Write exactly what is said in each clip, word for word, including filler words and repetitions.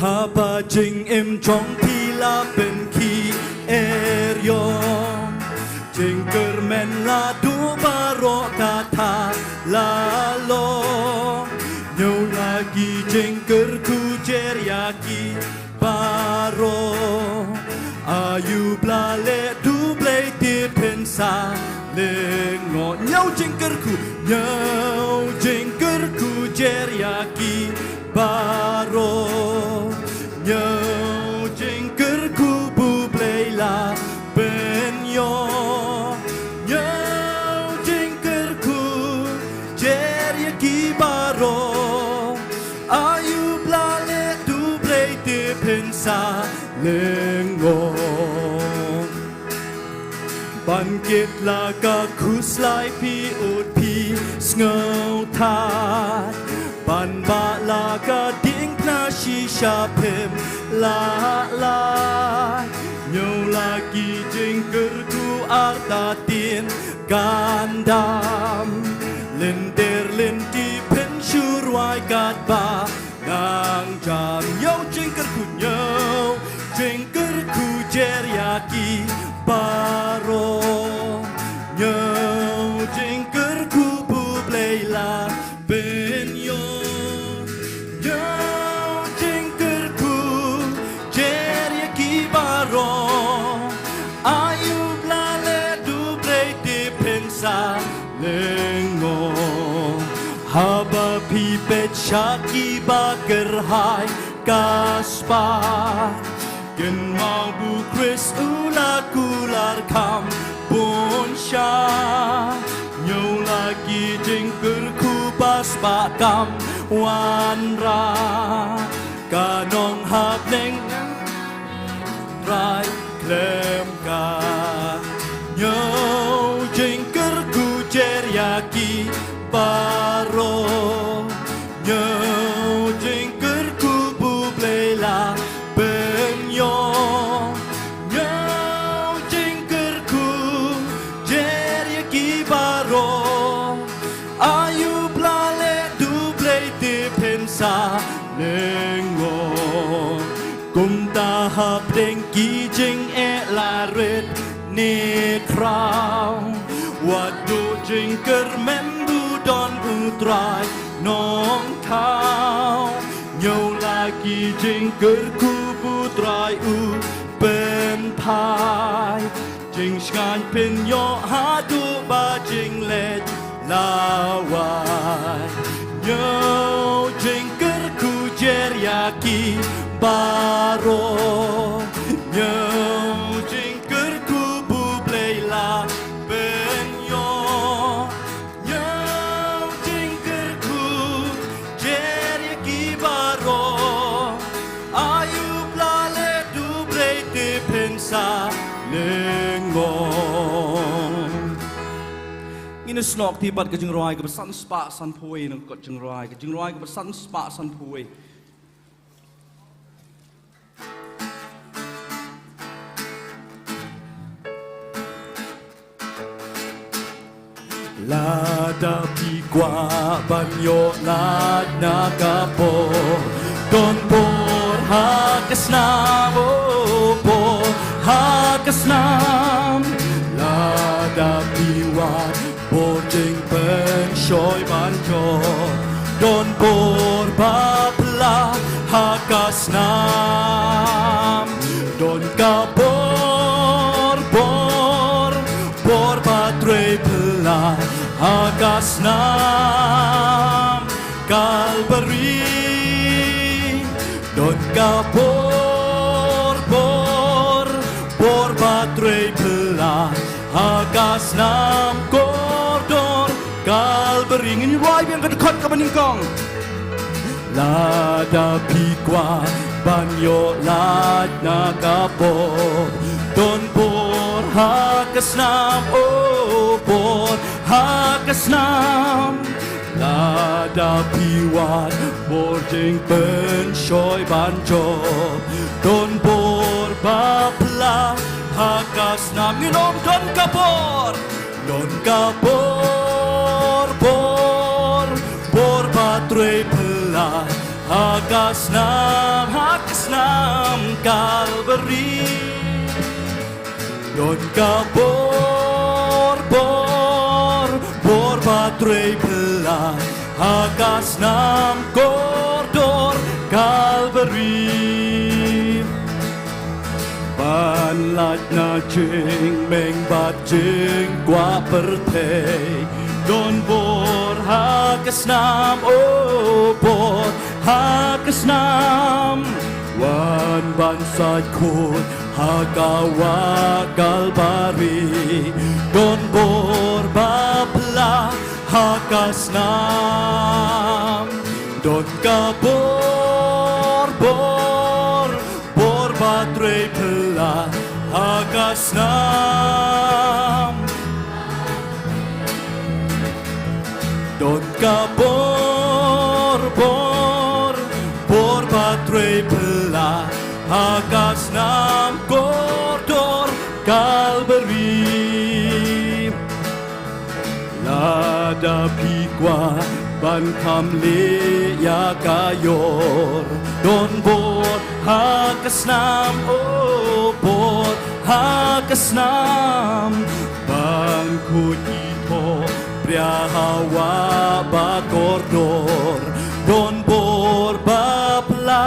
Haba jingim jong phi la pynkhih er ïong, jingkyrmen la duh baroh katta la long. Ñiew la ki jingkyrkhu jer ïa ki baroh. Aïu ba la leh da U Blei te phin sa lyngngoh. Ñiew jingkyrkhu, ñiew jingkyrkhu jer ïa ki baroh. Ñiew jingkyrkhu ba U Blei la pynïoh. Ñiew jingkyrkhu jer ïa ki baroh. Aïu ba la leh da U Blei te phin sa lyngngoh. Ban kit la ka khuslai phi ud phi sngewthuh. Ban bah la ka diengphna shisha phim lah lait. Ñiew la ki jingkyrkhu artatien kan dam. Lynter lynti phin shu rwai katba nang jam. Ñiew jingkyrkhu, ñiew jingkyrkhu jer ïa ki baroh. Ñiew jingkyrkhu ba U Blei la pynïoh. Ñiew jingkyrkhu jer ïa ki baroh. Aïu ba la leh da U Blei te phin sa lyngngoh. Haba phi peit sha ki ba kyrhai ka spah. Kynmaw ba U Khrist u la kular kham bun sha. Ñiew la ki jingkyrkhu ba spah kam wanrah. Ka nonghapneng rai khlem ka. Ñiew jingkyrkhu jer ïa ki baroh. Ñiew jingkyrkhu ba U Blei la pynïoh. Ñiew jingkyrkhu jer ïa ki baroh. Aïu ba la leh da U Blei te phin sa lyngngoh. Kumta hapdeng ki jingeh la rit ne khraw. Wat duh jingkyrmen ba u don ba U Trai Nongthaw. Ñiew la ki jingkyrkhu ba U Trai u pynphai. Jingshngaiñ phin ïoh haduh ba jingleit la wai. Ñiew jingkyrkhu jer ïa ki baroh. Ñiew jingkyrkhu ba U Blei la pynïoh. Ñiew jingkyrkhu jer ïa ki baroh. Aïu ba la leh da U Blei te phin sa lyngngoh. Ngin ïa snoh kti bad ka jingrwai kaba san spah sanphew wei, nang kot jingrwai, ka jingrwai kaba san spah sanphew wei. Lada phi kwah ban ïoh lad na ka por, don por ha ka snam, oh, por ha ka snam. Lada phi wad por jingpynshoi ban jop, don por ba phylla ha ka snam. Don ka por, por, por ba trei phylla ha ka snam Kalbari. Don ka por, por, por ba trei phylla ha ka snam kordor Kalbari. Ngin rwai biang ka dkhot kaba nyngkong. Lada phi kwah ban ïoh lad na ka por, don por ha ka snam, oh, por ha ka snam. Lada phi wad por jingpynshoi ban jop, don por ba phylla ha ka snam. Ngin ong don ka por. Don ka por, por, por ba trei phylla ha Ka snam, ha ka snam Kalbari. Don ka bor, bor, bor ba trei phylla ha ka snam kordor Kalbari. Ban lait na jingmeng bad jingkwah pyrthei. Don bor ha ka snam, o bor ha ka snam. Wan ban sait khuid ha ka wah Kalbari. Don bor ba phylla ha ka snam. Don ka bor, bor, bor ba trei phylla ha ka snam. Don ka bor, bor, bor ba trei phylla ha ka snam kordor Kalbari. Lada phi kwah ban kham leh ïa ka ïor, don bor ha ka snam, o bor ha ka snam. Ban khuid ki thoh bria ha wah ba kordor, don bor ba phylla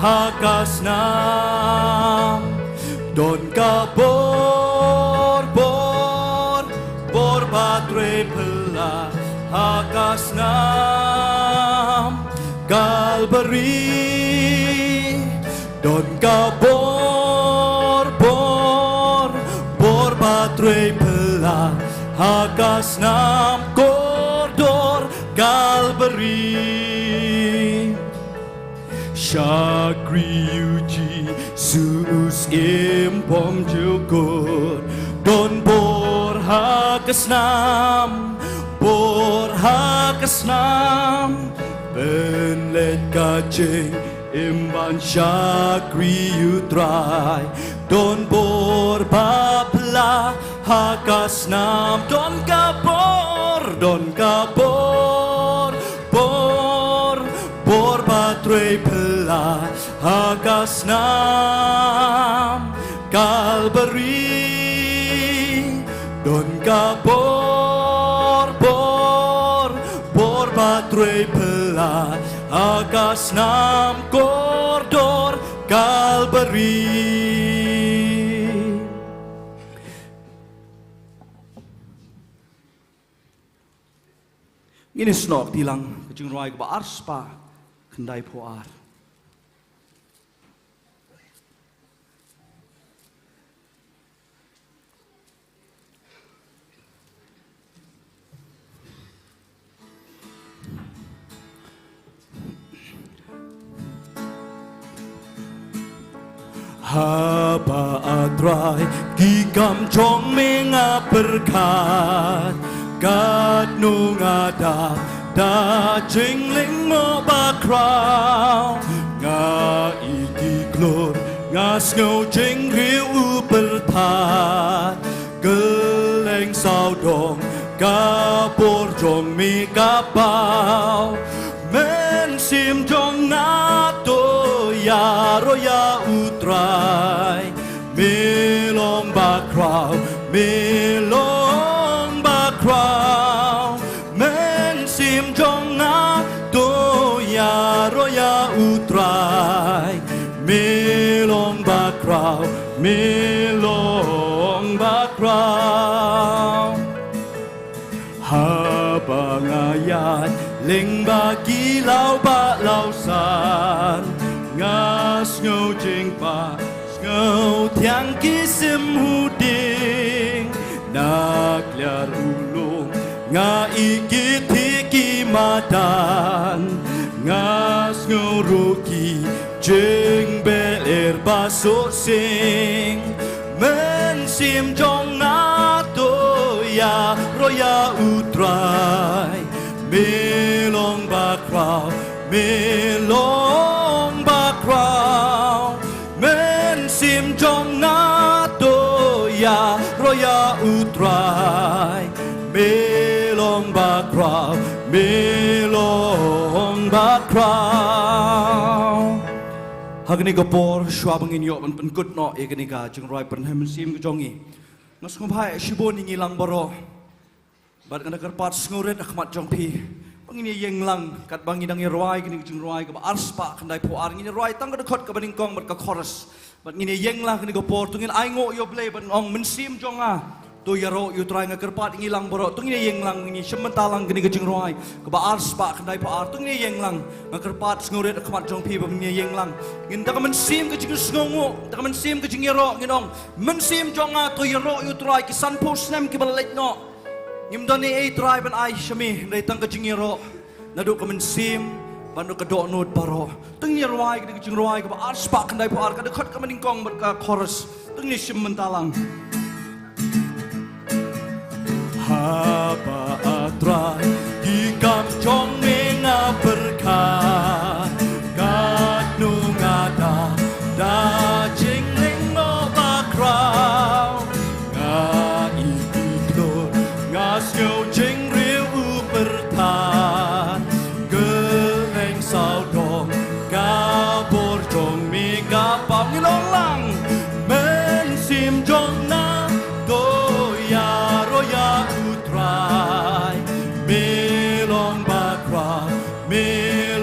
ha ka snam. Don ka bor, bor, bor ba trei phylla ha ka snam Kalbari. Don ka bor, bor, bor ba trei phylla ha ka snam kordor Kalbari. Shakri ïa u Jisu u Syiem bymjukut. Don bor ha ka snam, bor ha ka snam. Pynleit ka jingim ban shakri ïa u Trai. Don bor ba phylla ha ka snam. Don ka bor, don ka bor, bor, bor ba trei phylla ha ka snam Kalbari. Don ka bor, bor, bor ba trei phylla ha ka snam kordor Kalbari. Ngin ïa snoh kti lang ka jingrwai kaba arspah khyndaiphew ar. Haba A Trai ki kam jong me nga pyrkhat, katno nga dap da jinglyngngoh bakhraw. Nga ïeit ki khlur, nga sngew jingriew u pyrthat. Kylleng sawdong ka bor jong me ka paw. Mynsiem jong nga to ïaroh ïa U Trai. Me long bakhraw, me long bakhraw. Mynsiem jong nga to ïaroh ïa U Trai. Me long bakhraw, me long bakhraw. Haba nga ïaid lyngba ki law bah law san, nga sngew jingpang, sngew thiang ki sim u dieng. Na kliar u lum nga ïeit ki thik ki madan, nga sngew ruh ki jingbeh lyer ba suh sing. Mynsiem jong nga to ïaroh ïa U Trai. Me long bakhraw, me long bakhraw. Mynsiem jong nga to ïaroh ïa U Trai. Me long bakhraw, me long Bakhraw. Ha kane ka por shuwa ba ngin ïoh ban pynkut noh ïa kane ka jingrwai pynheh mynsiem ka jong ngi, nga sngewbha shibun ïa ngi lang baroh. Bad nga da kyrpad sngewrit ha khmat jong phi ba ngin ïa ïeng lang katba ngi dang ïa rwai kane ka jingrwai kaba arspah khyndai phew ar. Ngin ïa rwai tang ka dkhot kaba nyngkong bad ka chorus. Bad ngin ïa ïeng lang kane ka por, to ngin ainguh ïa U Blei bad ong, Mynsiem jong nga, to ïaroh ïa U Trai. Nga kyrpad ïa ngi lang baroh, to ngin ïa ïeng lang, ngin ïa shim bynta lang kane ka jingrwai kaba arspah khyndai phew ar. To ngin ïa ïeng lang. Nga kyrpad sngewrit ha khmat jong phi ba ngin ïa ïeng lang. Ngin da ka mynsiem ka jingsngewnguh, da ka mynsiem ka jingïaroh ngin ong, Mynsiem jong nga, to ïaroh ïa U Trai. Ki sanphew snem kiba la leit noh, ngim don ei ei Trai ban ai sha me, hynrei tang ka jingïaroh naduh ka mynsiem bad naduh ka dohnud baroh. To ngin ïa rwai kane ka jingrwai kaba arspah khyndai phew ar, ka dkhot kaba nyngkong bad ka chorus. To ngin ïa shim bynta lang. Haba, ah Trai, ki kam jong me nga pyrkhat, katno nga da, da jinglyngkot bakhraw. Nga ïeit khlur, nga sngew jingriew u pyrthat. Kylleng sawdong ka bor jong me ka paw. Ngin ong lang. Mynsiem jong nga, to ïaroh ïa U Trai. Me long bakhraw, me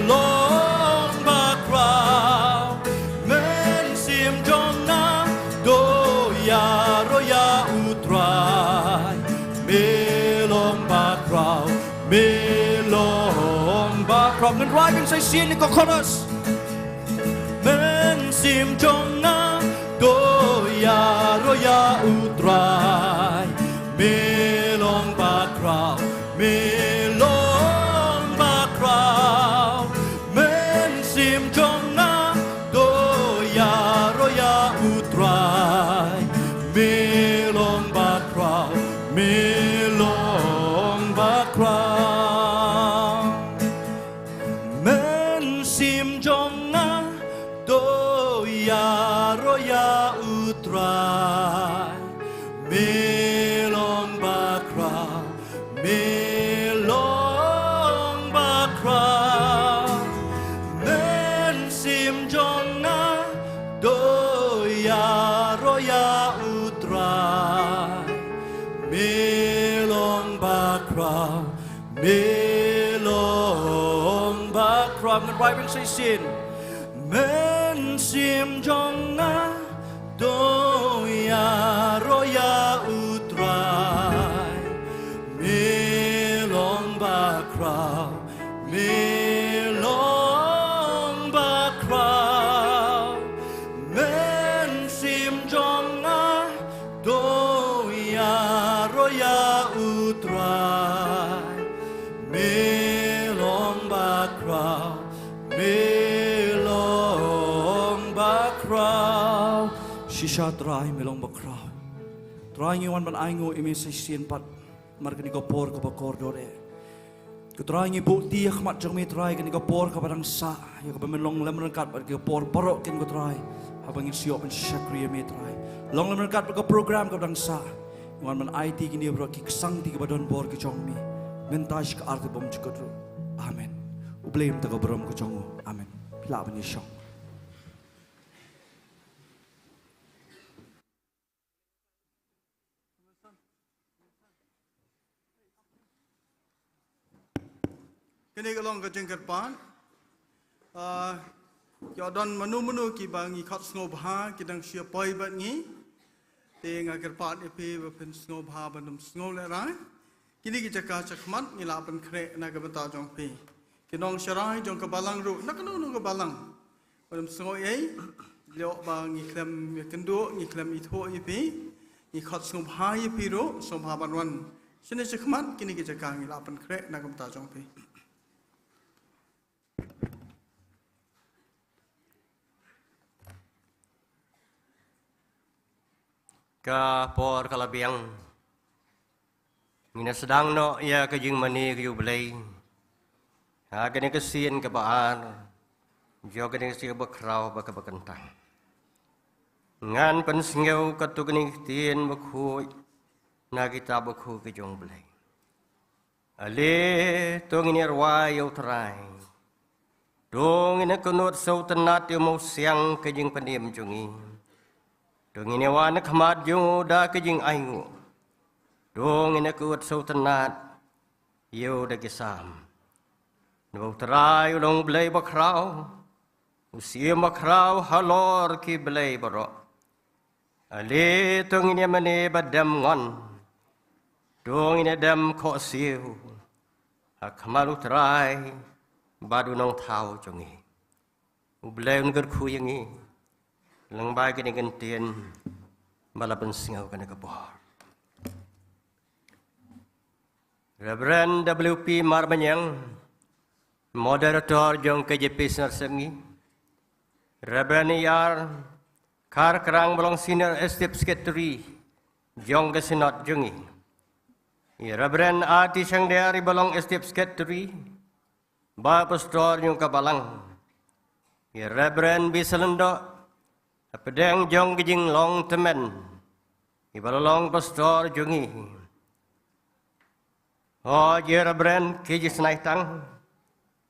long bakhraw. Mynsiem jong nga, to ïaroh ïa U Trai. Me long bakhraw, me long bakhraw. Ngin rwai kan sa shisien ïa ka chorus. Mynsiem jong nga, to ïaroh ïa U Trai. Me long bakhraw, me long bakhraw. Mynsiem jong nga, to ïaroh ïa U Trai. Me long bakhraw, me long bakhraw. Mynsiem jong nga, to ïaroh ïa U Trai. Me long bakhraw, me long bakhraw. Mynsiem jong nga, to ïaroh ïa U Trai. Me long bakhraw, me long bakhraw. Ngin rwai bynta shisien. Mynsiem jong nga, to ïaroh ïa U Trai. Me long bakhraw, me long bakhraw. Mynsiem jong nga, to ïaroh ïa U Trai. Me long bakhraw, me long bakhraw. Shisha Trai, me long bakhraw. Trai, ngi wan ban ainguh ïa me sa shisien pat namar kane ka por kaba kordor eh. Ko Trai, ngi buh kti ha khmat jong me Trai, kane ka por kaba dang sah, ïa kaba men long lem ryngkat bad ka por baroh kin ko Trai, haba ngin sa ïoh ban shakri ïa me Trai. Long lem ryngkat bad ka program kaba dang sah. Ngi wan ban aiti kine baroh ki ksangti kiba don bor ki jong me, mynta sha ka arta bymjukut ruh. Amen. U Blei un ai ïa ka burom ka jong u. Amen. Phi lah ban ïashong. Kane ka long ka jingkyrpad. Ah, ïoh don mano mano kiba ngi khot sngewbha ki dang shu poi bad ngi. Te nga kyrpad ïa phi ba phin sngewbha ban ym sngew lehraiñ. Kine ki jaka shakhmat ngi la pynkhreh na ka bynta jong phi. Ki nongsharai jong ka balang ruh, na kano kano ka balang. Ban ym sngew ei, ïoh ba ngi khlem ïakynduh, ngi khlem ithuh ïa phi, ngi khot sngewbha ïa phi ruh, sngewbha ban wan shane shakhmat, kine ki jaka ngi la pynkhreh na ka bynta jong phi. Ka por ka la biang. Ngin ïa sdang noh ïa ka jingmane ka jong U Blei ha kane ka sien kaba ar jong kane ka sien kaba khraw bad kaba kyntang. Ngan pynsngew katto katne ka ktien bakhuid na ka kitab bakhuid ka jong U Blei. Ale to ngin ïa rwai ïa U Trai. To ngin ïa kynnoh sngewtynnat ïa u Mynsiem ka jingpynim jong ngi. To ngin ïa wan ha khmat jong u da ka jingainguh. To ngin ïa kynnoh sngewtynnat ïa u da ki Salm. Namar u Trai u long Blei bakhraw, u Syiem bakhraw halor ki blei baroh. Ale to ngin ïa mane bad dem ngon, to ngin ïa dem khohsiew ha khmat u Trai bad u Nongthaw jong ngi. U Blei un kyrkhu ïa ngi lyngba kine ki ktien ba la pynsngew kane ka por. Reverend W P Marbaniang, Moderator jong K J P Synod Sepngi. Reverend E R Kharkrang ba long Senior Executive Secretary jong ka Synod jong ngi. I Reverend R T Shangder ba long Executive Secretary bad Pastor jong ka balang. I Reverend B Salando, hapdeng jong ka jinglong tymmen, i ba la long Pastor jong ngi. Hooid, i Reverend K G Snaitang,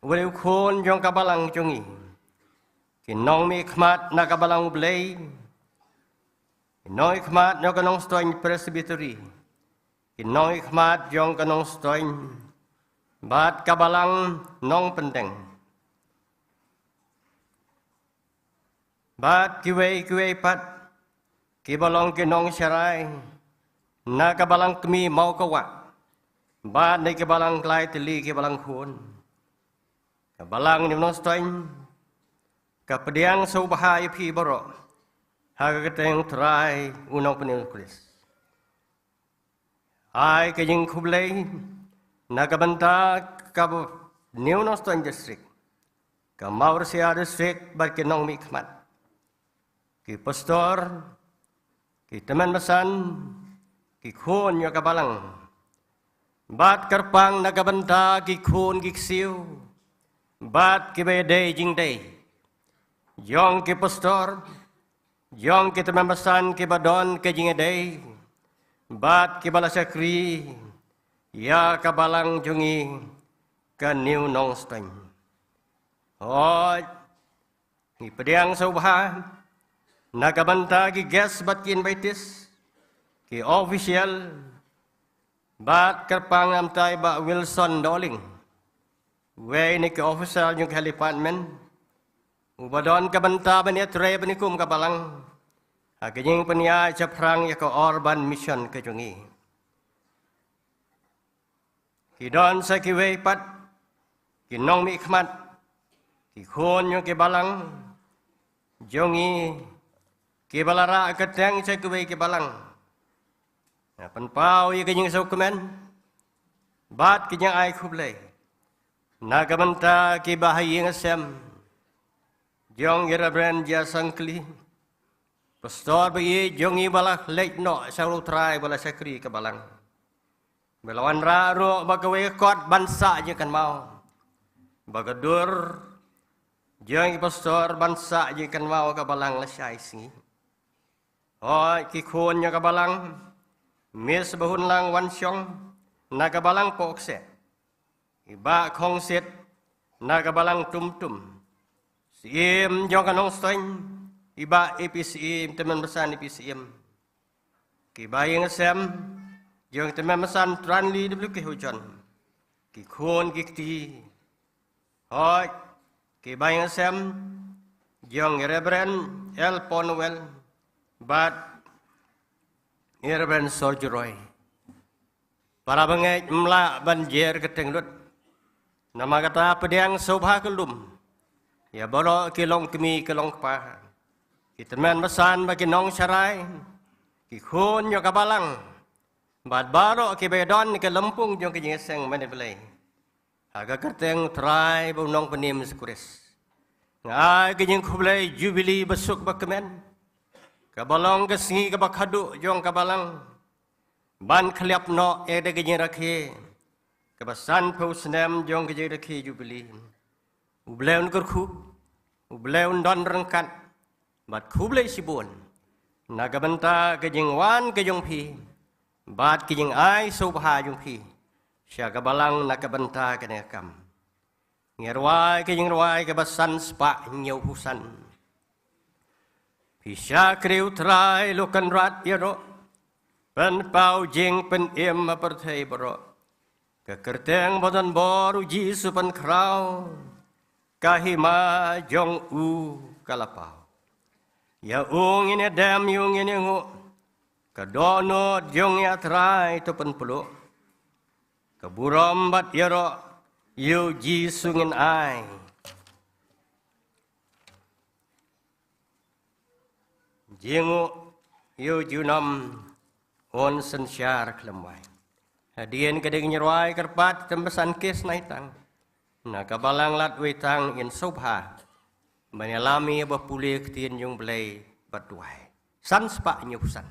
uwei u khun jong ka balang jong ngi. Ki nongmihkhmat na ka balang U Blei, ki nongmihkhmat jong ka Nongstoiñ Presbytery, ki nongmihkhmat jong ka Nongstoiñ bad ka balang Nongpyndeng, bad kiwei kiwei pat ki ba long ki nongsharai na ka balang kmie Mawkawah, bad na ki balang khlaiñ tylli, ki balang khun. Ka balang New Nongstoiñ ka pdiang sngewbha ïa phi baroh ha ka kyrteng u Trai u Nongpynim Khrist. Ai ka jingkhublei na ka bynta ka New Nongstoiñ District, ka Mawryngkneng District bad ki nongmihkhmat, ki pastor, ki tymmen basan, ki khun jong ka balang, bad kyrpang na ka bynta ki khun ki ksiew bad ki ba dei jingdei jong ki pastor, jong ki tymmen basan ki ba don ka jingdei bad ki ba la shakri ïa ka balang jong ngi ka New Nongstoiñ. Hooid, ngi pdiang sngewbha na ka bynta ki guest bad ki invitees, ki official, bad kyrpang namar i Bah Wilson Dohling, uwei na ki official jong ka health department, u ba don ka bynta ban ïatrei ban ïakum ka balang ha ka jingpynïaid shaphrang ïa ka urban mission ka jong ngi. Ki don sa kiwei pat ki nongmihkhmat, ki khun jong ki balang jong ngi, ki ba la rah kyrteng sha kiwei ki balang. Nga pynpaw ïa ka jingsngewkmen bad ka jingai khublei na ka bynta ki ba ha ïing ha sem jong i Reverend J R Sangkli, pastor ba ïeit jong ngi ba la leit noh sha u Trai, ba la shakri ka balang, ba la wanrah ruh bad kawei ka kot ban sah jingkynmaw, bad ka dur jong i pastor ban sah jingkynmaw ka balang lashai sngi. Hooid, ki khun jong ka balang, Miss Bahunlang Wanshong na ka balang Pohkseh, i Bah Khongsit na ka balang Tumtum, Syiem jong ka Nongstoiñ, i Bah A P Syiem, tymmen basan A P Syiem, ki ba ïing sem jong tymmen basan Tranli W K Hooijon, ki khun ki kti, hooid, ki ba ïing sem jong i Reverend L Ponwell bad i Reverend Sorjuroi. Para bangeit, ym lah ban jer kyrteng lut. Namar kata pdiang sngewbha kyllum ïa baroh ki longkmie ki longkpa, ki tymmen basan bad ki nongsharai, ki khun jong ka balang, bad baroh ki ba don ha ka lympung jong ka jingïaseng mane Blei, ha ka kyrteng u Trai bad u Nongpynim Jisu Khrist, nga ai ka jingkhublei Jubili basuk bakmen, ka ba long ka sngi ka ba khadduh jong ka balang, ban khylliap noh ïa ka jingrakhe ka ba sanphew snem jong ka jingrakhe Jubili. U Blei un kyrkhu, u Blei un don ryngkat, bad khublei shibun na ka bynta ka jingwan ka jong phi bad ka jingai sngewbha jong phi sha ka balang na ka bynta kane ka kam. Ngi rwai ka jingrwai kaba san spah hynñiew phew san. Phi shakri U Trai, la kynrad ïaroh, pynpaw jingpynim ha pyrthei baroh. Ka kyrteng ba don bor U Jisu pynkhraw, ka hima jong u ka la paw. Ïa u ngin ïadem, ïa u ngin ïanguh, ka dohnud jong ngi A Trai to pynpluh. Ka burom bad ïaroh ïa U Jisu ngin ai. Jingïaroh junom un synshar khlem wai. Hadien ka dei ka jingrwai kyrpad, te ba san case nai tang na ka balang lad wei tang in sngewbha ban ïalam ïa ba pule ktien jong U Blei bad duwai. San spah hynñiew phew san.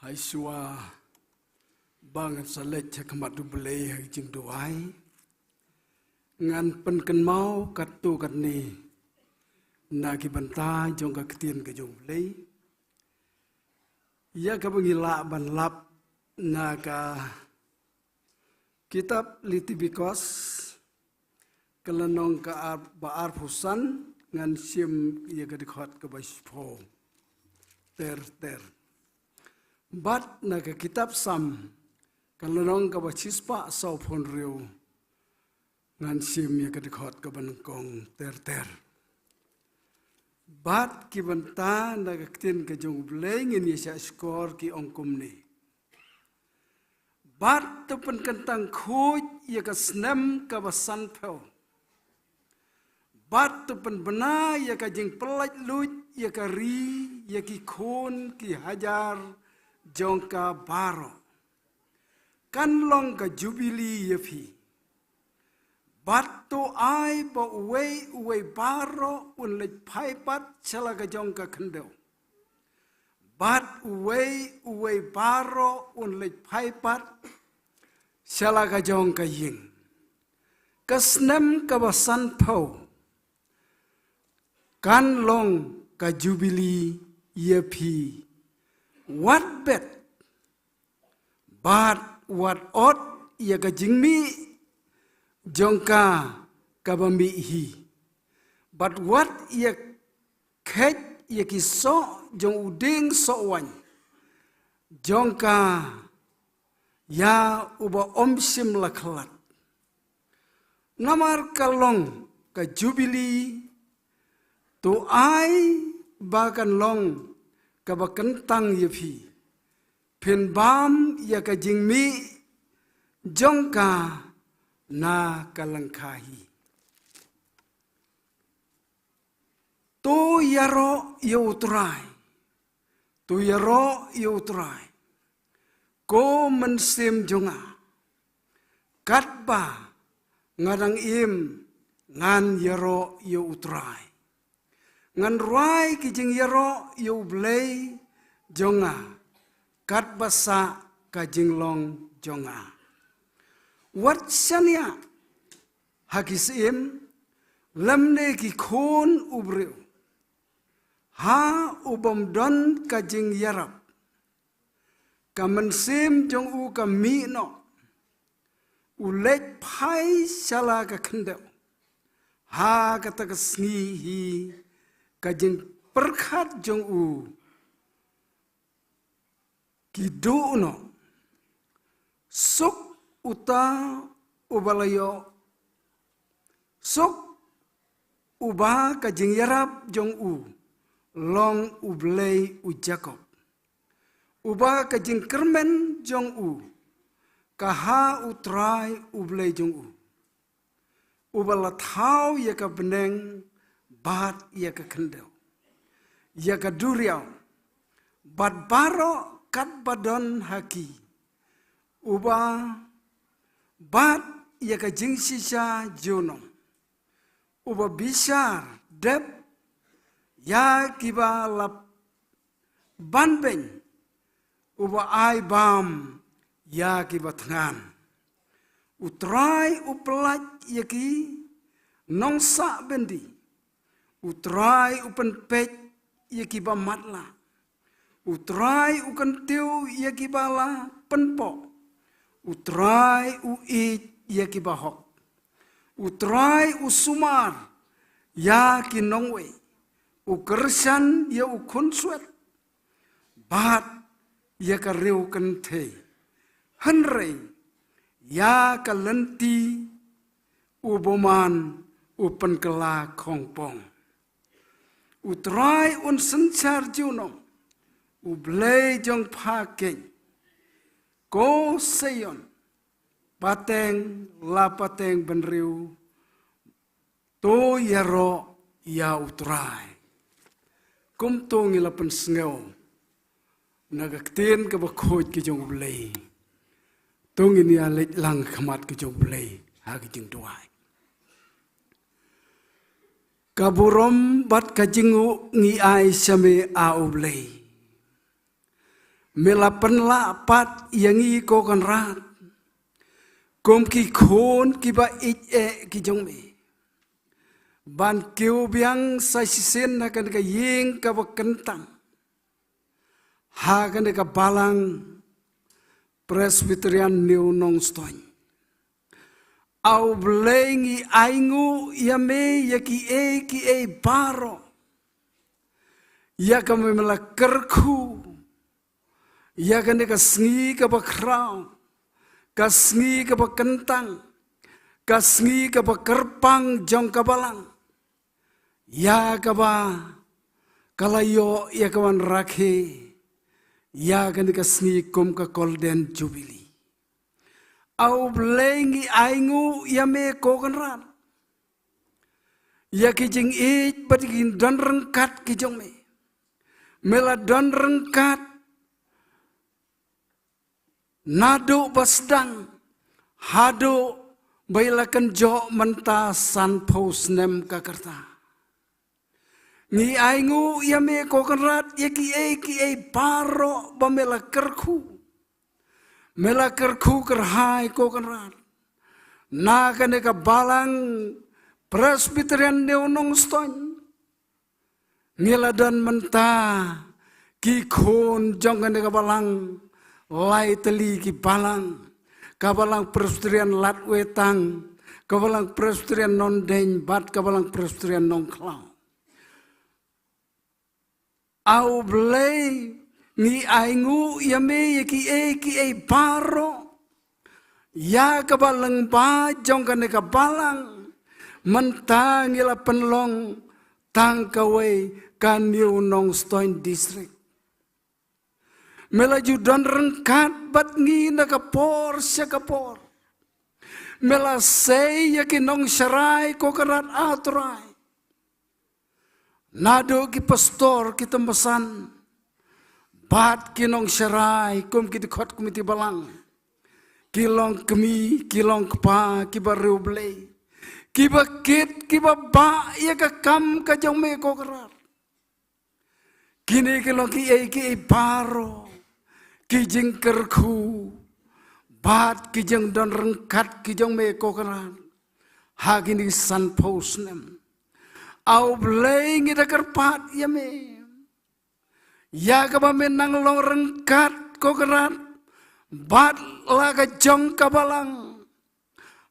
Hai shuwa ba ngan sa leit ha khmat U Blei ha ka jingduwai, ngan pynkynmaw katto katne na ki bynta jong ka ktien ka jong U Blei, ïa kaba ngi lah ban lap na ka kitab Leviticus, ka lynnong ka ar, ba arphew san, ngan shim ïa ka dkhot kaba shiphew ter ter. Bad na ka kitab Salm, ka lynnong kaba shispah sawphew hynriew, ngan shim ïa ka dkhot kaba nyngkong ter ter. Bad ki bynta na ka ktien ka jong U Blei ngin ïa shah shkor ki ong kumne. Bad to pynkyntang khuid ïa ka snem kaba sanphew. Bad to pynbna ïa ka jingpyllait luid ïa ka ri, ïa ki khun ki hajar jong ka baroh. Kan long ka jubili ïa phi. Bad to ai ba uwei uwei baroh un leit phai pat sha la ka jong ka khyndew. Bad uwei uwei baroh un leit phai pat sha la ka jong ka ïing. Ka snem kaba sanphew kan long ka jubili ïa phi. Wat bet bad wat ot ïa ka jingmih jong ka kaba mih hi. Bad wat ïa khet ïa ki soh jong u dieng soh waiñ jong ka ïa uba ym shym la khlad. Namar ka long ka jubili, to ai ba kan long kaba kyntang ïa phi. Phin bam ïa ka jingmih jong ka na ka lyngkha hi. To ïaroh ïa U Trai. To ïaroh ïa U Trai, ko mynsiem jong nga. Katba nga dang im ngan ïaroh ïa U Trai. Ngan rwai ki jingïaroh ïa U Blei jong nga, katba sah ka jinglong jong nga. Wat shaniah ha ki syiem, lymne ki khun u briew, ha u bym don ka jingïarap. Ka mynsiem jong u ka mih noh. U leit phai sha la ka khyndew. Ha kata ka sngi hi ka jingpyrkhat jong u ki duh noh. Suk uta uba la ïoh. Suk uba ka jingïarap jong u long U Blei u Jakob. Uba ka jingkyrmen jong u ka ha U Trai U Blei jong u. Uba la thaw ïa ka bneng bad ïa ka khyndew, ïa ka duriaw bad baroh katba don ha ki. Uba bad ïa ka jingshisha junom. Uba bishar dep ïa kiba la banbeiñ. Uba ai bam ïa kiba thngan. U Trai u pyllait ïa ki nongsah byndi. U Trai u pynpeit ïa kiba matlah. U Trai u kyntiew ïa kiba la pynpoh. U Trai u ïeit ïa kiba hok. U Trai u sumar ïa ki nongwei. U kyrshan ïa u khunswet bad ïa ka riew kynthei. Hynrei ïa ka lynti u bymman u pynkylla khongpong. U Trai un synshar junom, U Blei jong pha keiñ. Ko Sion, pateng la pateng bynriew, to ïaroh ïa U Trai. Kumto ngi la pynsngew na ka ktien kaba khuid ka jong U Blei. To ngin ïa leit lang khmat ka jong U Blei ha ka jingduwai. Ka burom bad ka jingnguh ngi ai sha me, A U Blei. Me la pynlah pat ïa ngi, ko Kynrad, kum ki khun kiba ïeit eh ki jong me, ban kiew biang sa shisien ha kane ka ïing kaba kyntang, ha kane ka balang Presbyterian New Nongstoiñ. A U Blei, ngi ainguh ïa me ïa kiei kiei baroh, ïa ka me la kyrkhu ïa kane ka sngi kaba khraw, ka sngi kaba kyntang, ka sngi kaba kyrpang jong ka balang, ïa kaba ka la ïoh ïa ka wanrakhe ïa kane ka sngi kum ka Golden Jubilee. A U Blei, ngi ainguh ïa me ko Kynrad, ïa ki jingïeit bad ki jingdon ryngkat ki jong me. Me la don ryngkat naduh ba sdang haduh ba ïa la kynjoh mynta sanphew snem ka rta. Ngi ainguh ïa me ko Kynrad ïa kiei kiei baroh ba me la kyrkhu. Me la kyrkhu kyrhai ko Kynrad na kane ka balang Presbyterian New Nongstoiñ. Ngi la don mynta ki khun jong kane ka balang, lai tylli ki balang, ka balang Presbyterian Lad Wetang, ka balang Presbyterian Nongdeiñ bad ka balang Presbyterian Nongkhlaw. A U Blei, ngi ainguh ïa me ïa kiei kiei baroh, ïa kaba lyngba jong kane ka balang mynta ngi la pynlong tang kawei ka New Nongstoiñ District. Me la ju don ryngkat bad ngi na ka por sha ka por. Me la sei ïa ki nongsharai ko Kynrad A Trai, naduh ki pastor, ki tymbasan bad ki nongsharai kum ki dkhot komiti balang, ki long kmie, ki long kpa, kiba riewblei, kiba kit kiba bah ïa ka kam ka jong me ko Kynrad. Kine ki long kiei kiei baroh ki jingkyrkhu bad ki jingdon ryngkat ki jong me ko Kynrad ha kine ki sanphew snem. A U Blei, ngi da kyrpad ïa me ïa kaba me nang long ryngkat ko Kynrad bad la ka jong ka balang.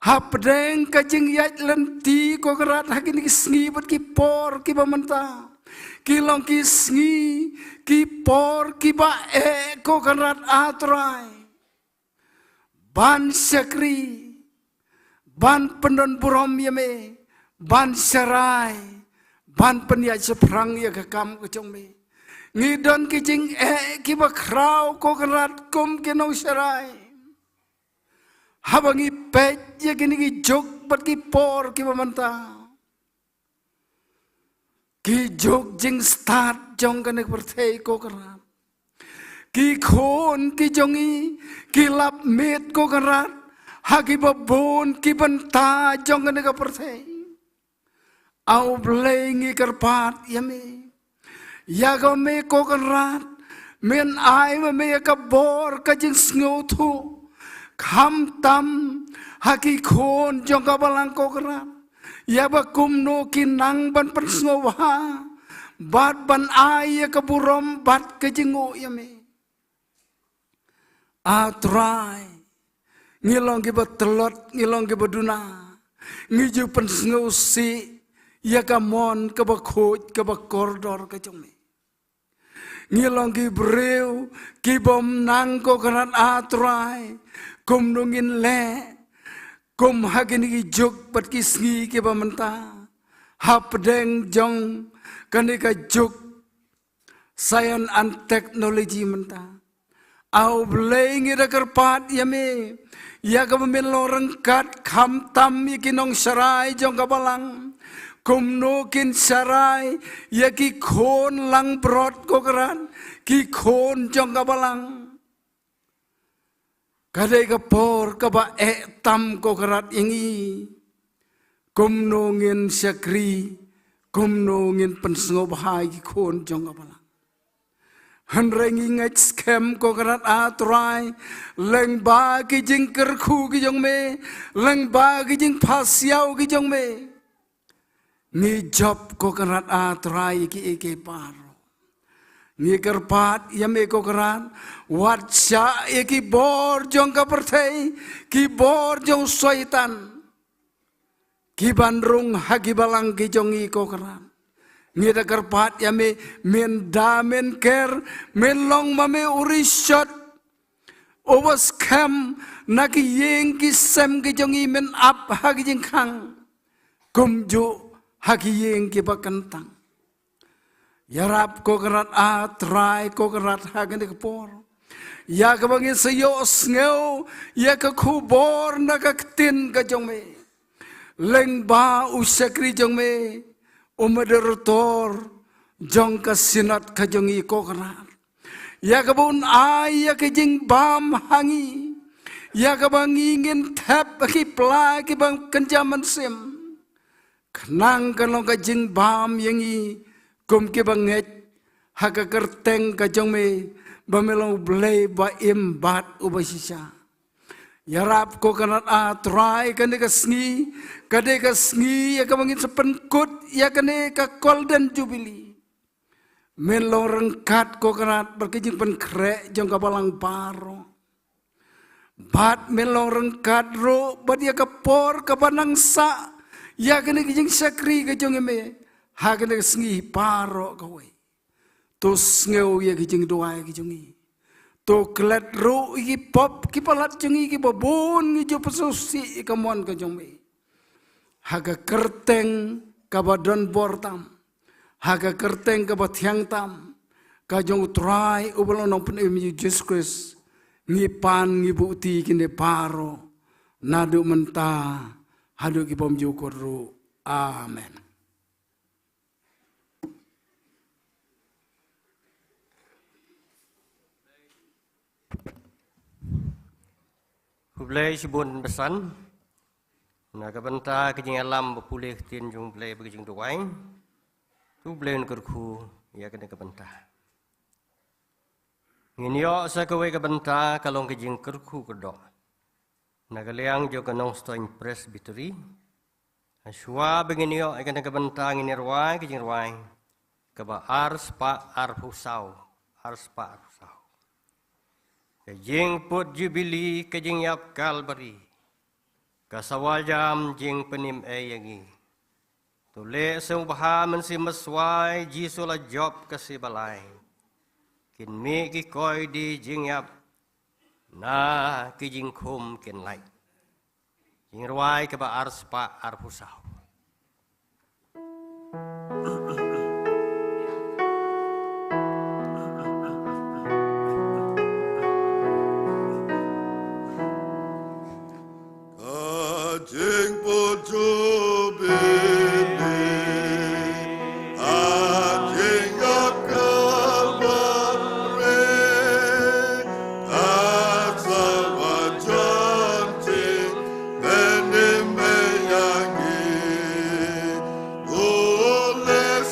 Hapdeng ka jingïaid lynti ko Kynrad ha kine ki sngi bad ki por kiba mynta, ki long ki sngi, ki por kiba eh ko Kynrad A Trai, ban shakri, ban pyndon burom ïa me, ban sharai, ban pynïaid shaphrang ïa ka kam ka jong me. Ngi don ki jingeh kiba khraw ko Kynrad kum ki nongsharai haba ngi peit ïa kine ki juk bad ki por kiba mynta. Ki juk jingstad jong kane ka pyrthei ko Kynrad, ki khun ki jong ngi ki lap miet ko Kynrad ha kiba bun ki bynta jong kane ka pyrthei. A U Blei, ngi kyrpad ïa me ïa ka me ko Kynrad, men ai ma me ïa ka bor ka jingsngewthuh, khamtam ha ki khun jong ka balang ko Kynrad, ïa ba kumno kin nang ban pynsngewbha bad ban ai ïa ka burom bad ka jingnguh ïa me. A Trai, ngi long kiba tlot, ngi long kiba duna, ngi ju pynsngewsih ïa ka mon kaba khuid kaba kordor ka jong me. Ngi long ki briew kibym nang ko Kynrad A Trai kumno ngin leh kum ha kine ki juk bad ki sngi kiba mynta, hapdeng jong kane ka juk science and technology mynta. A U Blei, ngi da kyrpad ïa me ïa kaba men long ryngkat khamtam ïa ki nongsharai jong ka balang, kumno kin sharai ïa ki khun langbrot ko Kynrad, ki khun jong ka balang. Ka dei ka por kaba eh tam ko Kynrad ïa ngi kumno ngin shakri, kumno ngin pynsngewbha ïa ki khun jong ka balang. Hynrei ngi ngeit skhem ko Kynrad A Trai, lyngba ki jingkyrkhu ki jong me, lyngba ki jingpasiaw ki jong me, ngi jop ko Kynrad A Trai ïa kiei kiei baroh. Ngi kyrpad ïa me ko Kynrad, wat shah ïa ki bor jong ka pyrthei, ki bor jong Soitan, ki ban rung ha ki balang ki jong ngi ko Kynrad. Ngi da kyrpad ïa me, men da men ker, men long ma me u rishot uba skhem na ki ïing ki sem ki jong ngi, men ap ha ki jingkhang kumjuh ha ki ïing kiba kyntang. Ïarap ko Kynrad A Trai ko Kynrad ha kane ka por. Ïa kaba ngin sa ïohsngew ïa ka khubor na ka ktien ka jong me. Lyngba u shakri jong me, u moderator jong ka synod ka jong ngi, ko Kynrad. Ïa kaba un ai ïa ka jingbam ha ngi. Ïa kaba ngi ngin thep ha ki pla kiba kynja mynsiem. Khnang kan long ka jingbam ïa ngi kum kiba ngeit ha ka kyrteng ka jong me, ba me long U Blei ba im bad uba shisha. Ïarap, ko Kynrad, ah Trai, kane ka sngi ka dei ka sngi ïa kaba ngin sa pynkut ïa kane ka Golden Jubilee. Men long ryngkat, ko Kynrad, bad ka jingpynkhreh jong ka balang baroh. Bad men long ryngkat ruh bad ïa ka por kaba nang sah ïa kane ka jingshakri ka jong me ha kane ka sngi baroh kawei. To sngew ïa ka jingduwai ka jong ngi. To klet ruh ïa ki pop ki palat jong ngi kiba bun ngi ju pynsngewsih ïa ka mon ka jong me. Ha ka kyrteng kaba don bor tam, ha ka kyrteng kaba thiang tam, ka jong U Trai uba long Nongpynim U Jisu Khrist, ngi pan ngi buhti kine baroh, naduh mynta haduh ki bymjukut ruh. Amen. Khublei shibun basan. Na ka bynta ka jingïalam ba pule ktien jong U Blei bad ka jingduwai, to U Blei un kyrkhu ïa kane ka bynta. Ngin ïoh sa kawei ka bynta ka long ka jingkyrkhu kyrdoh na ka liang jong ka Nongstoiñ Presbytery. Shuwa ba ngin ïoh ïa kane ka bynta, ngin ïa rwai ka jingrwai kaba arspah arphew saw, arspah arphew saw. Ka jingput Jubili, ka jingïap Kalbari, ka sawa jam jingpynim ei ïa ngi. To leh sngewbha Mynsiem Baswai, Jisu la jop ka Sibalai. Kin mih ki koi die jingïap na ki jingkhum kin lait. Jingrwai kaba arspah arphew saw. Ka jingput Jubili, ka jingïap Kalbari, ka sawa jam jingpynim ei ïa ngi. To leh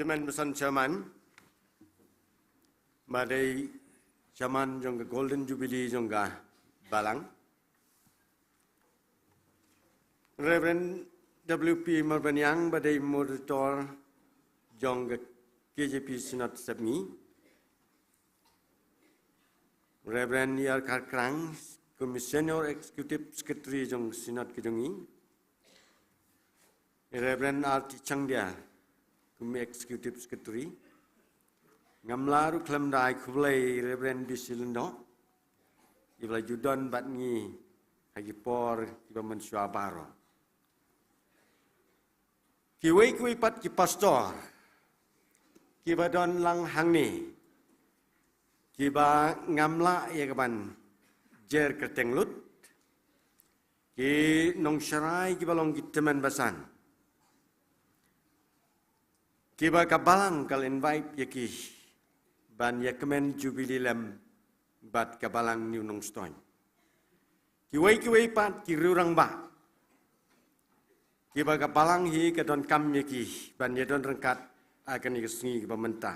Tymmen basan chairman, ba dei chairman jong ka Golden Jubilee jong ka Balang. Reverend W P Marbaniang, ba dei moderator jong ka K J P Synod Sepngi. Reverend Yar Kharkrang, kum i Senior Executive Secretary jong Synod ka jong i. Reverend R T Changdia, kum i Executive Secretary. Ngam lah ruh khlem da ai khublei Reverend B C Lyngdoh, iba la ju don bad ngi ha ki por kiba mynshuwa baroh. Kiwei kiwei pat ki pastor kiba don lang hangne, kiba ngam lah ïa ka ban jer kyrteng lut, ki nongsharai kiba long ki tymmen basan, kiba ka Balang ka la invite ïa ki ban ïa kmen Jubilee lem bad ka Balang New Nongstoiñ. Kiwei kiwei pat ki riew rangbah, kiba ka Balang hi ka donkam ïa ki ban ïa don ryngkat ha kane ka sngi kaba mynta.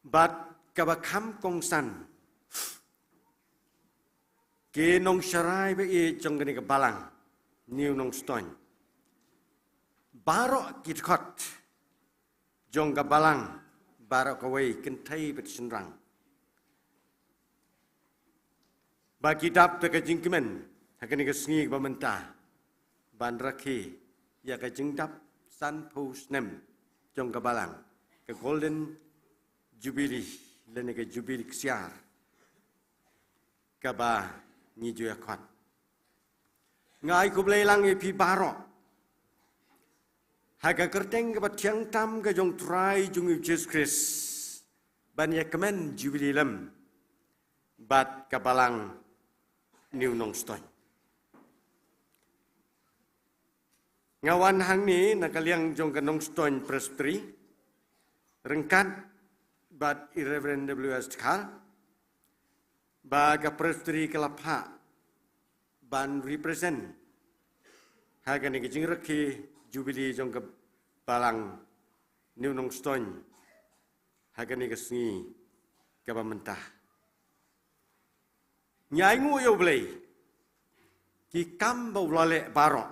Bad kaba kham kongsan, ki nongsharai ba ïeit jong kane ka Balang New Nongstoiñ, baroh ki dkhot jong ka Balang, baroh kawei, kynthei bad shynrang, ba ki dap da ka jingkmen ha kane ka sngi kaba mynta ban rakhe ïa ka jingdap sanphew snem jong ka Balang, ka Golden Jubilee lane ka Jubilee ksiar kaba ngi ju ïa khot. Nga ai khublei lang ïa phi baroh ha ka kyrteng kaba thiang tam ka jong Trai jong ngi U Jisu Khrist ban ïa kmen Jubilee lem bad ka Balang New Nongstoiñ. Nga wan hangne na ka liang jong ka Nongstoiñ Presbytery ryngkat bad i Reverend W S Dkhar, ba ka Presbytery ka la phah ban represent ha kane ka jingrakhe Jubilee jong ka Balang New Nongstoiñ ha kane ka sngi kaba mynta. Ngi ainguh ïa U Blei, ki kam ba u la leh baroh.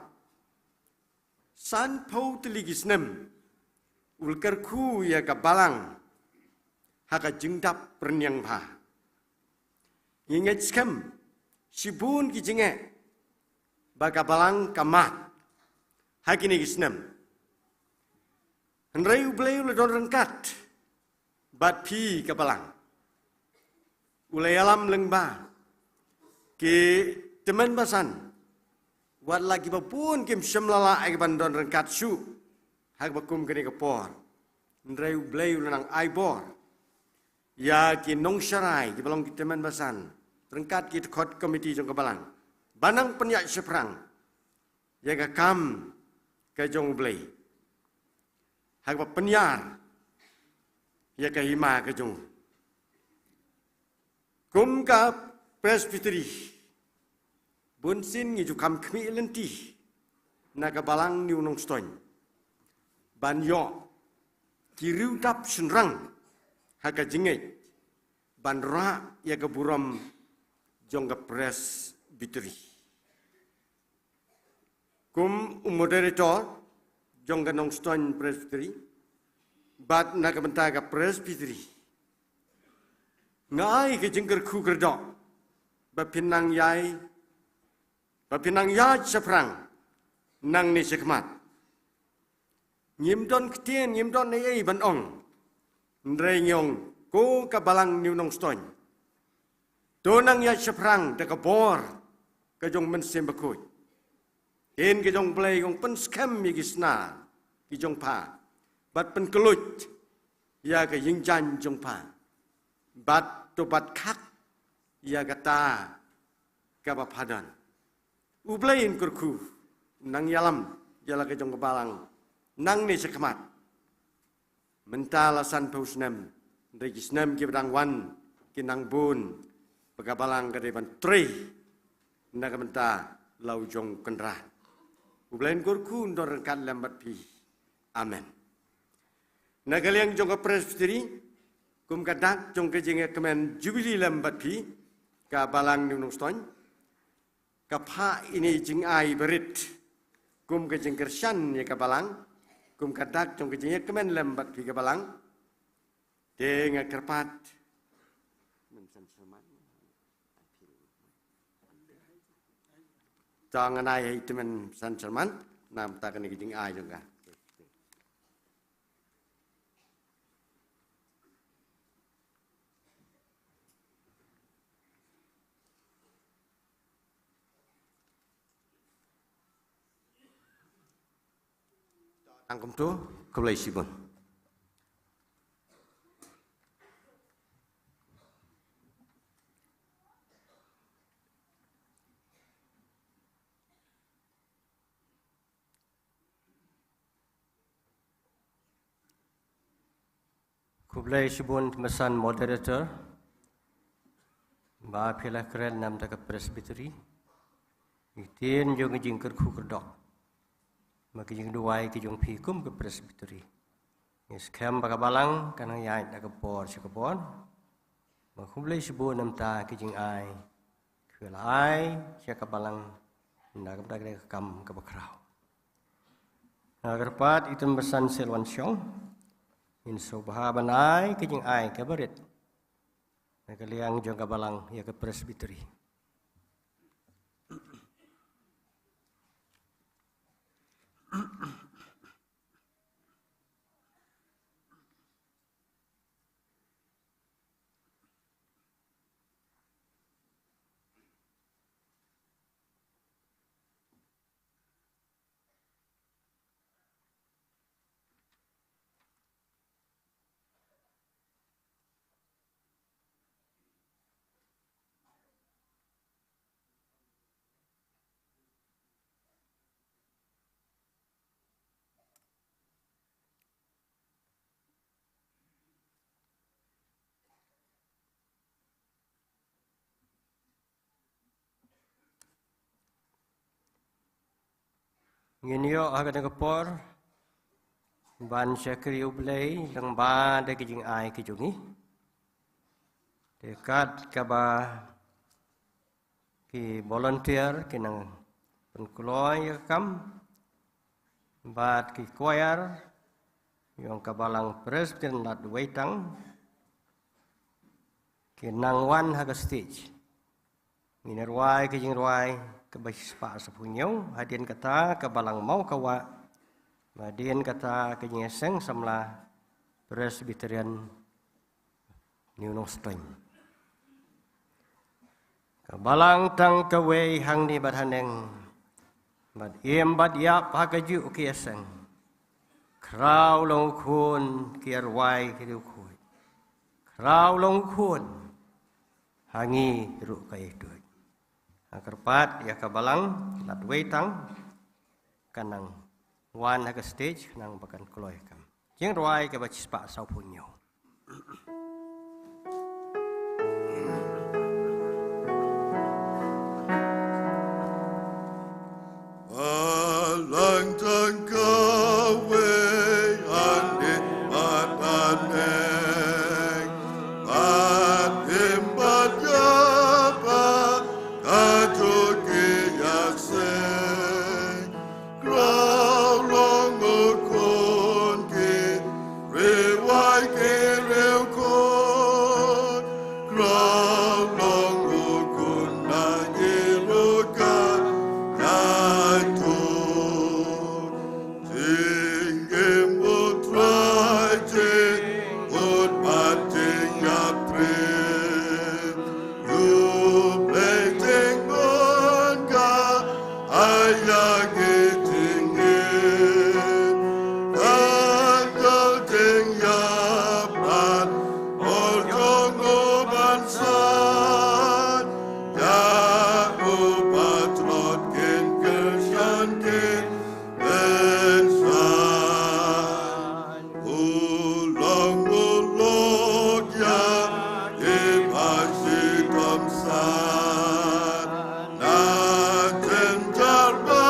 Sanphew tylli ki snem u la kyrkhu ïa ka Balang ha ka jingdap rynïeng bha. Ngi ngeit skhem shibun ki jingeh ba ka Balang ka mad ha kine ki snem. Hynrei U Blei u la don ryngkat bad phi ka Balang. U la ïalam lyngba ki tymmen basan, wat la kiba bun kim shym la lah ïa ka ban don ryngkat shuh ha kaba kum kane ka por. Hynrei U Blei u la nang ai bor ïa ki nongsharai kiba long ki tymmen basan ryngkat ki dkhot komiti jong ka Balang ban nang pynïaid shaphrang ïa ka kam ka jong U Blei ha kaba pynïar ïa ka hima ka jong u. Kum ka Presbytery, bunsien ngi ju kham khmih lynti na ka Balang New Nongstoiñ ban ïoh ki riewdap shynrang ha ka jingngeit ban rah ïa ka burom jong ka Presbytery. Kum u moderator jong ka Nongstoiñ Presbytery bad na ka bynta ka Presbytery, nga ai ka jingkyrkhu kyrdoh ba phin nang ïai, ba phin nang ïaid shaphrang nangne shakhmat. Ngim don ktien, ngim don ei ei ban ong. Hynrei ngi ong ko ka Balang New Nongstoiñ, to nang ïaid shaphrang da ka bor ka jong u Mynsiem Bakhuid. Ktien ka jong U Blei ka ong, pynskhem ïa ki sna ki jong pha bad pynkylluid ïa ka ïingjaiñ jong pha, bad to bat khak ïa kata kaba pha don. U Blei un kyrkhu, nang ïalam ïa la ka jong ka Balang nangne shakhmat. Mynta la sanphew snem, hynrei ki snem kiba dang wan ki nang bun, ba ka Balang ka dei ban trei na ka bynta la u jong u Kynrad. U Blei un kyrkhu, un don ryngkat lem bad phi. Amen. Na ka liang jong ka Presbytery, kum ka dak jong ka jingïakmen Jubilee lem bad phi, ka Balang New Nongstoiñ, ka phah ine i jingai barit kum ka jingkyrshan ïa ka Balang, kum ka dak jong ka jingïakmen lem bad phi ka Balang. Te nga kyrpad. Tang ngan ai ha i tymmen San Sharman namar kane ka jingai jong ka. Tang kumto, khublei shibun. Khublei shibun, Tymmen San Moderator, ba phi la kren namar ka Presbytery. Ktien jong ka jingkyrkhu kyrdok, ma ka jingduwai ka jong phi kum ka Presbytery. Ngi skhem ba ka Balang kan nang ïaid na ka por sha ka por. Ba khublei shibun namar ka jingai kaba la ai sha ka Balang na ka bynta ka kam kaba khraw. Nga kyrpad i Tymmen San Selwan Shong, ngin sngewbha ban ai ka jingai kaba rit na ka liang jong ka Balang ïa ka Presbytery. Ngin ïoh ha kane ka por ban shakri U Blei lyngba da ki jingai ki jong ngi. Te kat kaba ki volunteer ki nang pynkloi ïa ka kam, bad ki choir jong ka Balang Presbyterian Lad Weitang ki nang wan ha ka stage. Ngin rwai ka jingrwai kaba shispah saphew hynñiew, hadien kata ka Balang Mawkawah, hadien kata ka Jingïaseng Samla Presbyterian New Nongstoiñ. Ka Balang tang kawei hangne bad haneng, bad im bad ïap ha kajuh ka ïaseng. Khraw long u khun ki rwai ki riewkhuid. Khraw long u khun ha ngi ruh ka ïaid. Nga kyrpad ïa ka Balang Lad Weitang, kan nang wan ha ka stage, kan nang ba kan kloi kam. Jingrwai kaba shispah saphew hynñiew. Balang tang kawei hangne bad haneng, bad im bad ïap ha kajuh ka ïaseng. Khraw long u khun ki rwai ki riewkhuid. Khraw long u khun na ngi ruh ka ïaid. Jingim U Trai jingmut bad jingïaprim. U Blei jingmut ka ai ïa ngi jingim. Tang ka jingïap bad bor jong u ban sait ïa u patrot kin kyrshan kin Ban sait u long u lok ïa ki ba shitom sait. Na jynjar ba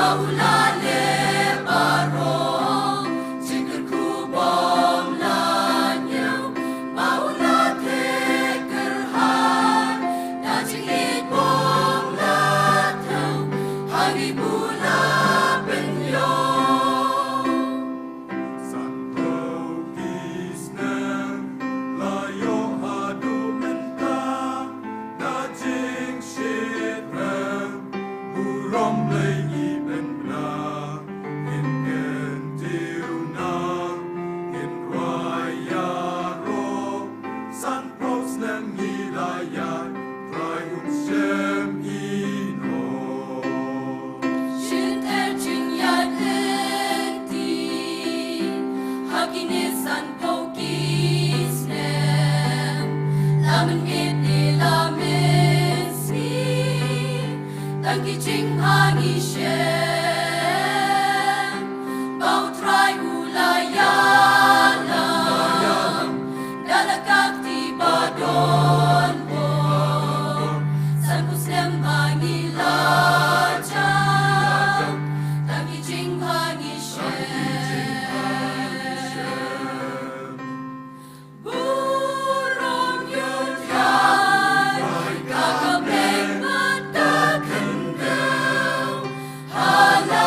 U la leh baroh, jingkyrkhu bym la ñiew, ba u la theh kyrhai, da jingïeit bym la thew, ha ngi u la pynïoh. Sanphew ki snem la ïoh haduh mynta, da jingshit rem, burom lei ngi pynbna, ngin kyntiew na, ngin rwai ïaroh, sanphew snem ngi la ïaid, Trai un shem ïehnoh. Shin ter jingïaid lynti, ha kine sanphew ki snem, la mynmiet ne la mynsngi, tang ki jingbha ngi shem, ba U Trai u la ïalam, da la ka kti ba don bor, sanphew snem ba ngi la jam, tang ki jingbha ngi shem. Burom ïa U Trai, ka ka bek bad ka khyndew, ha la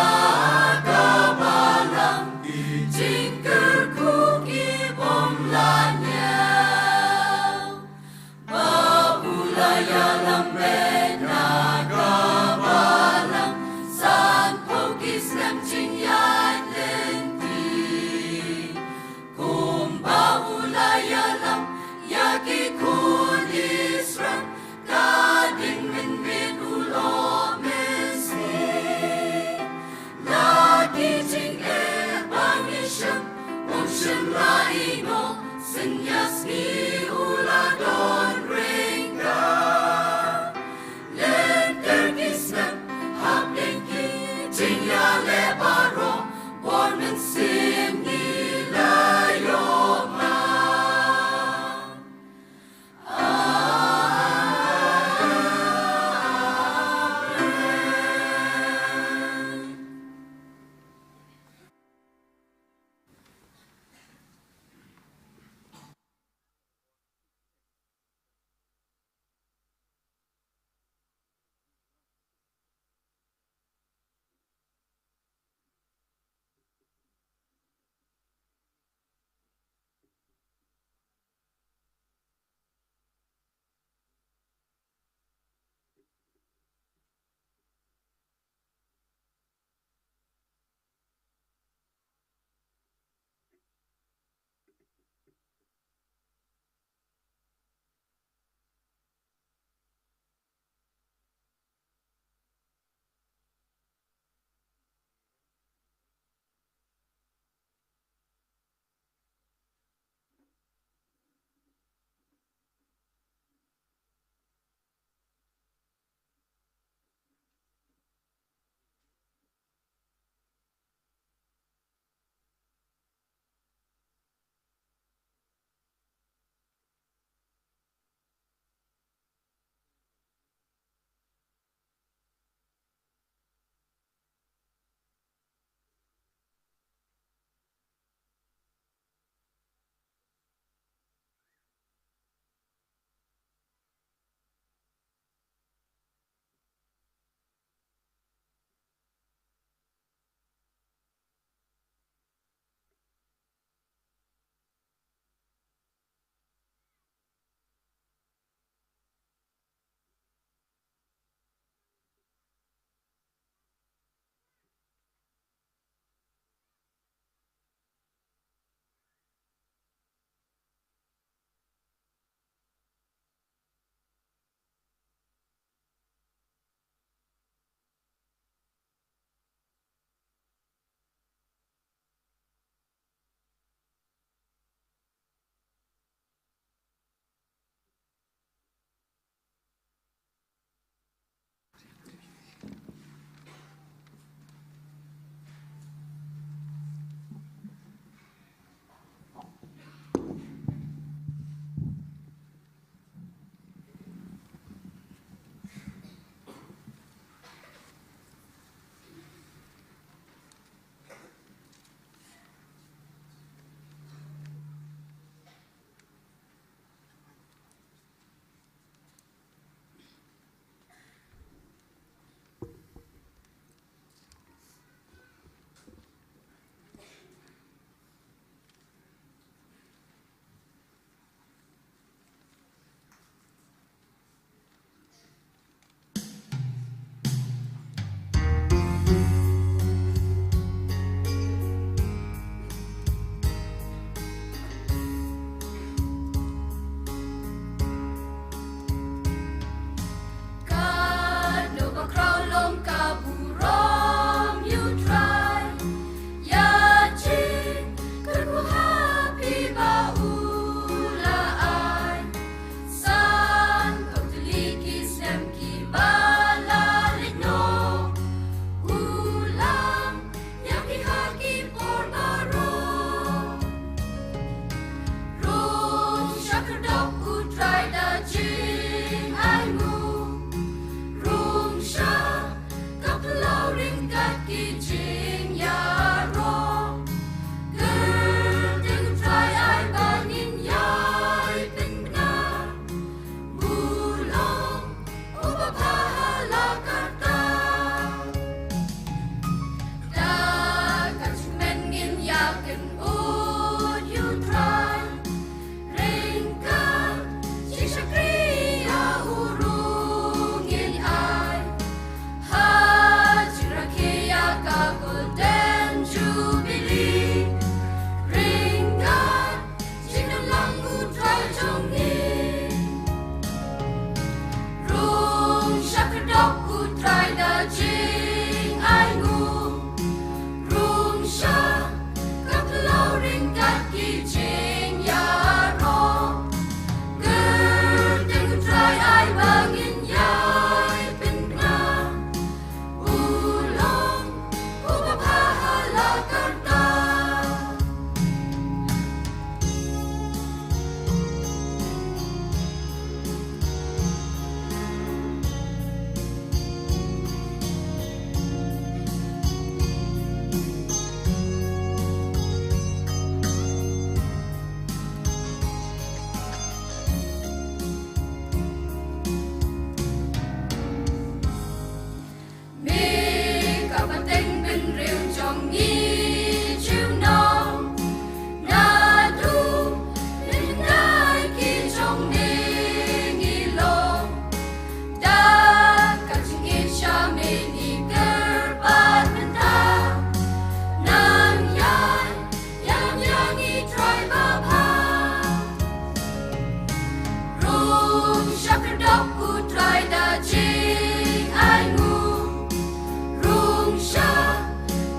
Sha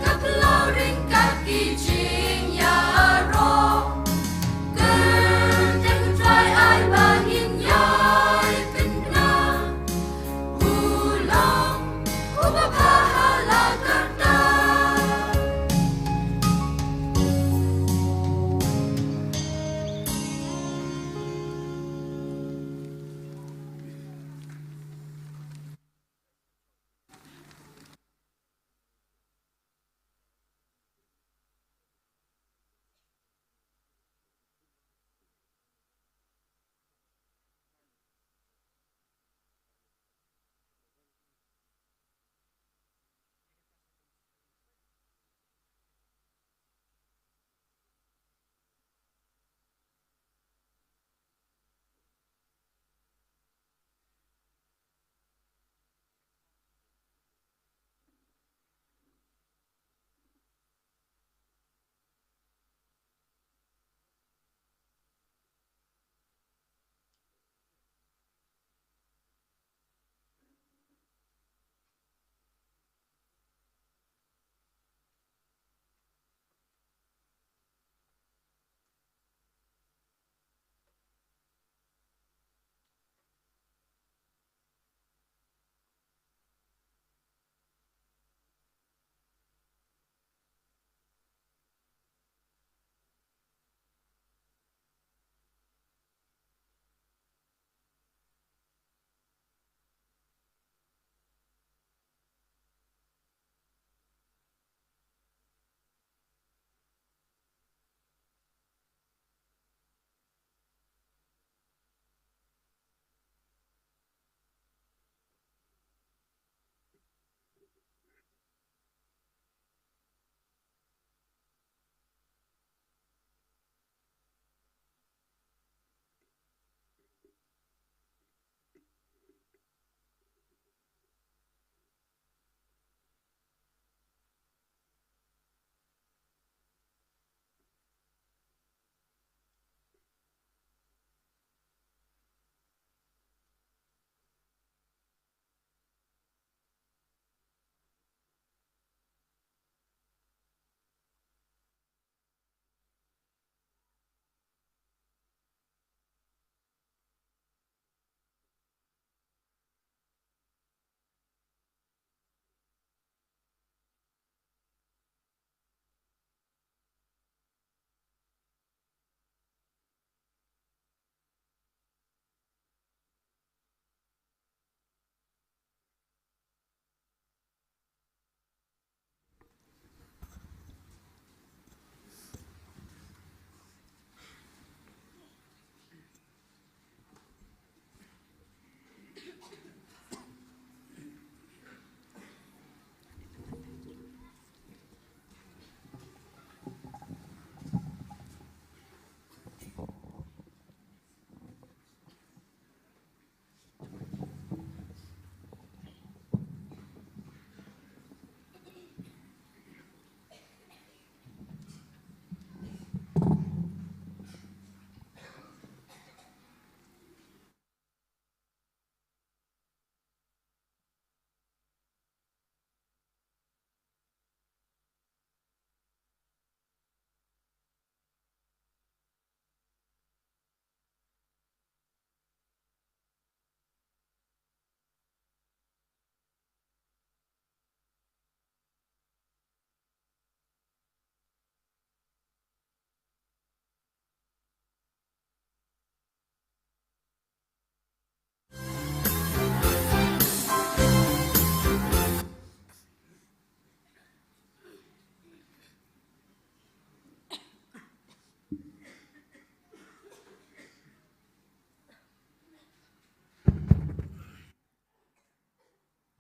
ka pynlong ryngkat ki jingïaroh. Kyrteng U Trai ai ba ngin ïai pynbna. U long uba bha ha la karta.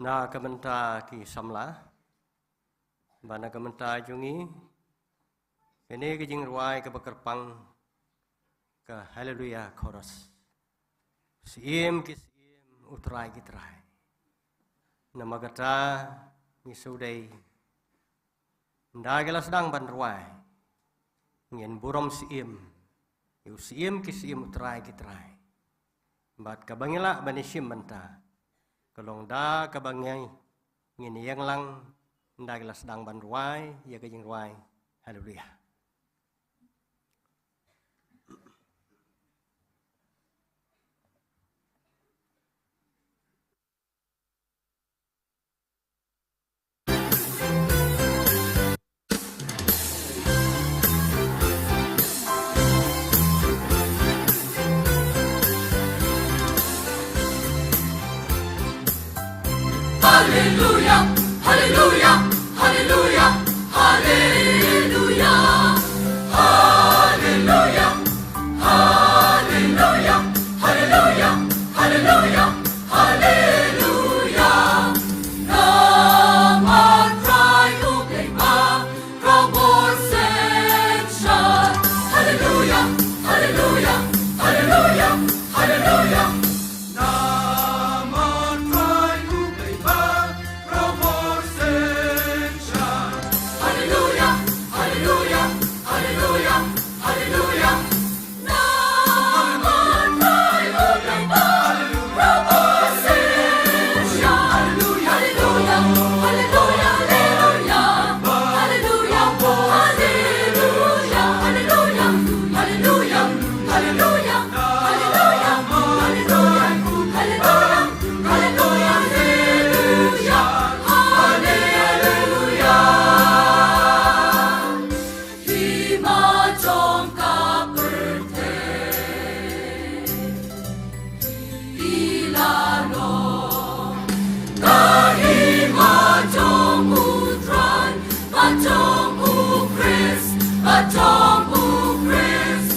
Na ka bynta ki samla, ba na ka bynta jong ngi, kane ka jingrwai kaba kyrpang ka Haleluya Chorus. Syiem ki syiem, U Trai ki trai. Namar kata ngi shu dei, ynda ki la sdang ban rwai, ngin burom syiem ïa u Syiem ki syiem, U Trai ki trai. Bad kaba ngi lah ban ïashim mynta ka long da kaba ngi, ngin ïeng lang Nda ki la sdang ban rwai ïa ka jingrwai Haleluya. Haleluya, haleluya, haleluya, haleluya. Haleluya, haleluya, haleluya, haleluya, haleluya. Namar Trai U Blei ba robor synshar. Haleluya, haleluya, haleluya, haleluya. Namar Trai U Blei ba robor synshar. Haleluya, haleluya, haleluya, haleluya. Namar Trai U Blei ba robor synshar. Haleluya, haleluya, haleluya, haleluya. Haleluya, haleluya, haleluya, haleluya, haleluya, haleluya, haleluya, haleluya, haleluya, haleluya, haleluya. Hima jong ka pyrthei i la long ka hima jong U Trai, ba jong U Khrist, ba jong U Khrist.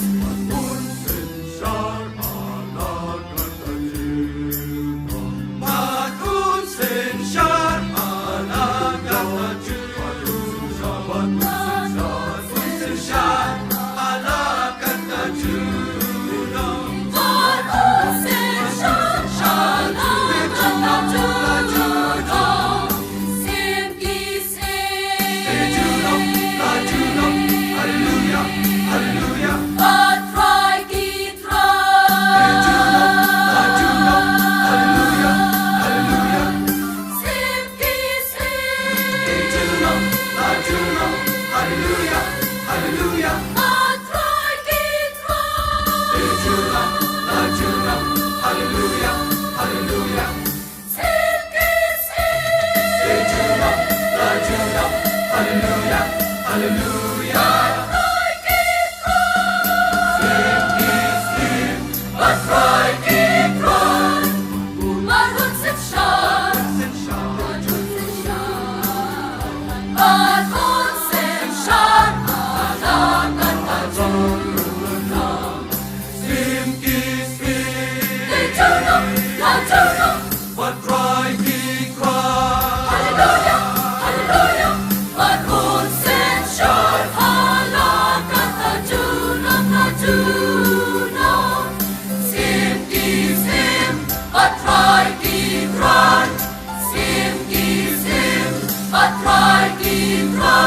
Bad un synshar ala kata junom. Bad un synshar ala kata junom. Bad un synshar ala kata junom. Sim ki sim. Haleluya, haleluya. Bad Trai ki Trai. Haleluya, haleluya. Sim ki sim. Haleluya, haleluya. Bad Trai ki Trai. Haleluya, haleluya. Sim ki sim. Haleluya, haleluya. Sim ki sim. Te junom, la junom. Bad Trai ki Trai. Haleluya, haleluya. Bad un synshar ha la kata junom, la junom. Sim ki sim. Bad Trai ki Trai. Sim ki sim. Bad Trai ki Trai.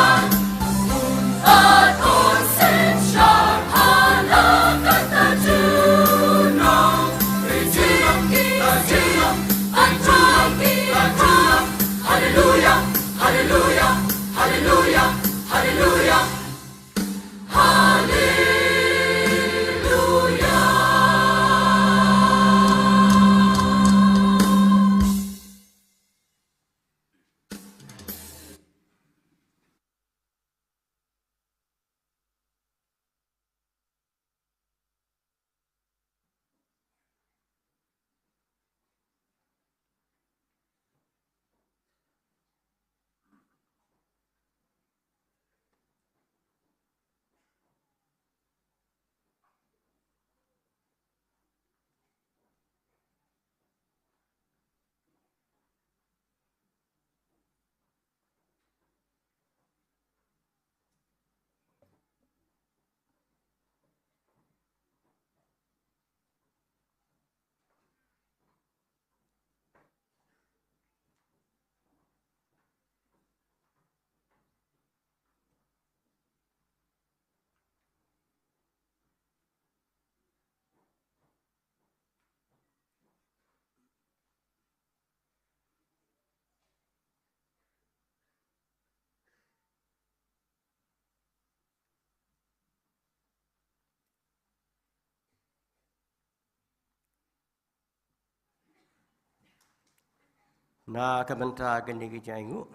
Na ka bynta kane ka jingaiñguh,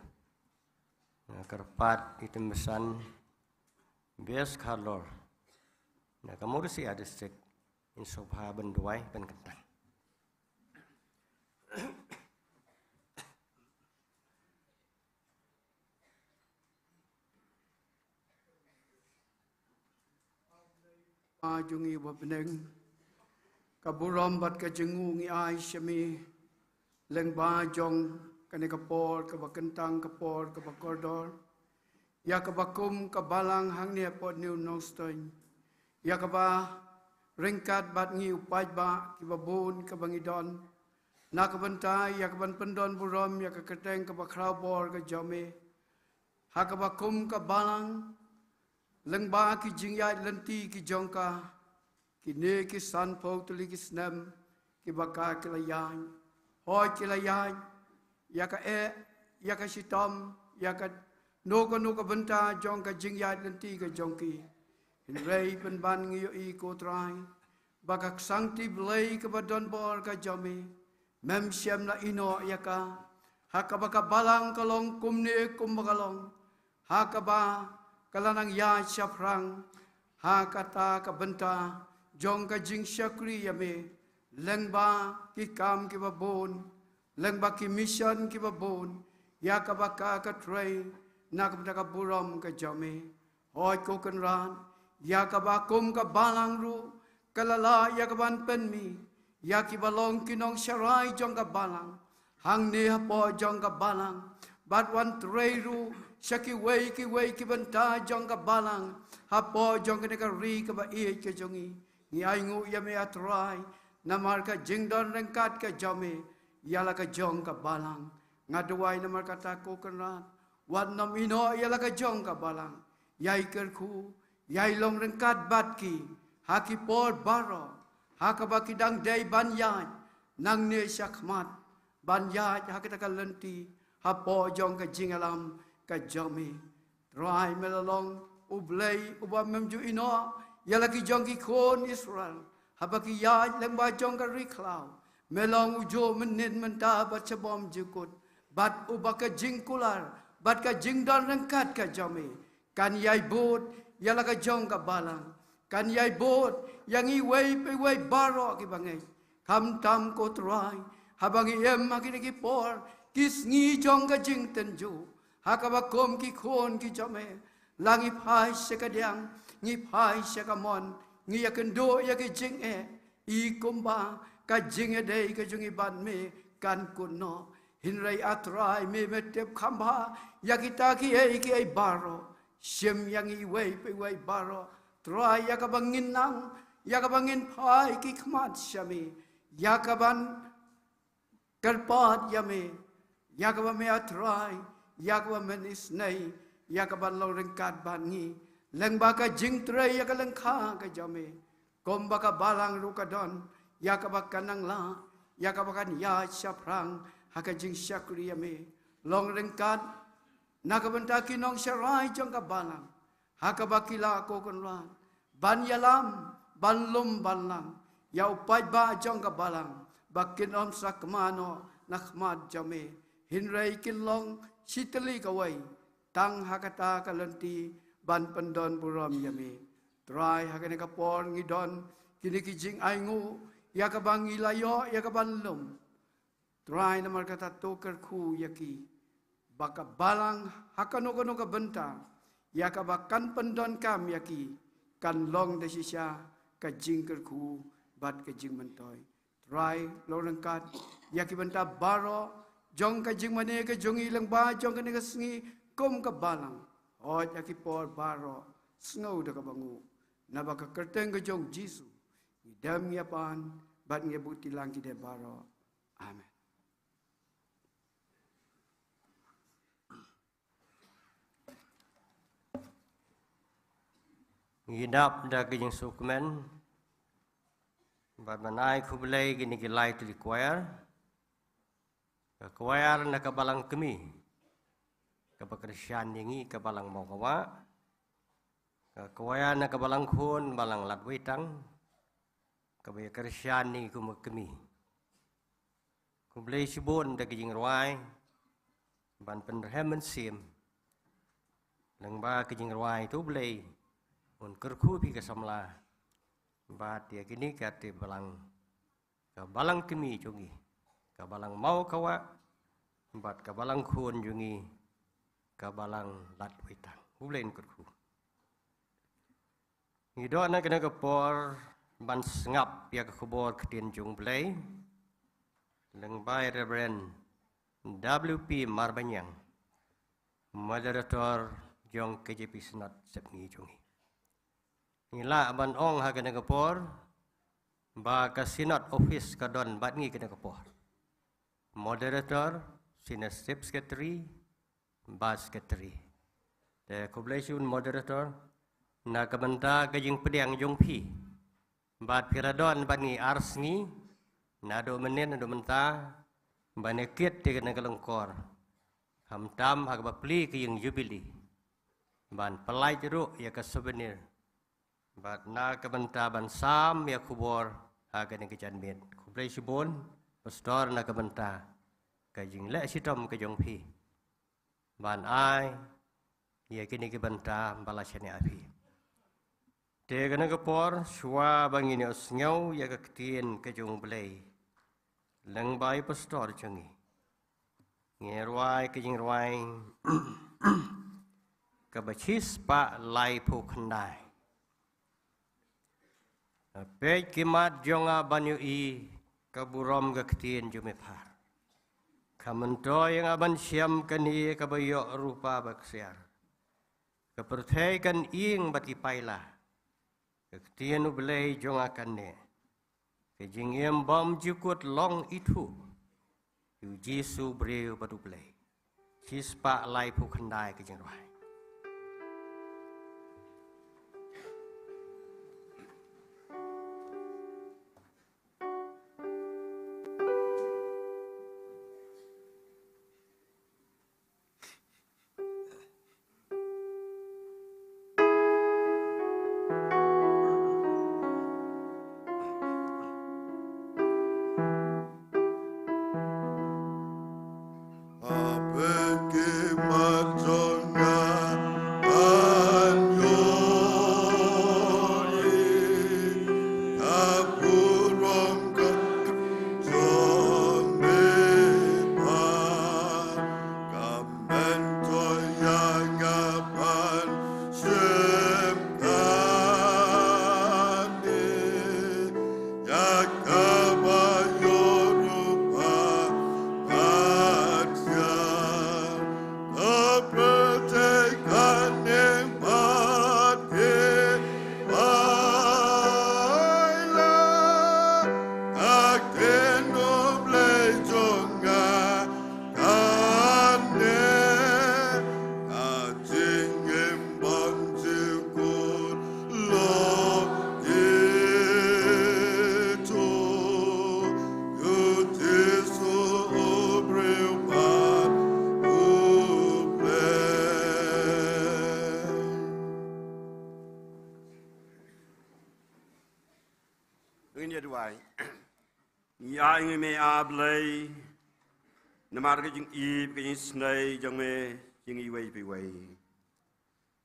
nga kyrpad ïa i Tymmen Basan Best Khalor na ka Mawryngkneng District, in sngewbha ban duwai ban kyntang. Ba jong ngi ba bneng, ka burom bad ka jingaiñguh ngi ai sha me, lyngba jong kane ka por kaba kyntang, ka por kaba kordor, ïa kaba kum ka balang hangne hapoh New Nongstoiñ, ïa kaba ryngkat bad ngi u paidbah kiba bun kaba ngi don, na ka bynta ïa kaban pyndon burom ïa ka kyrteng kaba khraw bor ka jong me, ha kaba kum ka balang, lyngba ki jingïaid lynti ki jong ka, kine ki sanphew tylli ki snem kiba ka ki la ïaid, hooid ki la ïaid ïa ka eh, ïa ka shitom, ïa kano kano ka bynta jong ka jingïaid lynti ka jong ki. Hynrei pynban ngi ïohi ko Trai, ba ka ksangti Blei kaba don bor ka jong me, mem shym la ïehnoh ïa ka, ha kaba ka balang ka long kumne kumba ka long, ha kaba ka la nang ïaid shaphrang ha kata ka bynta jong ka jingshakri ïa me, lyngba ki kam kiba bun, lyngba ki mission kiba bun, ïa kaba ka ka trei na ka bynta ka burom ka jong me. Hooid ko Kynrad, ïa kaba kum ka balang ruh ka la lah ïa kaban pynmih ïa kiba long ki nongsharai jong ka balang hangne hapoh jong ka balang, bad wan trei ruh sha kiwei kiwei ki bynta jong ka balang hapoh jong kane ka ri kaba ïeit ka jong ngi. Ngi ainguh ïa me, ah Trai, namar ka jingdon ryngkat ka jong me ïa la ka jong ka balang. Nga duwai namar kata ko Kynrad, wat nym ïehnoh ïa la ka jong ka balang, ïai kyrkhu, ïai long ryngkat bad ki ha ki por baroh, ha kaba ki dang dei ban ïaid nangne shakhmat, ban ïaid ha kata ka lynti hapoh jong ka jingïalam ka jong me. Trai, me la long U Blei uba mem ju ïehnoh ïa la ki jong ki khun Israel haba ki ïaid lyngba jong ka ri khlaw. Me long ujuh mynnin mynta bad shabymjukut, bad uba ka jingkular bad ka jingdon ryngkat ka jong me kan ïai bud ïa la ka jong ka balang, kan ïai bud ïa ngi iwei pa iwei baroh kiba ngeit. Khamtam ko Trai, haba ngi im ha kine ki por ki sngi jong ka jingtynjuh, ha kaba kum ki khun ki jong me, la ngi phai sha ka diang, ngi phai sha ka mon, ngi ïakynduh ïa ki jingeh, i kumba ka jingïadei ka jong ngi bad me kan kut noh. Hynrei ah Trai, me me tip kham bha ïa kita kiei kiei baroh. Shim ïa ngi iwei pa iwei baroh Trai, ïa kaba ngin nang, ïa kaba ngin phai ki khmat sha me, ïa kaban kyrpad ïa me, ïa kaba me ah Trai, ïa kaba men isynei, ïa kaban long ryngkat bad ngi lyngba ka jingtrei ïa ka lyngkha ka jong me. Kumba ka balang ruh ka don ïa kaba kan nang lah, ïa kaba kan ïaid shaphrang ha ka jingshakri ïa me, long ryngkat na ka bynta ki nongsharai jong ka balang, ha kaba ki lah ko Kynrad ban ïalam, ban lum ban lang ïa u paidbah jong ka balang, ba kin ym sakma noh na khmat jong me, hynrei kin long shi tylli kawei tang ha kata ka lynti ban pyndon burom ïa me. Trai, ha kane ka por ngi don kine ki jingainguh ïa kaba ngi la ïoh ïa kaban lum. Trai, namar kata to kyrkhu ïa ki, ba ka balang ha kano kano ka bynta ïa kaba kan pyndonkam ïa ki kan long da shisha ka jingkyrkhu bad ka jingmyntoi. Trai, long ryngkat ïa ki bynta baroh jong ka jingmane ka jong ngi lyngba jong kane ka sngi kum ka balang. Hooid ha ki por baroh, sngew da kaba nguh. Naba ka kyrteng ka jong Jisu ngi dem ngi ïapan bad ngi ïabud kti lang ki de baroh. Amen. Ngi dap da ka jingsngewkmen bad ban ai khublei kine ki lai tylli choir. Ka choir na ka balang kmie kaba kyrshan ïa ngi ka balang Mawkawah. Ka choir na ka balang khun balang Ladwitang kaba ïa kyrshan ïa ngi kum ka kmie. Khublei shibun da ka jingrwai ban pynrhem mynsiem. Lyngba ka jingrwai to Blei un kyrkhu phi ka samla bad ïa kine ki ate balang, ka balang kmie jong ngi, ka balang maw ka wah, bad ka balang khun jong ngi, ka balang Latwitang. Khublei un kyrkhu. Ngi don ha kane ka por ban sngap ïa ka khubor ktien jong Blei lyngba i Reverend W P Marbaniang, Moderator jong K J P Synod Sepngi jong ngi. Ngi lah ban ong ha kane ka por ba ka Synod Office ka don bad ngi kane ka por. Moderator, Synod Step Secretary, bad Secretary. Te khublei shibun Moderator, na ka bynta ka jingpdiang jong phi. Bad phi la don bad ngi ar sngi, naduh mynnin naduh mynta, ban ïa kit ïa kane ka lyngkor. Khamtam ha kaba plie ka ïing Jubilee. Ban pyllait ruh ïa ka souvenir. Bad na ka bynta ban sam ïa khubor ha kane ka janmiet. Khublei shibun, Pastor, na ka bynta ka jingleh shitom ka jong phi ban ai ïa kine ki bynta ba la shaniah phi. Te kane ka por shuwa ba ngin ïohsngew ïa ka ktien ka jong Blei lyngba i Pastor jong ngi, ngi rwai ka jingrwai kaba shispah laiphew khyndai. Peit ki mat jong nga ban ïohi ka burom ka ktien jong me phar. Ka myntoi ïa nga ban shem kane kaba ïoh rupa ba ksiar. Ka pyrthei kan ïeng bad ki paila. Ka ktien U Blei jong nga kane. Ka jingim bymjukut long ithuh ïa u Jisu briew bad U Blei. Shispah laiphew khyndai ka jingrwai. Ngin ïa duwai. Ngi ai ngi me A Blei namar ka jingïeit ka jingisynei jong me jong ngi iwei pa iwei.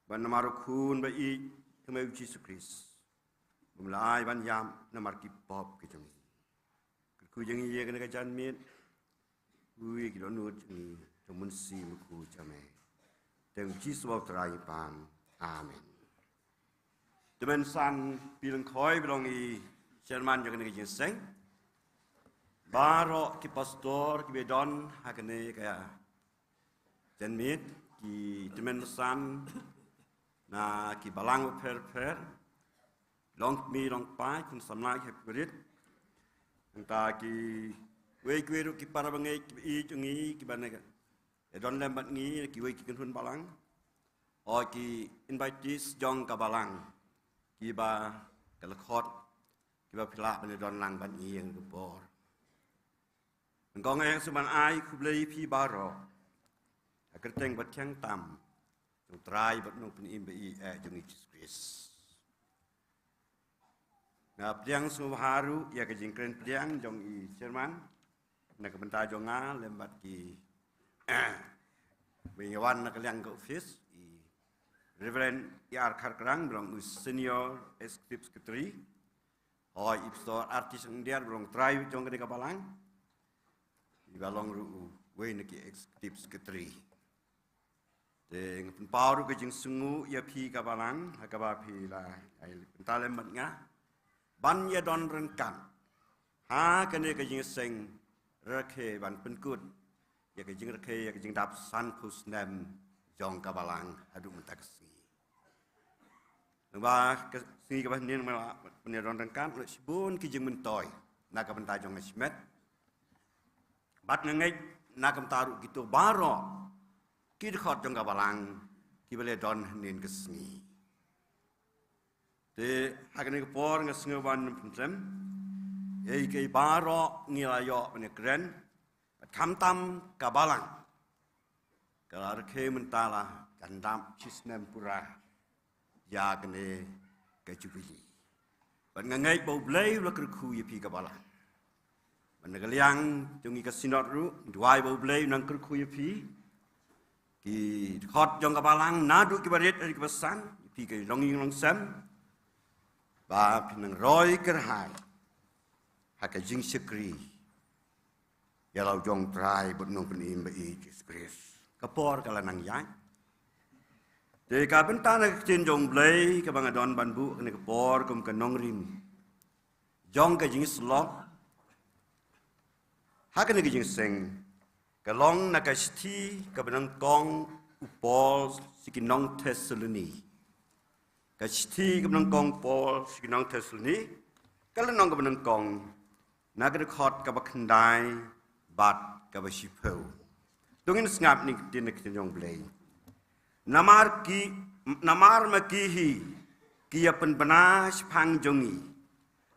Bad namar u Khun ba ïeit jong me U Jisu Khrist, bym la ai ban ïap namar ki pop ki jong ngi. Kyrkhu jong ngi ïa kane ka janmiet, u ïa ki dohnud jong ngi, jong Mynsiem Bakhuid jong me. Te U Jisu U Trai ngi pan. Amen. Te mynsan Pi Lyngkhoi ba long i chairman jong kane ka jingïaseng. Baroh ki pastor kiba don ha kane ka janmiet, ki tymmen basan na ki balang bapher bapher, long kmie long kpa, khun samla ki hep ki barit. Nangta kiwei kiwei ruh ki para bangeit kiba ïeit jong ngi kiba na ka, ïa don lem bad ngi, kiwei ki kynhun balang. O ki invitees jong ka balang kiba ka la khot, kiba phi lah ban ïa don lang bad ngi ïa kane ka por. Nyngkong eh nga sngewbha ban ai khublei ïa phi baroh ha ka kyrteng ba thiang tam jong U Trai bad U Nongpynim ba ïeit eh jong ngi Jisu Khrist. Nga pdiang sngewbha ruh ïa ka jingkren pdiang jong i chairman, Na ka bynta jong nga lem bad ki ba ngi wan na ka liang ka office, i Reverend E R Kharkrang ba long u Senior Executive Secretary, hoi i Pastor Artis Angdiar ba long trai jong kane ka balang, i ba long ruh uwei na ki Executive Secretary. Te nga pynpaw ruh ka jingsngew ïa phi ka balang ha kaba phi la ai pynta lem bad nga ban ïa don ryngkat ha kane ka jingseng rakhe ban pynkut ïa ka jingrakhe ïa ka jingdap sanphew snem jong ka balang haduh mynta ka sngi. Naba ka sngi kaba hynnin ma la pynïa don ryngkat la shibun ki jingmyntoi na ka bynta jong nga shimet. Bad nga ngeit na ka bynta ruh kito baroh ki dkhot jong ka balang kiba la don hynnin ka sngi. Te ha kane ka por nga sngew ban pynthem ïa kiei baroh ngi la ïoh ban ïakren. Bad khamtam ka balang ka la rakhe mynta la kan dap shi snem pura ïa kane ka jubili. Bad nga ngeit ba U Blei u la kyrkhu ïa phi ka balang. Bad na ka liang jong ngi ka synod ruh ngi duwai ba U Blei u nang kyrkhu ïa phi, ki dkhot jong ka balang naduh kiba rit haduh kiba san, ïa phi ki longïing longsem, ba phin nang roi kyrhai ha ka jingshakri ïa la u jong Trai bad Nongpynim ba i Jisu Khrist. Ka por ka la nang ïaid. Te ka bynta na ka ktien jong U Blei kaba nga don ban buh kane ka por kum ka nongrim jong ka jingïasyllok ha kane ka jingseng ka long na ka shithi kaba nyngkong u Paul sha ki nong Thessaloni. Ka shithi kaba nyngkong Paul sha ki nong Thessaloni, ka lynnong kaba nyngkong, na ka dkhot kaba khyndai bad kaba shiphew. To ngin sngap ïa kane ka ktien jong U Blei. Namar ki, namar ma ki hi ki ïa pynbna shaphang jong ngi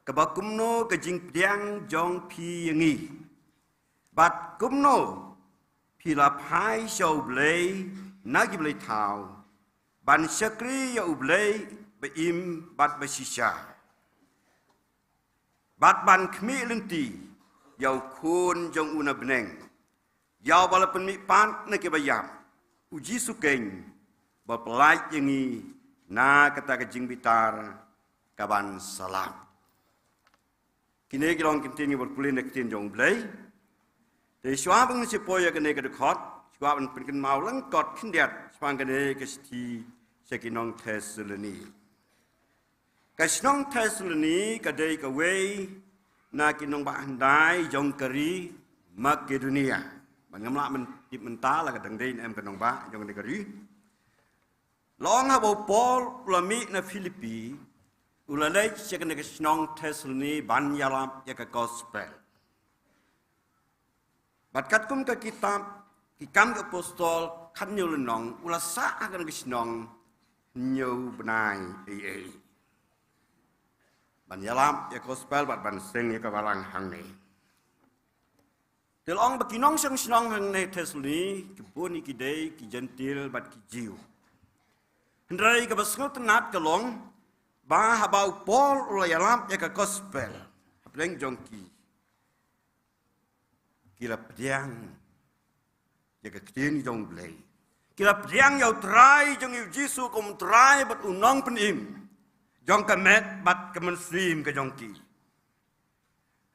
kaba kumno ka jingpdiang jong phi ïa ngi, bad kumno phi la phai sha U Blei na ki blei thaw ban shakri ïa U Blei ba im bad ba shisha, bad ban khmih lynti ïa u Khun jong u na bneng, ïa uba la pynmihpat na kiba ïap, U Jisu keiñ, ba pyllait ïa ngi na kata ka jingbitar ka ban sa lap. Kine ki long ki ktien kiba pule na ka ktien jong U Blei. Te shuwa ban sa poi ïa kane ka dkhot, shuwa ban pynkynmaw lyngkot khyndiat shaphang kane ka shithi sha ki nong Thessaloni. Ka shnong Thessaloni ka dei kawei na ki nongbah hyndai jong ka ri Makedonia. Bad ngam lah ban tip mynta la ka dang dei ne em ka nongbah jong kane ka ri. La ong haba u Paul u la mih na Philippi, u la leit sha kane ka shnong Thessaloni ban ïalap ïa ka gospel. Bad katkum ka kitab Ki Kam ki Apostol khathynñiew lynnong, u la sah ha kane ka shnong hynñiew bnai ei ei ban ïalap ïa ka gospel bad ban seng ïa ka balang hangne. Te la ong ba ki nongshong shnong hangne Thessaloni ki bun ki dei ki Jentil bad ki Jiw. Hynrei kaba sngewtynnat ka long ba haba u Paul u la ïalap ïa ka gospel hapdeng jong ki, ki la pdiang ïa ka ktien jong U Blei. Ki la pdiang ïa u Trai jong ngi U Jisu kum u Trai bad u Nongpynim jong ka met bad ka mynsiem ka jong ki.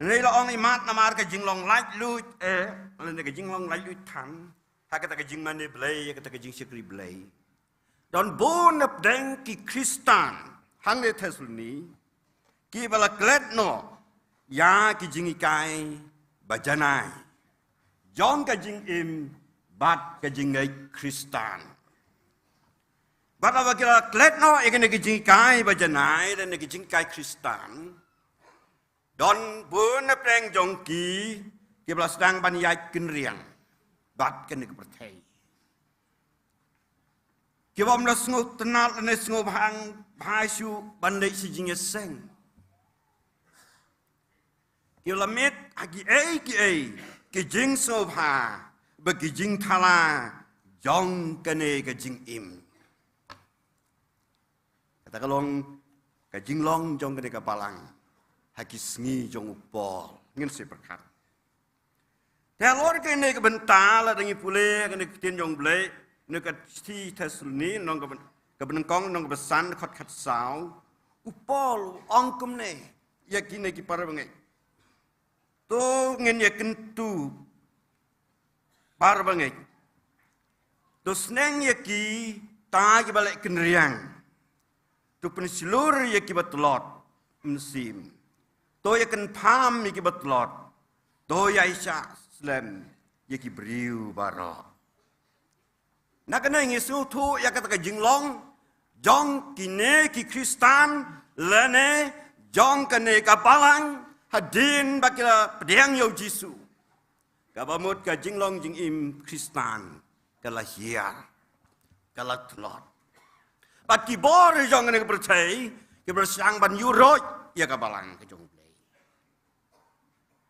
Hynrei la ong imat namar ka jinglong laitluid, eh, lane ka jinglong laitluid than ha kata ka jingmane Blei, ha kata ka jingshakri Blei, don bun napdeng ki Khristan hangne Thessaloni kiba la klet noh ïa ki jinghikai ba janai jong ka jingim bad ka jingngeit Khristan. Bad haba ki la klet noh ïa kine ki jinghikai ba janai lane ki jinghikai Khristan, don bun napdeng jong ki kiba la sdang ban ïaid kynriang bad kane ka pyrthei, kiba ym la sngewtynnat lane sngewbha bha shuh ban leit sha jingïaseng, kiba la miet ha kiei kiei ki jingsngewbha bad ki jingthala jong kane ka jingim. Kata ka long ka jinglong jong kane ka balang ha ki sngi jong u Paul. Ngin sa pyrkhat. Te halor kane ka bynta lada ngi pule kane ka ktien jong U Blei, na ka shithi Thessaloni, lynnong kaba, kaba nyngkong, lynnong kaba san, dkhot khatsaw, u Paul u ong kumne ïa kine ki para bangeit. To ngin ïa kyntu para bangeit. To sneng ïa kita kiba leh kynriang. To pynshlur ïa kiba tlot mynsiem. To ïa kynpham ïa kiba tlot. To ïa shah slem ïa ki briew baroh. Na kane ngi sngewthuh ïa kata ka jinglong jong kine ki Khristan lane jong kane ka balang hadien ba ki la pdiang ïa U Jisu. Kaba mut ka jinglong jingim Khristan ka la hiar, ka la tlot. Bad ki bor jong kane ka pyrthei ki pyrshang ban ïuh roit ïa ka balang ka jong U Blei.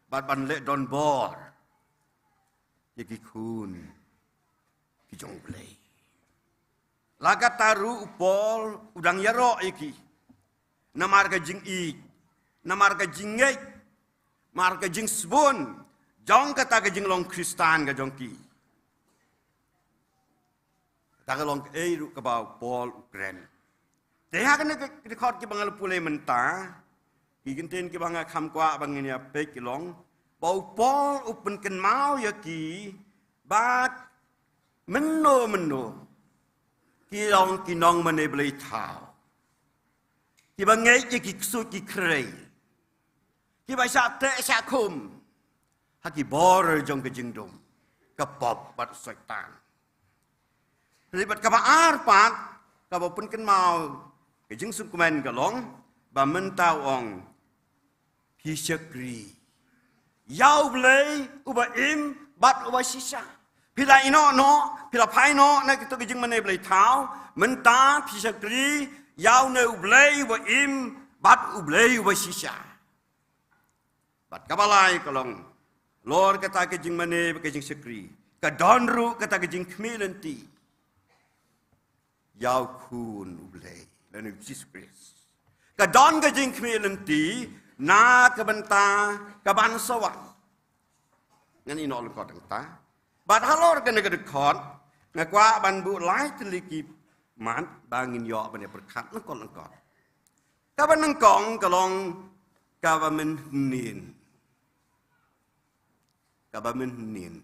Bad ban leh donbor ïa ki khun ki jong U Blei. La katta ruh u Paul u dang ïaroh ïa ki namar ka jingïeit, namar ka jingngeit, namar ka jingsbun jong kata ka jinglong Khristan ka jong ki. Kata ka long kaei ruh kaba u Paul u kren. Te ha kane ka dkhot kiba nga la pule mynta, ki kyntien kiba nga kham kwah ba ngin ïa peit ki long ba u Paul u pynkynmaw ïa ki ba mynno mynno ki long ki nongmane blei thaw, kiba ngeit ïa ki ksuid ki khrei, kiba shah teh shah khum ha ki bor jong ka jingdum, ka pop bad u Soitan. Hynrei bad kaba ar pat, kaba pynkynmaw ka jingsngewkmen ka long ba mynta u ong, phi shakri ïa U Blei uba im bad uba shisha. Phi la ïehnoh noh, phi la phai noh na kito ki jingmane blei thaw, mynta phi shakri ïa une U Blei uba im bad U Blei uba shisha. Bad kaba lai ka long, halor kata ka jingmane bad ka jingshakri, ka don ruh kata ka jingkhmih lynti ïa u Khun U Blei lane U Jisu Khrist. Ka don ka jingkhmih lynti na ka bynta ka ban sa wan. Ngan ïehnoh lyngkot hangta. Bad halor kane ka dkhot nga kwah ban buh lai tylli ki mat ba ngin ïoh ban ïa pyrkhat lyngkot lyngkot. Kaba nyngkong ka long kaba mynhynnin. Kaba mynhynnin.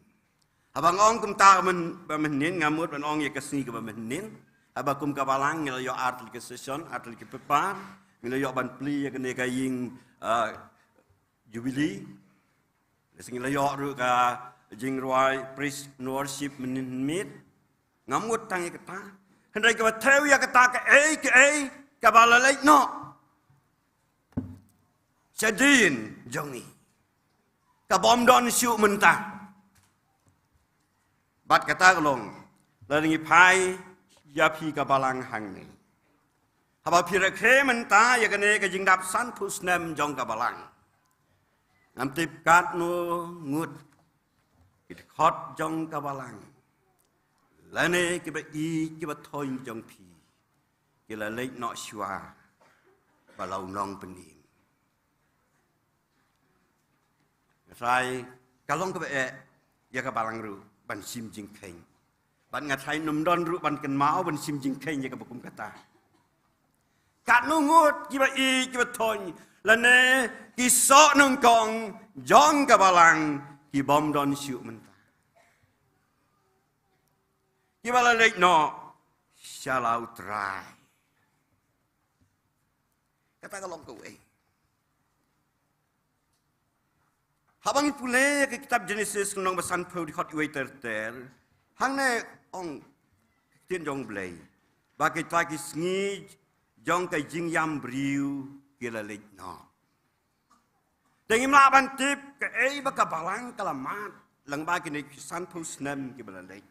Haba nga ong kumta kaba myn-, ba mynhynnin, nga mut ban ong ïa ka sngi kaba mynhynnin. Haba kum ka balang ngi la ïoh ar tylli ki session, ar tylli ki paper, ngi la ïoh ban plie ïa kane ka ïing, ah, Jubilee. Lehse ngi la ïoh ruh ka jingrwai praise and worship mynhynnin miet. Ngam mut tang ïa kata. Hynrei kaba thew ïa kata kaei kaei kaba la leit noh shadien jong ngi, ka bym don shuh mynta. Bad kata ka long, lada ngi phai ïa phi ka balang hangne, haba phi rakhe mynta ïa kane ka jingdap sanphew snem jong ka balang, ngam tip katno ngut ki dkhot jong ka balang lane kiba ïeit kiba thoiñ jong phi ki la leit noh shuwa ba la u nongpynim. Nga tharai ka long kaba eh ïa ka balang ruh ban shim jingkheiñ. Bad nga tharai ym don ruh ban kynmaw ban shim jingkheiñ ïa kaba kum kata. Katno ngut kiba ïeit kiba thoiñ lane ki soh nyngkong jong ka balang ki bym don shuh mynta, kiba la leit noh sha la U Trai. Kata ka long kawei. Haba ngi pule ïa ka kitab Jenesis lynnong ba sanphew dkhot wei ter ter, hangne ong ktien jong U Blei ba kita ki sngi jong ka jingïam briew ki la leit noh. Te ngim lah ban tip kaei ba ka balang ka la mad lyngba kine ki sanphew snem kiba la leit.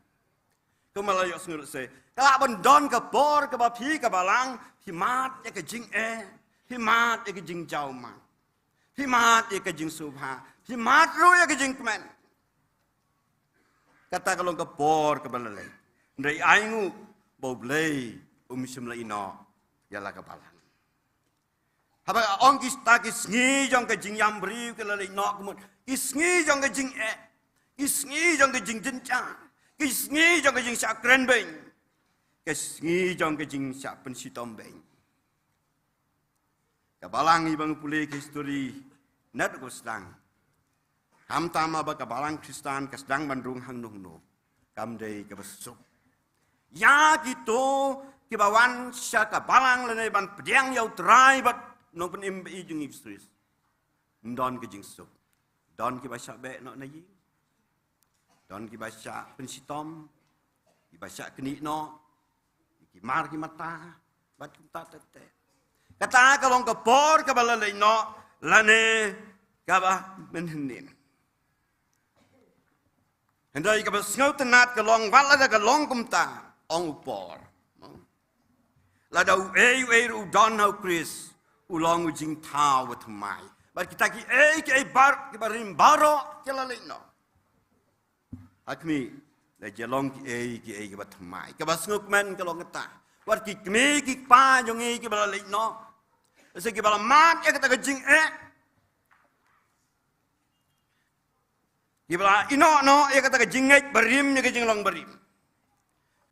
Kumba la ïohsngew ruh se, ka lah ban don ka por kaba phi ka balang phi mad ïa ka jingeh, phi mad ïa ka jingjaw man, phi mad ïa ka jingsngewbha, phi mad ruh ïa ka jingkmen. Kata ka long ka por kaba la leit. Hynrei ai nguh ba U Blei um shym la ïehnoh ïa la ka balang. Haba ong kita ki sngi jong ka jingïam briew ki la leit noh, ka mut ki sngi jong ka jingeh, Ki sngi jong ka jingjynjar, ki sngi jong ka jingshah kren beiñ, ki sngi jong ka jingshah pynshitom beiñ. Ka balang, i ba nga pule ka histori, nat ko sdang. Hamtam ba ka balang Khristan ka sdang ban rung hangno hangno, kam dei kaba suk. Ïa kito kiba wan sha ka balang lane ban pdiang ïa u Trai bad Nongpynim ba i jong i Jisu Khrist, don ka jingsuk. Don kiba shah beh noh na ïing, don kiba shah pynshitom, kiba shah knieh noh, ki mar ki mata, bad kumta tete. Kata ka long ka por kaba la leit noh lane kaba mynhynnin. Hynrei kaba sngewtynnat ka long, wat lada ka long kumta, ong u Paul, lada uei uei ruh u don ha u Khrist, u long u jingthaw ba thymmai. Bad kita kiei kiei bar, kiba rim baroh ki la leit noh. Ha khmih, la ïa long kiei kiei kiba thymmai. Kaba sngewkmen ka long kata, wat ki kmie ki kpa jong ngi kiba la leit noh, lehse kiba la mad ïa kata ka jingeh, kiba la ïehnoh noh ïa kata ka jingngeit barim, ïa ka jinglong barim.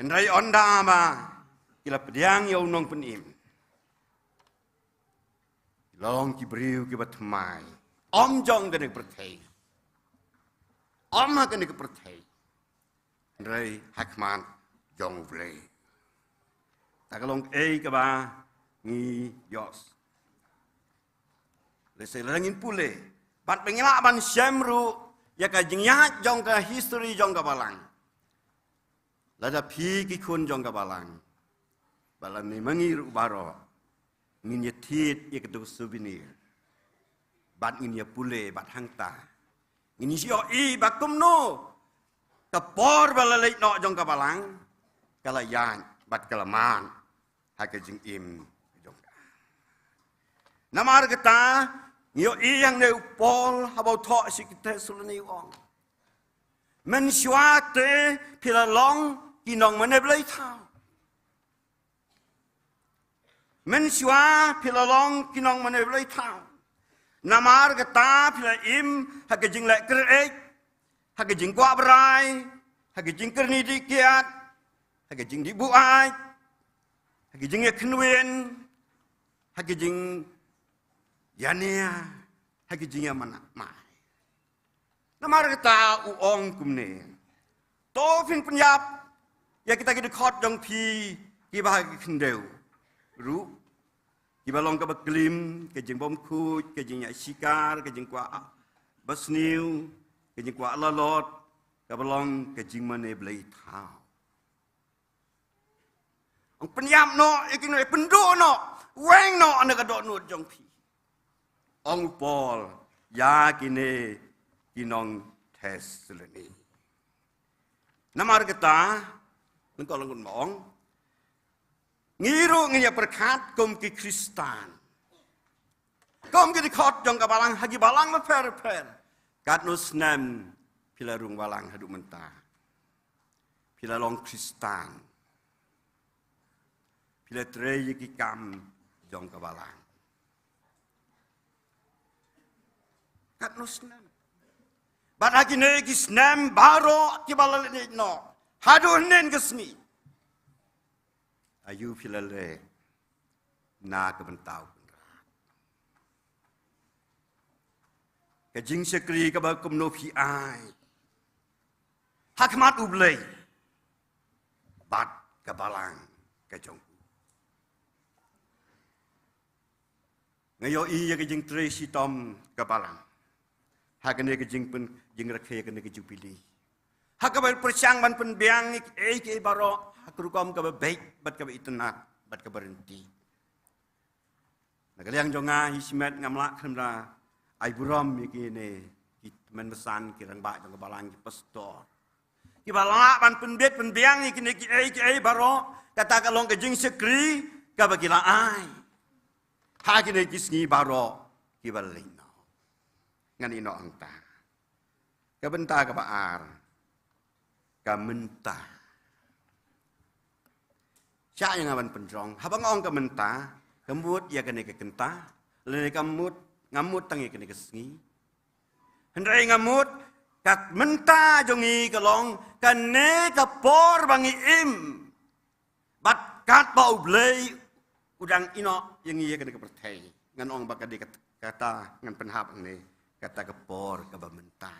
Hynrei ynda ba ki la pdiang ïa u Nongpynim, ki long ki briew kiba thymmai. Ym jong kane ka pyrthei, ym ha kane ka pyrthei, hynrei ha khmat jong U Blei. Ta ka long kaei kaba ngi ïoh. Lehse lada ngin pule, bad ba ngi lah ban shem ruh ïa ka jingïaid jong ka histori jong ka balang. Lada phi ki khun jong ka balang, bad lane ma ngi ruh baroh, ngin ïa thied ïa katu ka souvenir, bad ngin ïa pule bad hangta ngin ïa ïohi ba kumno ka por ba la leit noh jong ka balang ka la ïaid bad ka la mad ha ka jingim jong ka. Namar kata, ngi ïohi hangne u Paul haba u thoh sha ki Thessaloni u ong, mynshuwa te phi la long ki nongmane blei thaw. Mynshuwa phi la long ki nongmane blei thaw. Namar kata phi la im ha ka jingleh kyrhai, ha ka jingkwah brai, ha ka jingkyrni dih kiad, ha ka jingdih buaid, ha ka jingïakhynwin, ha ka jingïaneimai, ha ka jingïamanatmai. Namar kata u ong kumne, to phin pynïap ïa kita ki dkhot jong phi kiba ha ki khyndew ruh, kiba long kaba klim, ka jingbymkhuid, ka jingïashikar, ka jingkwah basniew, ka jingkwah lalot, kaba long ka jingmane blei thaw. Ong pynïap noh ïa kine, pynduh noh, weng noh na ka dohnud jong phi, ong u Paul ïa kine ki nong Thessaloni. Namar kata, nangta long kumba ong, ngi ruh ngin ïa pyrkhat kum ki Khristan, kum ki dkhot jong ka balang ha ki balang bapher bapher. Katno snem phi la rung balang haduh mynta? Phi la long Khristan? Phi la trei ïa ki kam jong ka balang? Katno snem? Bad ha kine ki snem baroh kiba la leit noh haduh hynnin ka sngi, aïu phi la leh na ka bynta u Kynrad? Ka jingshakri kaba kumno phi ai ha khmat U Blei bad ka balang ka jong u? Nga ïohi ïa ka jingtrei shitom ka balang ha kane ka jingpyn, jingrakhe kane ka jubili, ha kaba pyrshang ban pynbiang ïa kiei kiei baroh ha ka rukom kaba beit bad kaba itynnad bad kaba ryntih. Na ka liang jong nga hi shimet ngam lah khlem da ai burom ïa kine ki tymmen basan, ki rangbah jong ka balang, ki pastor, kiba lah ban pynbit pynbiang ïa kine kiei kiei baroh. Kata ka long ka jingshakri kaba ki la ai ha kine ki sngi baroh kiba la leit noh. Ngan ïehnoh hangta. Ka bynta kaba ar, ka mynta. Shah ïa nga ban pynjrong, haba nga ong ka mynta, ka mut ïa kane ka kynta, lane ka mut, nga mut tang ïa kane ka sngi. Hynrei nga mut Ka mynta jong ngi ka long kane ka por ba ngi im. Bad katba U Blei u dang ïehnoh ïa ngi ïa kane ka pyrthei. Ngan ong ba ka dei kat-, kata ngan pynhap hangne, kata ka por kaba mynta.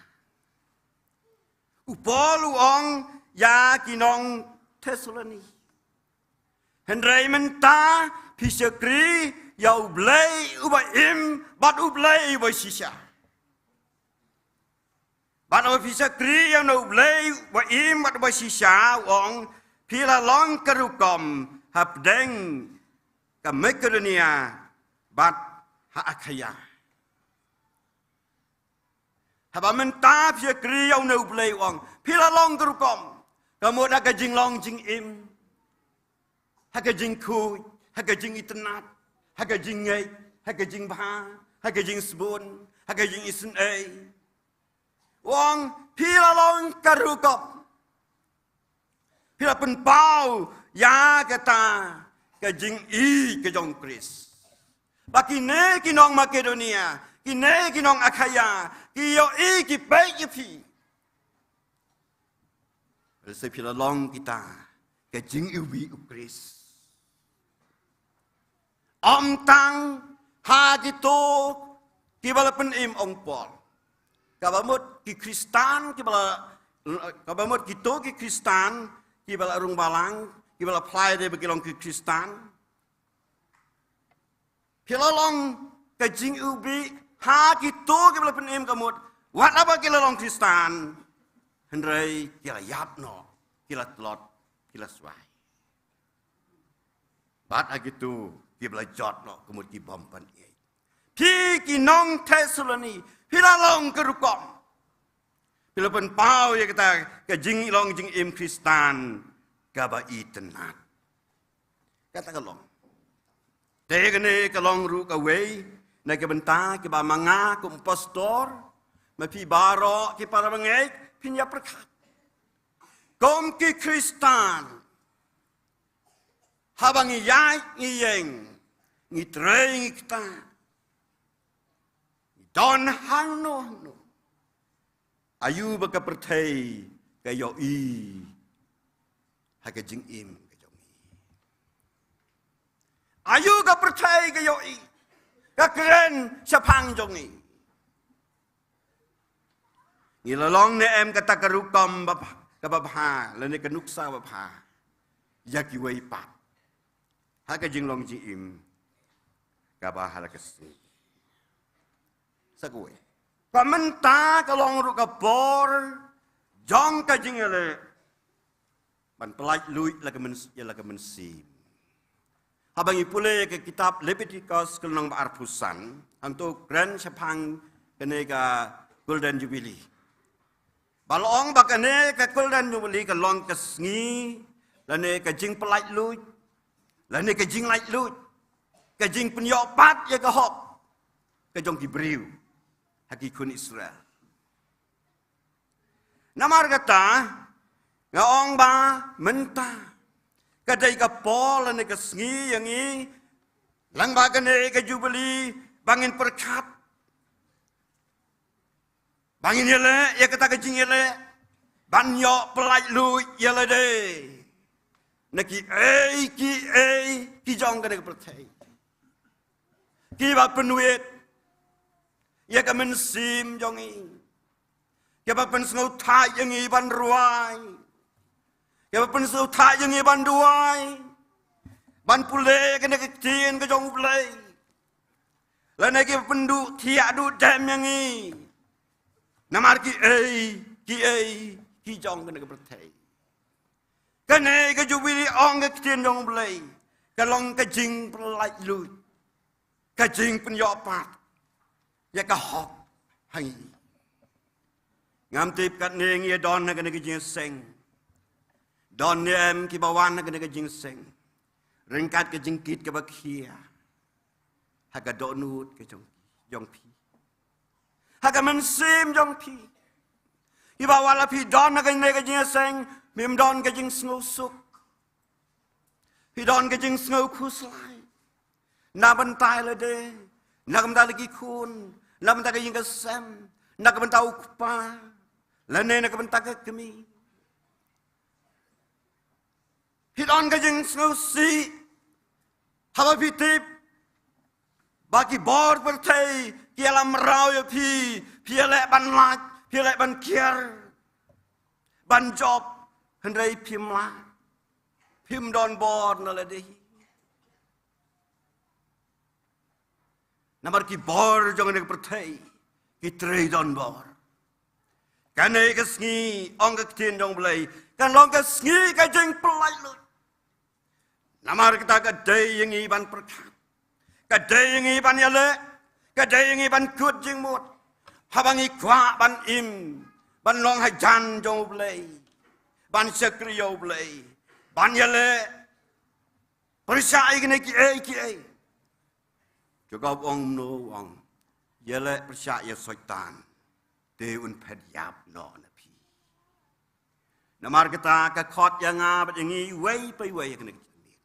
U Paul u ong ïa ki nong Thessaloni. Hynrei mynta phi shakri ïa U Blei uba im bad U Blei uba shisha. Bad haba phi shakri ïa U Blei uba im bad uba shisha, u ong phi la long ka rukom hapdeng ka Makedonia bad ha Akhaia. Haba mynta phi shakri ïa U Blei, u ong phi la long ka rukom. Ka mut ha ka jinglong jingim, ha ka jingkhuid, ha ka jingitynnad, ha ka jingngeit, ha ka jingbha, ha ka jingsbun, ha ka jingisynei. U ong phi la long ka rukom. Phi la pynpaw ïa kata ka jingïeit ka jong Khrist. Ba kine ki nong Makedonia, kine ki nong Akhaia, ki ïohi ki peit ïa phi. Lehse phi la long kita ka jingiwbih u Khrist. Ym tang ha kito kiba la pynim, ong Paul. Kaba mut ki Khristan kiba la, kaba mut kito ki Khristan kiba la rung balang, kiba la phla de ba ki long ki Khristan. Phi la long ka jingiwbih ha kito kiba la pynim, ka mut wat haba ki la long Khristan, hynrei ki la ïap noh, ki la tlot, ki la swai. Bad ha kito kiba la jot noh, ka mut ki bym pynïeit. Phi ki nong Thessaloni, phi la long ka rukom. Phi la pynpaw ïa kata ka jinglong jingim Khristan kaba itynnad. Kata ka long. Te kane ka long ruh kawei na ki bynta kiba ma nga kum pastor, ma phi baroh ki para bangeit, phin ïa pyrkhat. Kum ki Khristan, haba ngi ïaid ngi ïeng, ngi trei ngi ktah, ngi don hangno hangno, aïu ba ka pyrthei ka ïohi ha ka jingim ka jong ngi? Aïu ka pyrthei ka ïohi ka kren shaphang jong ngi? Ngi la long ne em kata ka rukom ba bha, kaba bha, lane ka nuksa ba bha ïa kiwei pat ha ka jinglong jingim kaba ha la ka sngi? Sa kawei. Ka mynta ka long ruh ka por jong ka jingïaleh ban pyllait luid la ka myns-, ïa la ka mynsiem. Haba ngi pule ka kitab Leviticus ka lynnong ba arphew san, hangto kren shaphang kane ka Golden Jubilee. Ba la ong ba kane ka Golden Jubilee ka long ka sngi lane ka jingpyllait luid, lane ka jinglait luid, ka jingpynïoh pat ïa ka hok ka jong ki briew ha ki khun Israel. Namar kata nga ong ba mynta ka dei ka por lane ka sngi ïa ngi, lyngba kane ka Jubilee, ba ngin pyrkhat, ba ngin ïaleh ïa kata ka jingïaleh ban ïoh pyllait luid ïa lade na kiei kiei ki jong kane ka pyrthei, kiba pynwit ïa ka mynsiem jong ngi, kiba pynsngewthait ïa ngi ban rwai, kiba pynsngewthait ïa ngi ban duwai, ban pule kane ka ktien ka jong U Blei, lane kiba pynduh thiah duh dem ïa ngi namar kiei kiei ki jong kane ka pyrthei. Kane ka Jubilee, ong ka ktien jong U Blei, ka long ka jingpyllait luid, ka jingpynïoh pat ïa ka hok ha ngi. Ngam tip katne ngi ïa don ha kane ka jingïaseng. Don ne em kiba wan ha kane ka jingïaseng ryngkat ka jingkit kaba khia ha ka dohnud ka jong, jong phi, ha ka mynsiem jong phi? Kiba wat la phi don ha kane ka jingïaseng, phim don ka jingsngewsuk, phi don ka jingsngew khuslai na bynta ïa lade, na ka bynta la ki khun, na bynta ka ïing ka sem, na ka bynta u kpa, Lane na ka bynta ka kmie. Phi don ka jingsngewsih. Haba phi tip ba ki bor pyrthei ki ïalam mraw ïa phi, phi ïaleh ban lait, phi ïaleh ban kiar, ban jop, hynrei phim lah. Phim don bor na lade. Namar ki bor jong kane ka pyrthei ki trei don bor. Kane ka sngi, ong ka ktien jong U Blei, kan long ka sngi ka jingpynlait luid. Namar kata ka dei ïa ngi ban pyrkhat. Ka dei ïa ngi ban ïaleh. Ka dei ïa ngi ban kut jingmut. Haba ngi kwah ban im, ban long hajan jong U Blei, ban shakri ïa U Blei, ban ïaleh pyrshah ïa kine kiei kiei. Jakob ong kumno? Ong, ïaleh pyrshah ïa Soitan, te un phet ïap noh na phi. Namar kata ka khot ïa nga bad ïa ngi iwei pa iwei ha kane ka jingim.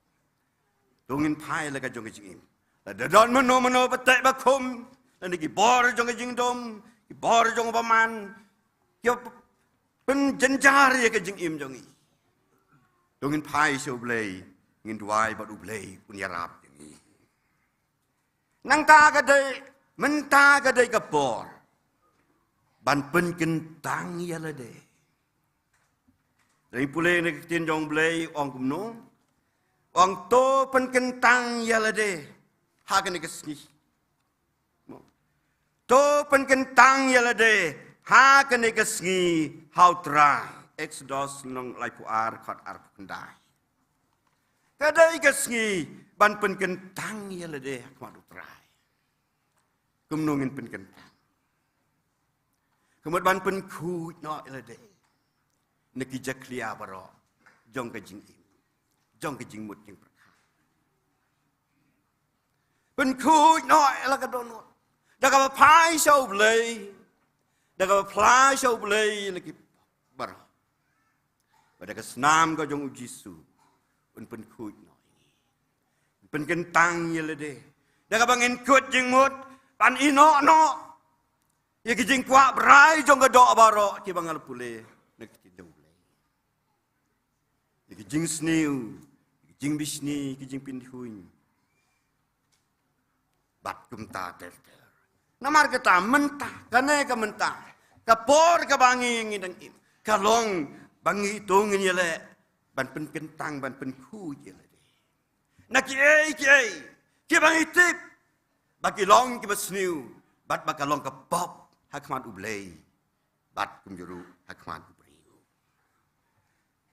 To ngin phai la ka jong ka jingim. Lada don mano mano ba teh ba khum, lane ki bor jong ka jingdum, ki bor jong u bymman, ki pynjynjar ïa ka jingim jong ngi, to ngin phai sha U Blei, ngin duwai bad U Blei un ïarap ïa ngi. Nangta ka dei, mynta ka dei ka por ban pynkyntang ïa lade. Lada ngi pule na ka ktien jong U Blei, ong kumno? Ong, to pynkyntang ïa lade ha kane ka sngi. To pynkyntang ïa lade ha kane ka sngi ha U Trai. Eksodos lynnong laiphew ar, dkhot arphew khyndai. Ka dei ka sngi ban pynkyntang ïa lade ha khmat U Trai. Kumno ngin pynkyntang? Ka mut ban pynkhuid noh ïa lade na ki jakhlia baroh jong ka jingim, jong ka jingmut jingpyrkhat. Pynkhuid noh ïa la ka dohnud da kaba phai sha U Blei, da kaba phla sha U Blei ïa la ki baroh. Bad da ka snam ka jong U Jisu un pynkhuid noh ïa ngi, pynkyntang ïa lade da kaba ngin kut jingmut ban ïehnoh noh ïa ki jingkwah brai jong ka doh baroh kiba nga la pule na ka ktien jong U Blei. Ïa ki jingsniew, ïa ki jingbishni, ïa ki jingpynhiar, bad kumta ter ter. Namar kata mynta, kane ka mynta, ka por kaba ngi ngi dang im, ka long ba ngi to ngin ïaleh ban pynkyntang, ban pynkhuid ïa lade na kiei kiei kiba ngi tip ba ki long kiba sniew, bad ba ka long ka pop ha khmat U Blei bad kumjuh ruh ha khmat u briew.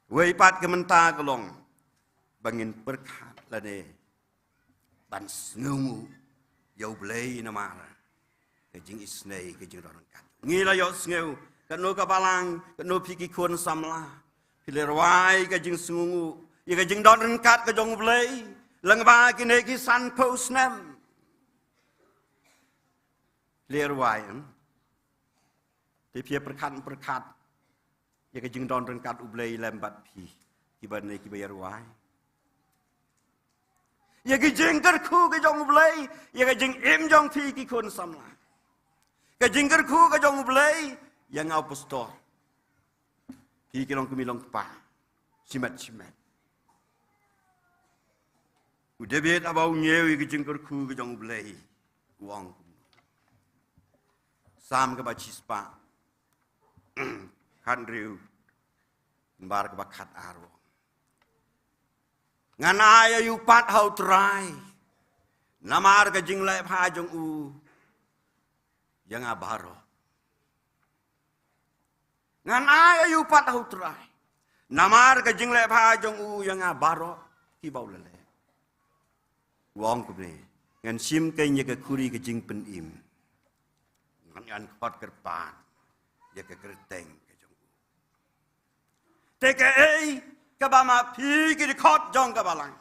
Wei pat ka mynta ka long ba ngin pyrkhat lane ban sngewnguh ïa U Blei namar ka jingisynei, ka jingdon ryngkat. Ngi la ïohsngew, katno ka balang, katno phi ki khun samla, phi la rwai ka jingsngewnguh ïa ka jingdon ryngkat ka jong U Blei lyngba kine ki sanphew snem. Phi la rwai, em? Te phi ïa pyrkhat, pyrkhat ïa ka jingdon ryngkat U Blei lem bad phi, kiba ne kiba ïa rwai ïa ka jingkyrkhu ka jong U Blei ïa ka jingim jong phi ki khun samla, ka jingkyrkhu ka jong U Blei ïa nga u pastor, phi ki long kmie long kpa, shimet shimet. U David haba u ñiew ïa ka jingkyrkhu ka jong U Blei, u ong kumno? Salm kaba shispah khathynriew, nambar kaba khatar, u ong: Ngan ai aïu pat ha U Trai, namar ka jingleh bha jong u ïa nga baroh. Ngan ai aïu pat ha U Trai, namar ka jingleh bha jong u ïa nga baroh kiba u la leh. U ong kumne: Ngan shim kein ïa ka khuri ka jingpynim, ngan, ngan khot kyrpad ïa ka kyrteng ka jong u. Te kaei kaba ma phi ki dkhot jong ka balang,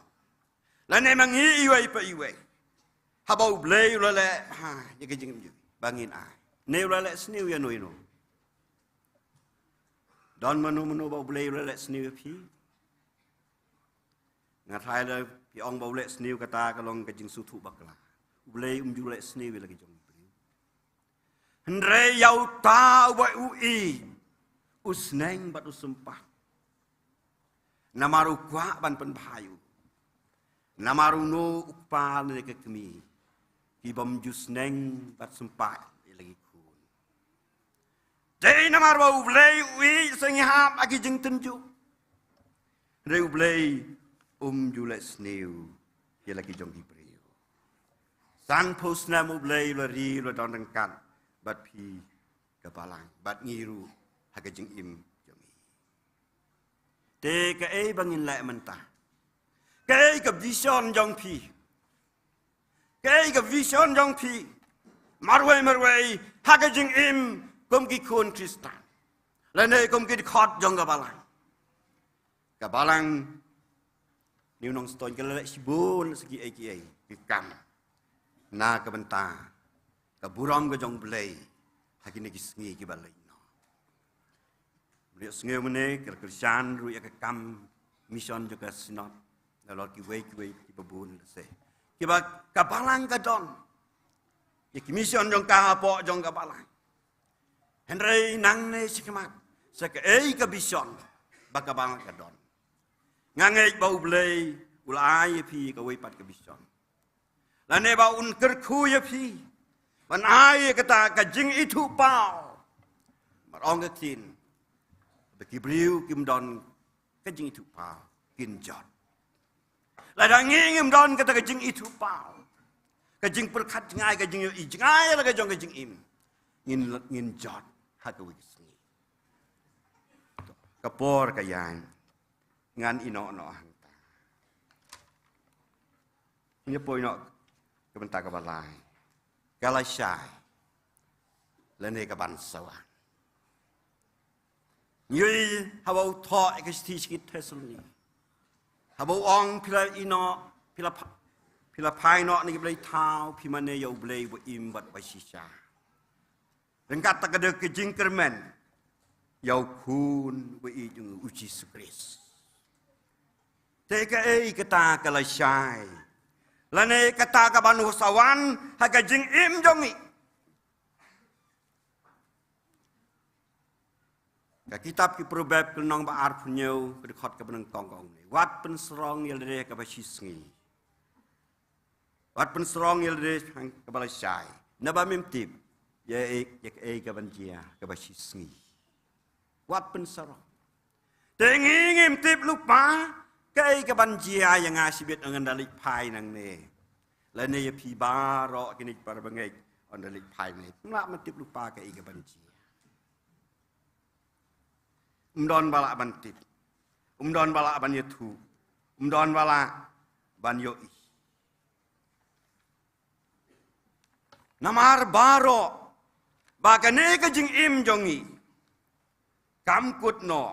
lane ma ngi iwei pa iwei, haba U Blei u la leh bha ïa ka jingim jong ngi, ba ngin ai? Ne u la leh sniew ïano ïano? Don mano mano ba U Blei u la leh sniew ïa phi? Nga tharai lada phi ong ba u leh sniew, kata ka long ka jingsngewthuh bakla. U Blei um ju leh sniew ïa la ki jong u briew. Hynrei ïa uta uba u ïeit, u sneng bad u sympat. Namar u kwah ban pynbha ïa u. Namar uno u kpa ne ka kmie ki bym ju sneng bad sympat ïa la ki khun. Dei namar ba U Blei u ïeit sngewbha ha ki jingtynjuh. Hynrei U Blei um ju leh sniew ïa la ki jong ki briew. Sanphew snem U Blei u la ri u la don ryngkat bad phi ka balang bad ngi ruh ha ka jingim jong ngi. Te kaei ba ngin leh mynta? Kaei ka vision jong phi? Kaei ka vision jong phi marwei marwei ha ka jingim kum ki khun Khristan lane kum ki dkhot jong ka balang? Ka balang New Nongstoiñ ka la leh shibun sa kiei kiei ki kam na ka bynta ka burom ka jong U Blei ha kine ki sngi kiba leit noh. Ruh sngew mynne ka kyrshan ruh ïa ka kam mission jong ka Synod nalor kiwei kiwei kiba bun lehse kiba ka balang ka don ïa ki mission jong ka hapoh jong ka balang. Hynrei nangne shakhmat sa kaei ka vision ba ka balang ka don? Nga ngeit ba U Blei u la ai ïa phi kawei pat ka vision. Lane ba un kyrkhu ïa phi ban ai kata ka jingithuhpaw. Mar ong ka ktien ba ki briew kim don ka jingithuhpaw kin jot. Lada ngi ngim don kata ka jingithuhpaw, ka jingpyrkhat jngai, ka jingïohi jngai la ka jong ka jingim, ngin ngin jot ha kawei ka sngi. Ka por ka ïaid, ngan ïehnoh noh hangta. Ngi poi noh ka bynta kaba lai, ka lashai lane ka ban sa wan. Ngi ïohi haba u thoh ïa ka shithi sha ki Thessaloni, haba u ong phi la ïehnoh, phi la pha-, phi la phai noh na ki blei thaw, phi mane ïa U Blei ba im bad ba shisha. Ryngkat kata ka dei ka jingkyrmen ïa u Khun ba ïeit jong ngi, U Jisu Khrist. Te kaei kata ka lashai lane kata ka ban sa wan ha ka jingim jong ngi? Ka kitab ki Proverb ka lynnong ba arphew hynñiew ka dkhot kaba nyngkong ka ong ne, wat pynsarong ïa lade ha kaba shisngi. Wat pynsarong ïa lade ha kaba lashai, naba mem tip ïa, ïa kaei ka ban jia ha kaba shisngi. Wat pynsarong. Te ngi ngim tip lypa kaei ka ban jia ïa nga shibit, ynda leit phai nangne, lane ïa phi baroh kine para bangeit ynda leit phai nangne. Ym lah ban tip lypa kaei ka ban jia. Ym don ba lah ban tip. Ym don ba lah ban ïathuh. Ym don ba lah ban ïohi. Namar baroh ba kane ka jingim jong ngi kam kut noh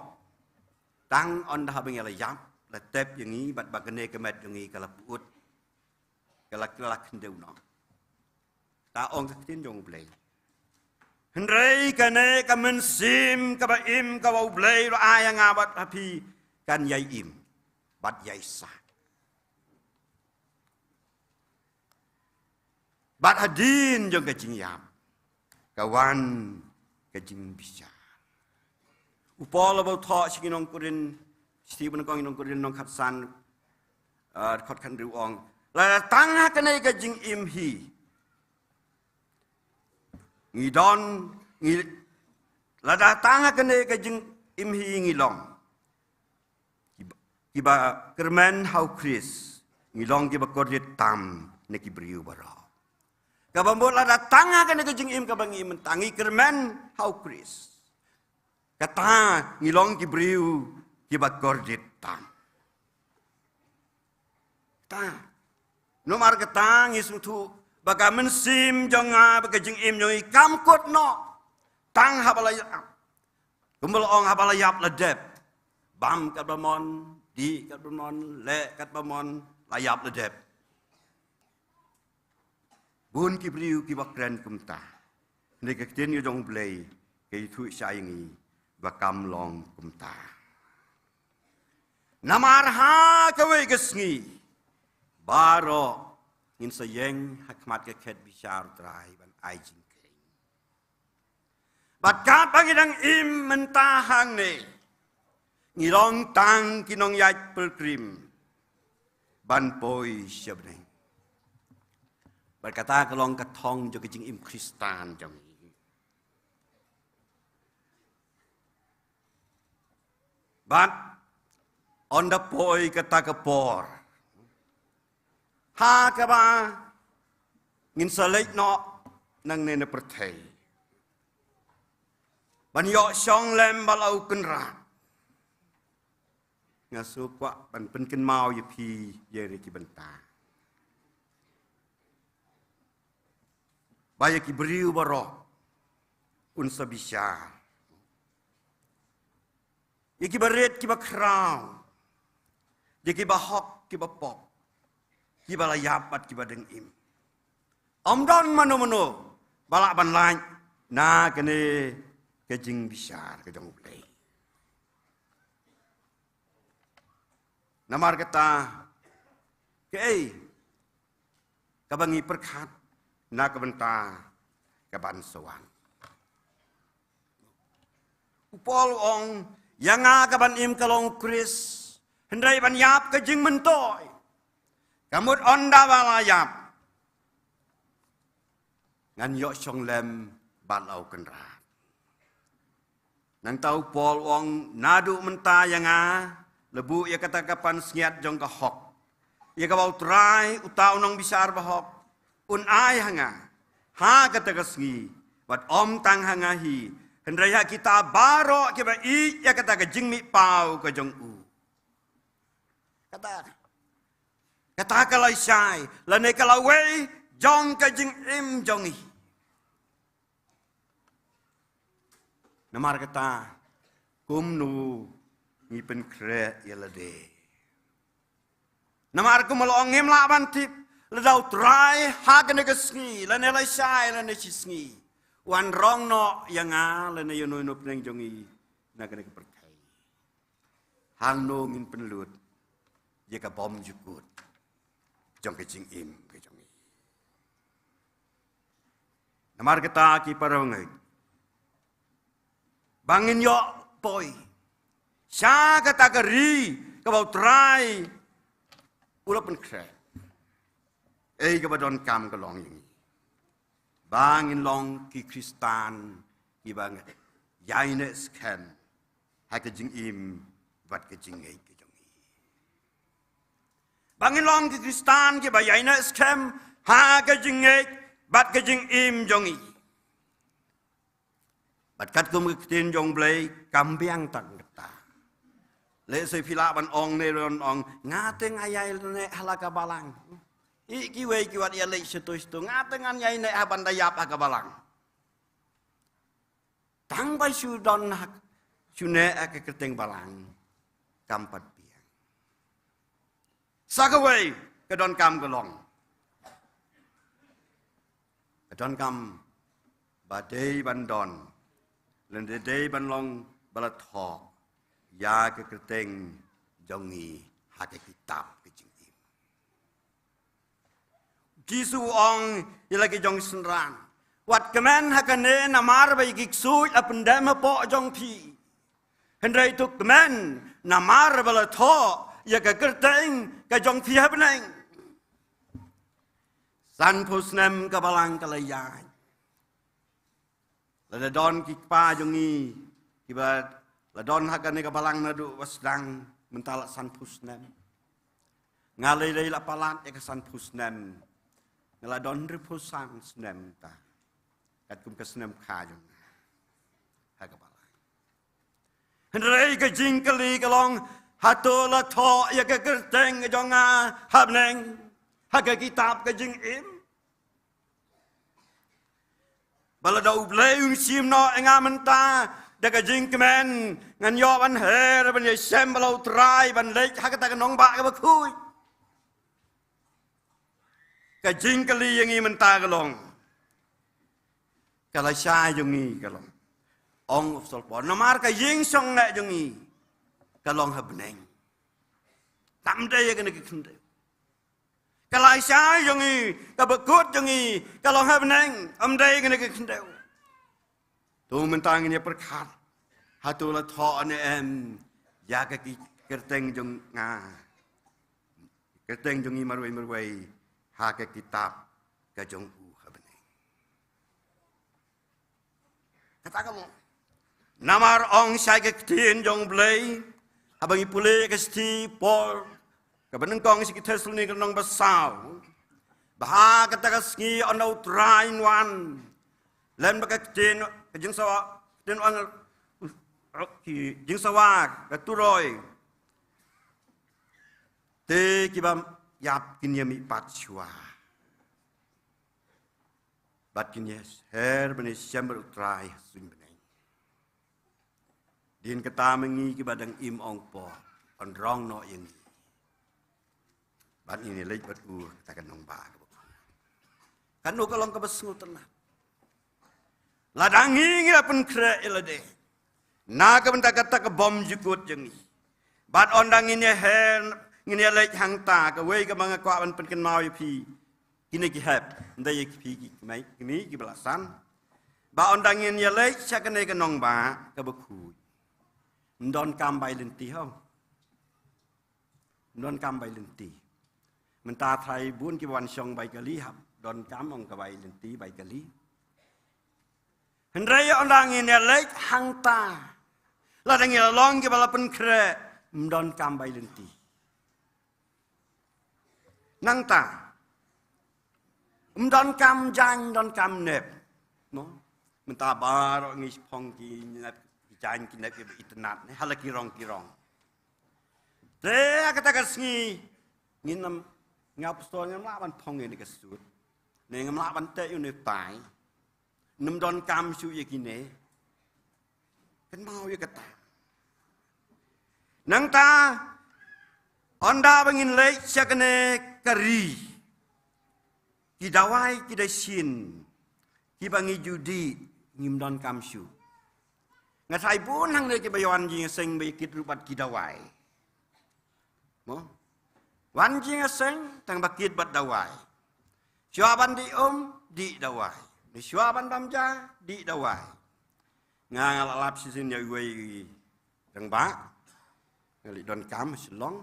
tang ynda haba ngi la ïap, la tep ïa ngi, bad ba kane ka met jong ngi ka la put, ka la, ka la khyndew noh. Ta ong ka ktien jong U Blei. Hynrei kane ka mynsiem kaba im kaba U Blei u la ai ïa nga bad ha phi kan ïai im bad ïai sah. Bad hadien jong ka jingïap ka wan ka jingbishar. U Paul haba u thoh sha ki nong Korinth, shithi ba nyngkong ki nong Korinth lynnong khatsan, ah, dkhot khathynriew u ong, lada tang ha kane ka jingim hi ngi don, ngi, lada tang ha kane ka jingim hi ngi long kiba, kiba kyrmen ha U Khrist, ngi long kiba kordit tam na ki briew baroh. Kaba mut lada tang ha kane ka jingim kaba ngi im mynta ngi kyrmen ha U Khrist, kata ngi long ki briew kiba kordit tam. Ta, namar kata ngi sngewthuh ba ka mynsiem jong nga, ba ka jingim jong ngi kam kut noh tang haba la ïap. Kumba la ong, haba la ïap la dep. Bam katba mon, dih katba mon, leh katba mon, la ïap la dep. Bun ki briew kiba kren kumta. Hynrei ka ktien ka jong U Blei ka ïathuh shai ïa ngi ba kam long kumta. Namar ha kawei ka sngi baroh ngin sa ïeng ha khmat ka khet bishar U Trai ban ai jingkheiñ. Bad katba ngi dang im mynta hangne, ngi long tang ki nongïaid pilgrim ban poi sha bneng. Bad kata ka long ka thong jong ka jingim Khristan jong ngi. Bad ynda poi kata ka por, ha kaba ngin sa leit noh nangne na pyrthei ban ïoh shong lem bad la u Kynrad, nga sngewkwah ban pynkynmaw ïa phi ïa ki bynta ba ïa ki briew baroh un sa bishar. Ïa kiba rit kiba khraw, ïa kiba hok kiba pop, kiba la ïap bad kiba dang im. Ym don mano mano ba lah ban lait na kane ka jingbishar ka jong U Blei. Namar kata, kaei kaba ngi pyrkhat na ka bynta ka ban sa wan? U Paul u ong, ïa nga ka ban im ka long u Khrist, hynrei ban ïap ka jingmyntoi. Ka mut ynda ba la ïap, ngan ïoh shong lem bad la u Kynrad. Nangta u Paul u ong, naduh mynta ïa nga, la buh ïa kata ka pansngiat jong ka hok, ïa kaba U Trai, uta u nongbishar bahok, un ai ha nga ha kata ka sngi, bad ym tang ha nga hi, hynrei ha kita baroh kiba ïeit ïa kata ka jingmihpaw ka jong u. Kata, kata ka lashai lane ka lawei jong ka jingim jong ngi. Namar kata, kumno ngi pynkhreh ïa lade? Namar kumba la ong, ngim lah ban tip lada U Trai ha kane ka sngi lane lashai lane shi sngi wan rong noh ïa nga lane ïa uno uno u bneng jong ngi na kane ka pyrthei. Hangno ngin pynlut ïa ka bymjukut jong ka jingim ka jong ngi? Namar kata, ki para bangeit, ba ngin ïoh poi sha kata ka ri kaba U Trai u la pynkhreh, ei kaba donkam ka long ïa ngi ba ngin long ki Khristan kiba ïaineh skhem ha ka jingim bad ka jingngeit ka jong ngi. Ba ngin long ki Khristan kiba ïaineh skhem ha ka jingngeit bad ka jingim jong ngi. Bad katkum ka ktien jong U Blei, kam biang tang kata. Lehse phi lah ban ong ne, ban ong, nga te nga ïaineh ha la ka balang. Ïa kiwei ki wat ïaleit shato shato, nga te ngan ïaineh ha ban da ïap ha ka balang. Tang ba shu don ha, shu neh ha ka kyrteng balang, kam pat biang. Sa kawei ka donkam ka long, ka donkam ba dei ban don, lane dei ban long ba la thoh ïa ka kyrteng jong ngi ha ka kitab ka jingim. Jisu u ong ïa la ki jong synran, wat kmen ha kane namar ba ïa ki ksuid la pyndem hapoh jong phi. Hynrei to kmen namar ba la thoh ïa ka kyrteng ka jong phi ha bneng. Sanphew snem ka balang ka la ïaid. Lada don ki kpa jong ngi kiba la don ha kane ka balang naduh ba sdang, mynta la sanphew snem. Nga lei lei la palat ïa ka sanphew snem. Nga la don hynriewphew san snem mynta, katkum ka snem kha jong nga ha ka balang. Hynrei ka jingkylli ka long, hato la thoh ïa ka kyrteng ka jong nga ha bneng, ha ka kitab ka jingim? Ba lada U Blei un shim noh ïa nga mynta da ka jingkmen, ngan ïoh ban her ban ïashem bad la U Trai ban leit ha kata ka nongbah kaba khuid. Ka jingkylli ïa ngi mynta ka long, ka lashai jong ngi ka long, ong u apostol Paul, namar ka ïing shong neh jong ngi ka long ha bneng. Kam dei ïa kane ka khyndew. Ka lashai jong ngi, ka bakut jong ngi ka long ha bneng, kam dei kane ka khyndew. To mynta ngin ïa pyrkhat, hato la thoh ne em ïa ka ki kyrteng jong nga, kyrteng jong ngi marwei marwei ha ka kitab ka jong u ha bneng. Kata ka mo. Namar ong shai ka ktien jong Blei, haba ngi pule ka shithi Paul kaba nyngkong sha ki Thessalonika lynnong ba saw, ba ha kata ka sngi ynda u Trai un wan, lem bad ka ktien, ka jingsawa, ktien wan, ki jingsawa, ka turoi. Te kiba ïap kin ïa mihpat shuwa. Bad kin ïa her bad ïa shem bad u Trai ha suiñ bneng. Dien kata ma ngi kiba dang im ong por, yn rong noh ïa ngi. Bad ngin ïa leit bad u kata ka nongbah kaba. Kano ka long kaba sngewtynnat. Lada ngi ngi la pynkhreh ïa lade na ka bynta kata ka bymjukut jong ngi. Bad ynda ngin ïa her, ngin ïa leit hangta, kawei kaba nga kwah ban pynkynmaw ïa phi, kine ki hep, ynda ïa phi ki kmie, kmie kiba la san. Ba ynda ngin ïa leit sha kane ka nongbah kaba khuid, ym donkam bai lynti ho. Ym donkam bai lynti. Mynta trai bun kiba wan shong bai kali, hap donkam ong ka bai lynti bai kali. Hynrei ynda ngin ïa leit hangta, lada ngi la long kiba la pynkhreh, ym donkam bai lynti. Nangta ym donkam jaiñ, ym donkam nep. Mo? Mynta baroh ngi phong ki nep, ki jaiñ ki nep kiba itynnad ne, ha la ki rong ki rong. Te ha kata ka sngi ngin ym, nga pastor ngam lah ban phong ïa une ka suit, ne ngam lah ban teh ïa une u tai. Ym donkam shuh ïa kine. Kynmaw ïa kata. Nangta ynda ba ngin leit sha kane ka ri, ki dawai ki dashin kiba ngi ju dih, ngim donkam shuh. Nga tharai bun hangne kiba ïa wan jingïaseng ba ïa kit ruh bad ki dawai. Mo? Wan jingïaseng tang ba kit bad dawai. Shuwa ban dih um, dih dawai. Shuwa ban bam ja, dih dawai. Nga, nga la lap shisien ïa uwei rangbah. Nga leit donkam Shillong.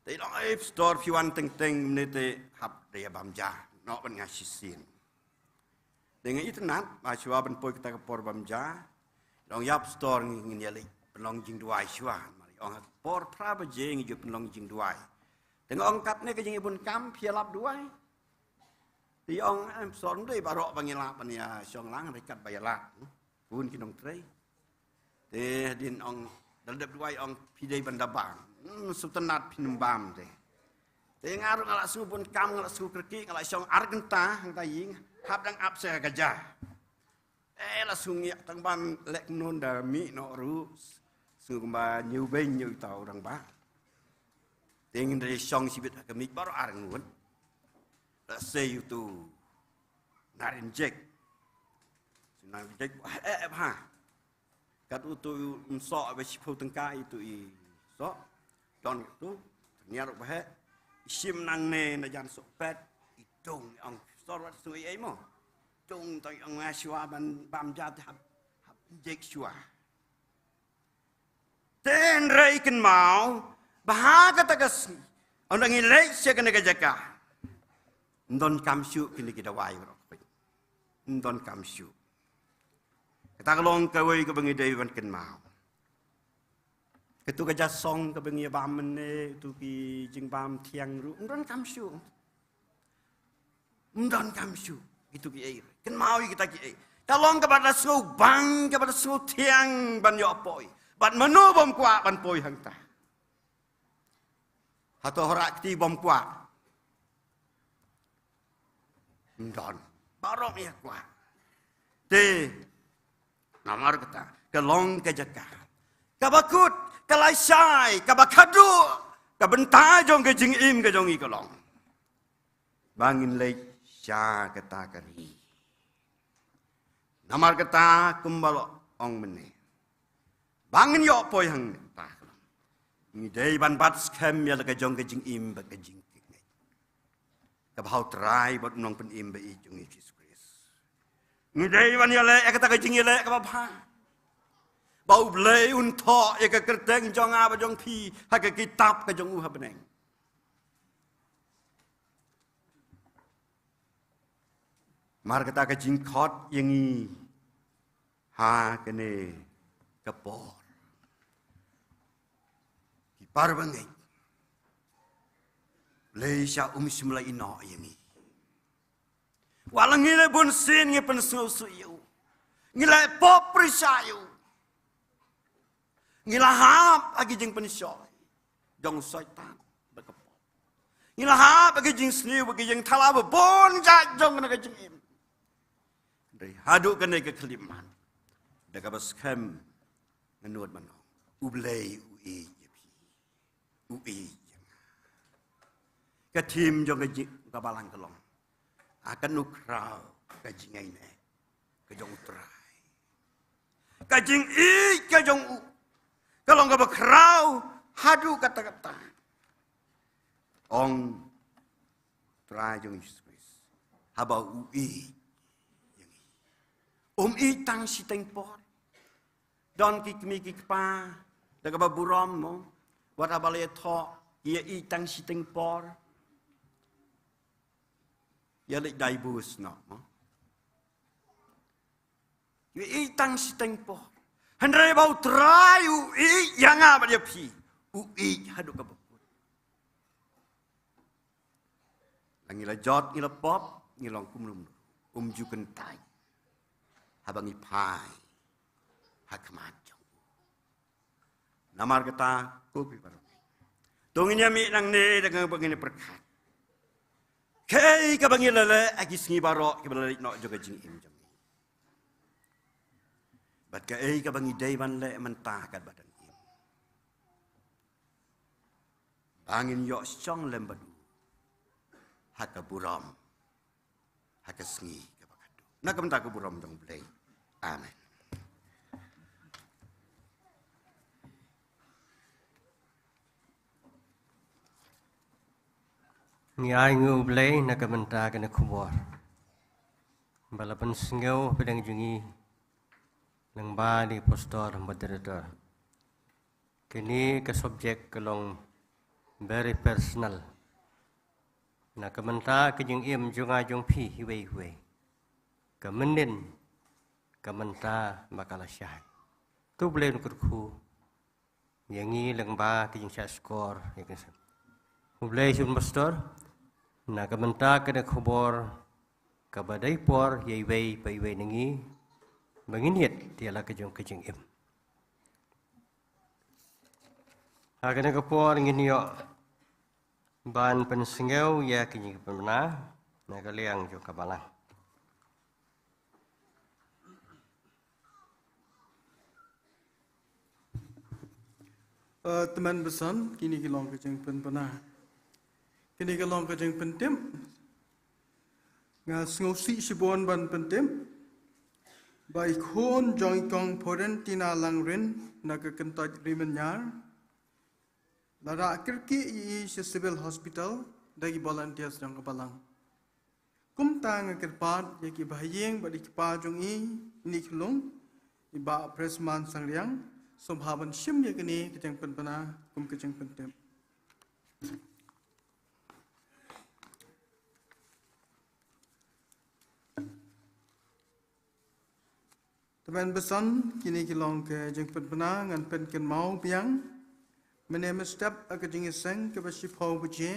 Te i ong, "Ei pastor, phi wan teng teng mynne te hap da ïa bam ja, noh bad nga shisien." Te nga itynnad ba shuwa ban poi kata ka por bam ja, i ong, "Ïa pastor, ngin ïa leit pynlong jingduwai shuwa." Mar i ong, "Ha ka por phra baje ngi ju pynlong jingduwai." Te nga ong, "Katne ka jingïabun kam, phi ïalap duwai?" Te i ong, "Em pastor, ym dei baroh ba ngi lah ban ïa shong lang, hynrei kat ba ïa lap." Bun ki nongtrei. Te hadien ong, da la dep duwai ong, "Phi dei ban da bam." Hmm, sngewtynnad phin ym bam te. Te nga ruh nga la sngewbun kam, nga la sngewkyrkieh, nga la shong ar kynta hangta ïing, hap dang ap sha ka ja. Eh, la sngew ngiah tang ban leh kumno, da mih noh ruh. Sngew kumba ñiewbeiñ ñiewtau rangbah. Te ngin da shong shibit ha ka miej baroh ar ngut. La sei utu u nongïainjek. Nongïainjek, eh, eh, bha. Kat utu u msoh ba shiphew tyngka, itu i soh. Don utu, tynñiar u baheh. I shim nangne na jan sohpet, i dung, i ong, "Pastor, wat sngew ei ei mo." Dung, tang i ong, "Nga shuwa ban bam ja te hap, hap injek shuwa." Te hynrei kynmaw ba ha kata ka sngi, ynda ngi leit sha kane ka jaka, ym donkam shuh kine ki dawai baroh. Ym donkam shuh. Kata ka long kawei kaba ngi dei ban kynmaw. Katu ka jasong kaba ngi ïa bam mynne, utu ki jingbam thiang ruh, ym donkam shuh. Ym donkam shuh. Kitu kiei. Kynmaw ïa kita kiei. Ka long kaba da sngewbang, kaba da sngewthiang ban ïoh poi. Bad mano bym kwah ban poi hangta? Hato hora kti bym kwah? Ym don. Baroh ïa kwah. Te namar kata ka long ka jaka kaba kut, ka lashai, kaba khadduh, ka bynta jong ka jingim ka jong ngi ka long ba ngin leit sha kata ka ri. Namar kata kumba la ong mynne, ba ngin ïoh poi hangta, ngi dei ban bat skhem ïa la ka jong ka jingim bad ka jingkit ngeit kaba ha u Trai bad u Nongpynim ba ïeit jong ngi Jisu Khrist. Ngi dei ban ïaleh ïa kata ka jingïaleh kaba bha, ba U Blei un thoh ïa ka kyrteng jong nga bad jong phi ha ka kitab ka jong u ha bneng. Namar kata ka jingkhot ïa ngi ha kane ka por, ki para bangeit, lei sha um shym la ïehnoh ïa ngi. Wat la ngi leh bunsien ngi pynsngewsih ïa u, ngi leh pop pyrshah ïa u, ngi la hap ha ki jingpynshoi jong u Soitan bad ka pop. Ngi la hap ha ki jingsniew bad ki jingthala ba bun jait jong kane ka jingim. Hynrei haduh kane ka khyllipmat, da kaba skhem, nga nud ban ong, U Blei u ïeit ïa phi, u ïeit ïa nga. Ka thim jong ka jing, ka balang ka long, ha kano khraw ka jingïaineh ka jong U Trai, ka jingïeit ka jong u, ka long kaba khraw haduh katta katta. Ong Trai jong ngi Jisu Khrist, haba u ïeit ïa ngi, um ïeit tang shiteng por. Don ki kmie ki kpa, da kaba burom mo, wat haba la ïathoh, ki ïeit tang shiteng por. Ïa leit divorce noh mo, ïeit tang shiteng por. Hynrei ba U Trai u ïeit ïa nga bad ïa phi, u ïeit haduh kaba kut. La ngi la jot, ngi la pop, ngi long kumno kumno, um ju kyntait haba ngi phai ha khmat jong u. Namar kata, ko phi baroh, to ngin ïa mih nangne da kaba ngin ïa pyrkhat, kaei kaba ngi la leh ha ki sngi baroh kiba la leit noh jong ka jingim jong ngi, bad kaei kaba ngi dei ban leh mynta katba dang im, ba ngin ïoh shong lem bad u ha ka burom ha ka sngi kaba khatduh. Na ka bynta ka burom jong U Blei. Amen. Ngi ai nguh ïa U Blei na ka bynta kane ka khubor ba la pynsngew pdeng jong ngi lyngba i Pastor Moderator. Kane ka subject ka long very personal na ka bynta ka jingim jong nga jong phi iwei iwei. Ka mynnin, ka bynta ba ka la shai. To U Blei un kyrkhu ïa ngi lyngba ka jingshah shkor ïa ka sem. U Blei sha u Pastor na ka bynta kane ka khubor kaba dei por ïa iwei pa iwei na ngi ba ngin ïit ïa la ka jong ka jingim. Ha kane ka por ngin ïoh ban pynsngew ïa ki jingpynbna na ka liang jong ka balang. Eh, tymmen basan, kine ki long ka jingpynbna. Kine ki long ka jingpyntip. Nga sngewsih shibun ban pyntip ba i khun jong i Kong Florentina Langrin na ka kyntait Ri Mynñiar la rah kyrkieh ïa i sha Civil Hospital da ki volunteers jong ka balang. Kumta nga kyrpad ïa ki bahaïing bad i kpa jong i, i khyllung, i Bah Pressman Sangriang, sngewbha ban shim ïa kane ka jingpynbna kum ka jingpyntip. Tymmen basan, kine ki long ka jingpynbna. Ngan pynkynmaw biang, mynne mynstep ha ka jingïaseng kaba shiphew baje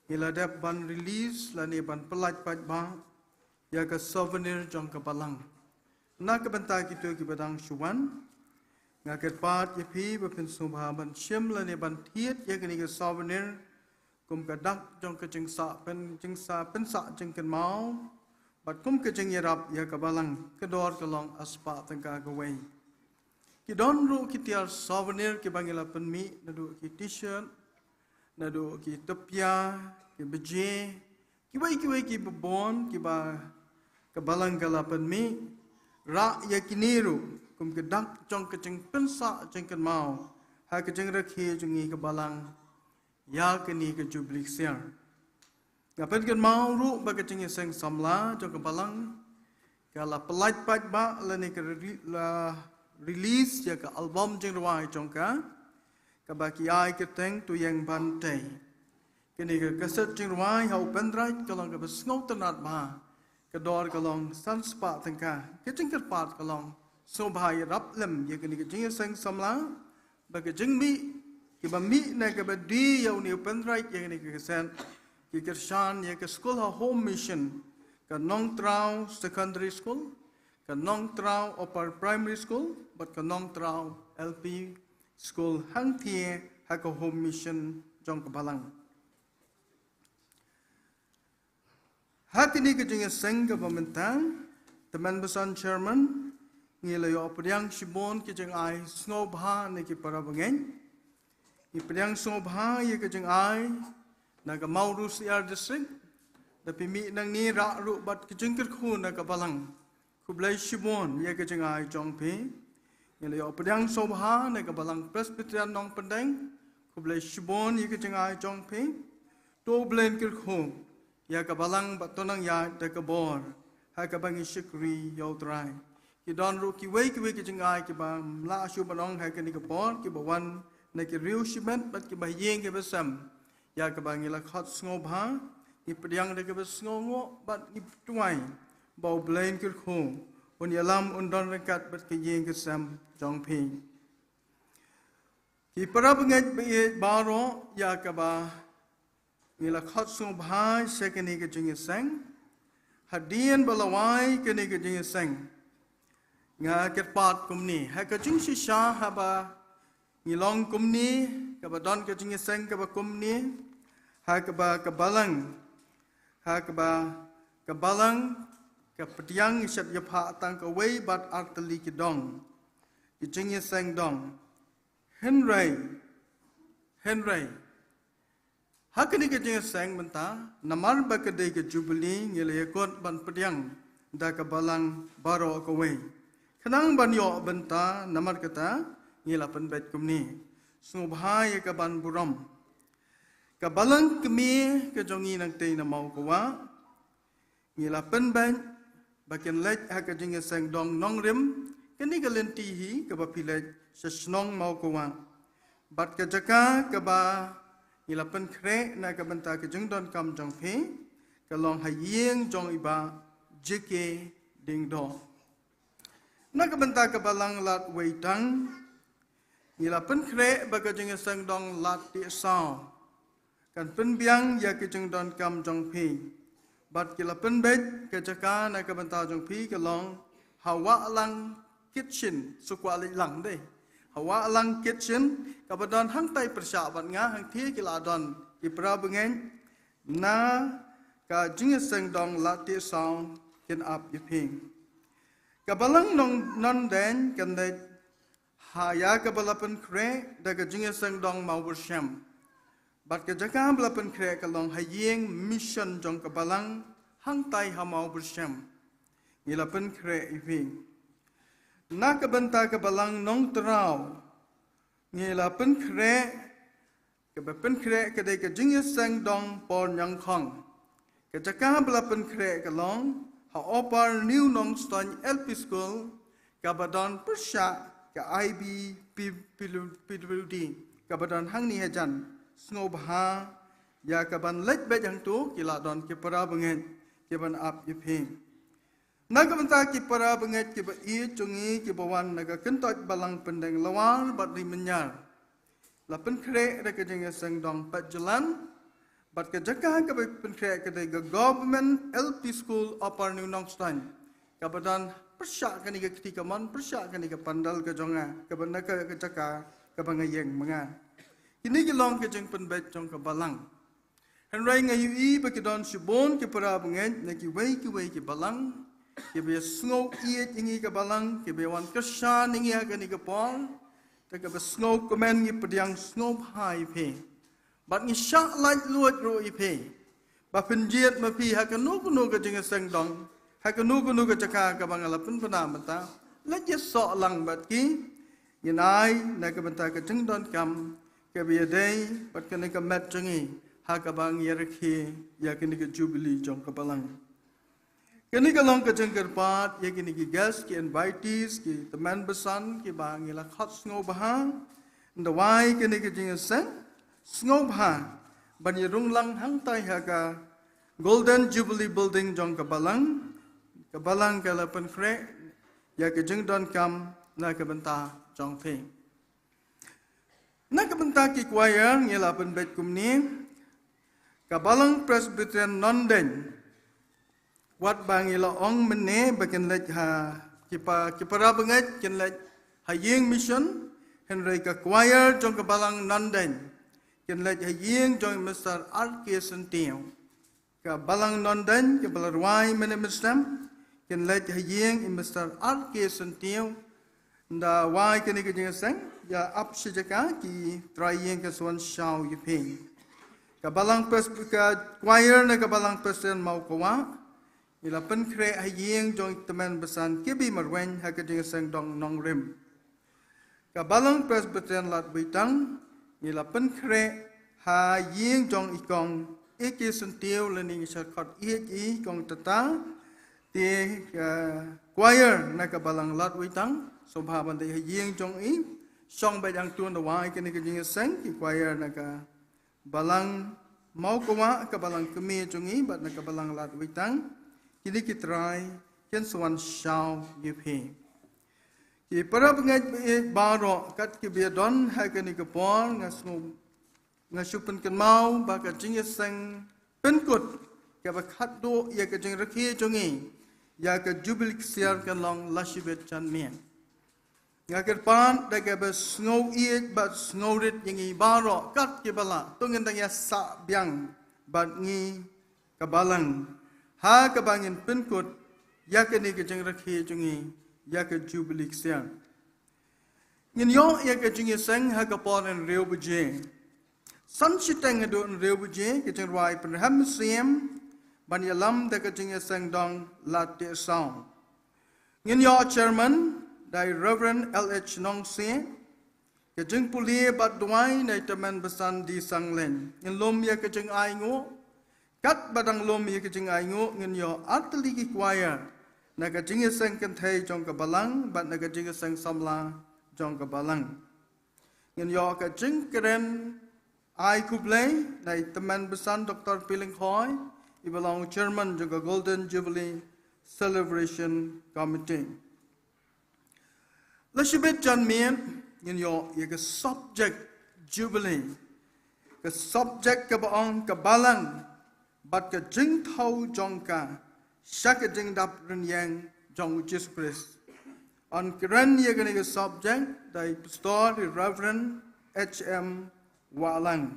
ngi la dep ban release lane ban pyllait paidbah ïa ka souvenir jong ka balang. Na ka bynta kito kiba dang shu wan, nga kyrpad ïa phi ba phin sngewbha ban shim lane ban thied ïa kane ka souvenir kum ka dak jong ka jingsah pyn, jingsah pynsah jingkynmaw bad kum ka jingïarap ïa ka balang. Ka dor ka long ar spah tyngka kawei. Ki don ruh ki tiar souvenir kiba ngi la pynmih, naduh ki T-shirt, naduh ki tepia, ki baje, kiwei kiwei kiba bun kiba ka balang ka la pynmih. Rah ïa kine ruh kum ka dak jong ka jingpynsah jingkynmaw ha ka jingrakhe jong ngi ka balang ïa kane ka Jubili Ksiar. Nga pynkynmaw ruh ba ka jingïaseng samla jong ka balang ka la pyllait paidbah lane ka rele-, la release ïa ka album jingrwai jong ka, kaba ki ai kyrteng To Ïeng Ban Tei. Kane ka kaset jingrwai ha u pendrive ka long kaba sngewtynnat bha. Ka dor ka long san spah tyngka. Ka jingkyrpad ka long, sngewbha ïarap lem ïa kane ka jingïaseng samla, ba ka jingmih, kiba mih ne kaba die ïa une u pendrive ïa kane ka kaset, ki kyrshan ïa ka skul ha Home Mission, ka Nongtraw Secondary School, ka Nongtraw Upper Primary School, bad ka Nongtraw L P School hangthie ha ka Home Mission jong ka Balang. Ha kine ki jingïaseng kaba mynta, te mynta, Chairman, ngi la ïoh pdiang shibun ki jingai sngewbha na ki para bangeit. Ngi pdiang sngewbha ïa ki jingai na ka Mawrusiar District, da phi mih nangne rah ruh bad ki jingkyrkhu na ka Balang. Khublei shibun ïa ki jingai jong phi. Ngi la ïoh pdiang sngewbha na ka Balang Presbyterian Nongpyndeng. Khublei shibun ïa ki jingai jong phi. To U Blei un kyrkhu ïa ka Balang bad to nang ïaid da ka bor ha kaba ngi shakri ïa U Trai. Ki don ruh kiwei kiwei ki jingai kiba ym lah shuh ban ong ha kane ka por, kiba wan na ki riew shimet bad kiba ha ïing kiba sem. Ïa kaba ngi la khot sngewbha, ngi pdiang da kaba sngewnguh bad ngi duwai ba U Blei un kyrkhu, un ïalam, un don ryngkat bad ka ïing ka sem jong phi. Ki para bangeit ba ïeit baroh, ïa kaba ngi la khot sngewbha sha kane ka jingïaseng. Hadien ba la wai kane ka jingïaseng, nga kyrpad kumne, ha ka jingshisha haba ngi long kumne, kaba don ka jingïaseng kaba kumne, ha kaba ka Balang, ha kaba ka Balang ka pdiang, ngi shait ïa phah tang kawei bad artylli ki dong, ki jingïaseng dong. Hynrei, hynrei ha kane ka jingïaseng mynta, namar ba ka dei ka Jubilee, ngi la ïakut ban pdiang da ka Balang baroh kawei. Khnang ban ïoh bynta, namar kata ngi la pynbeit kumne. Sngewbha ïa ka ban burom. Ka Balang kmie ka jong ngi nangtei na Mawkwa, ngi la pynbeit ba kin leit ha ka jingïaseng dong nongrim, kane ka lynti hi kaba phi leit sha shnong Mawkwa. Bad ka jaka kaba ngi la pynkhreh na ka bynta ka jingdonkam jong phi, ka long ha ïing jong i Bah J K Diengdoh. Na ka bynta ka Balang Lad Weitang, ngi la pynkhreh ba ka jingïaseng dong Lad Tiehsaw kan pynbiang ïa ki jingdonkam jong phi. Bad ki la pynbeit ka jaka na ka bynta jong phi, ka long ha Wahlang Kitchen, shu kwah leit lang dei. Ha Wahlang Kitchen, kaba don hangtai pyrshah bad nga, hangthie ki la don ki para bangeit na ka jingïaseng dong Lad Tiehsaw, kin ap ïa phi. Ka Balang Nong-, Nongdeiñ kan leit ha ïa kaba la pynkhreh da ka jingïaseng dong Mawbyrshem. Bad ka jaka ba la pynkhreh ka long ha ïing mission jong ka Balang hangtai ha Mawbyrshem. Ngi la pynkhreh ïa phi. Na ka bynta ka Balang Nongtraw, ngi la pynkhreh, kaba pynkhreh ka dei ka jingïaseng dong Por Ñiangkhong. Ka jaka ba la pynkhreh ka long ha Upper New Nongstoiñ L P School, kaba don pyrshah ka I B P W D, kaba don hangne hajan. Sngewbha ïa ka ban leit beit hangto, ki la don ki para bangeit ki ban ap ïa phi. Na ka bynta ki para bangeit kiba ïeit jong ngi kiba wan na ka kyntoit Balang Pyndenglawar bad Ri Mynñiar, la pynkhreh da ka jingïaseng dong Peit Jlan, bad ka jaka kaba pynkhreh ka dei ka Government L P School Upper New Nongstoiñ, kaba don pyrshah kane ka kti kamon, pyrshah kane ka pandal ka jong nga, kaba na ka, ka jaka kaba nga ïeng ma nga. Kine ki long ka jingpynbeit jong ka Balang. Hynrei nga ïohi ba ki don shibun ki para bangeit na kiwei kiwei ki Balang kiba ïa sngew ïeit ïa ngi ka Balang, kiba ïa wan kyrshan ïa ngi ha kane ka por. Te kaba sngewkmen ngi pdiang sngewbha ïa phi. Bad ngi shah laitluid ruh ïa phi ba phin jied ma phi ha kano kano ka jingïaseng dong, ha kano kano ka jaka kaba nga la pynbna mynta. Leit ïasoh lang bad ki, ngin ai na ka bynta ka jingdonkam kaba ïadei bad kane ka met jong ngi ha kaba ngi ïarakhe ïa kane ka Jubilee jong ka Balang. Kane ka long ka jingkyrpad ïa kine ki guest, ki invitees, ki tymmen basan kiba ngi la khot sngewbha. Nda wai kane ka jingïaseng sngewbha ban ïa rung lang hangtai ha ka Golden Jubilee Building jong ka Balang. Ka Balang ka la pynkhreh ïa ka jingdonkam na ka bynta jong phi. Na ka bynta ki choir ngi la pynbeit kumne: ka Balang Presbyterian Nongdeiñ, wat ba ngi la ong mynne ba kin leit ha ki pa, ki para bangeit kin leit ha ïing mission, hynrei ka choir jong ka Balang Nongdeiñ kin leit ha ïing jong Mister R K Syntiew. Ka Balang Nongdeiñ kaba la rwai mynne mynsiem kin leit ha ïing i Mister R K Syntiew. Nda wai kane ka jingïaseng ïa ap shi jaka, ki trai ïing ka swan shaw ïa phi. Ka Balang Pres-, ka choir na ka Balang Presbyterian Mawkawah ngi la pynkhreh ha ïing jong i tymmen basan Kibi Marwein ha ka jingïaseng dong nongrim. Ka Balang Presbyterian Ladwitang ngi la pynkhreh ha ïing jong i kong A K Syntiew, lane ngi sa khot ïa i kong Tata. Te ka choir na ka Balang Ladwitang sngewbha ban dei ha ïing jong i. Shong beit hangto, nda wai kane ka jingïaseng ki choir na ka Balang Mawkawah, ka Balang Kmie jong i bad na ka Balang Ladwitang, kine ki trai kin swan shaw ïa phi. Ki para bangeit baroh, kat kiba ïadon ha kane ka por, nga sngew, nga shu pynkynmaw ba ka jingïaseng pynkut kaba khatduh ïa ka jingrakhe jong i ïa ka Jubilee Ksiar kan long lashibit janmiet. Nga kyrpad da kaba sngew ïeit bad sngew rit ïa ngi baroh kat kiba lah, to ngin dang ïa sah biang bad ngi ka Balang ha kaba ngin pynkut ïa kane ka jingrakhe jong i ïa ka Jubilee Ksiar. Ngin ïoh ïa ka jingïaseng ha ka por hynriew baje. San shiteng haduh hynriew baje ka jingrwai pynrhem mynsiem ban ïalam da ka jingïaseng dong lad teh saw. Ngin ïoh chairman da i Reverend L H Nongsiej, ka jingpule bad duwai na i tymmen basan D Sangleiñ. Ngin lum ïa ka jingainguh. Katba dang lum ïa ka jingainguh ngin ïoh artylli ki choir na ka jingïaseng kynthei jong ka Balang bad na ka jingïaseng samla jong ka Balang. Ngin ïoh ka jingkren ai khublei na i tymmen basan Doctor P. Lyngkhoi, iba long chairman jong ka Golden Jubilee Celebration Committee. Lashibit janmiet ngin ïoh ïa ka subject Jubilee, ka subject kaba ong ka Balang bad ka jingthaw jong ka sha ka jingdap rynïeng jong u Jisu Khrist. Yn kren ïa kane ka subject da i Pastor, i Reverend H M Wahlang.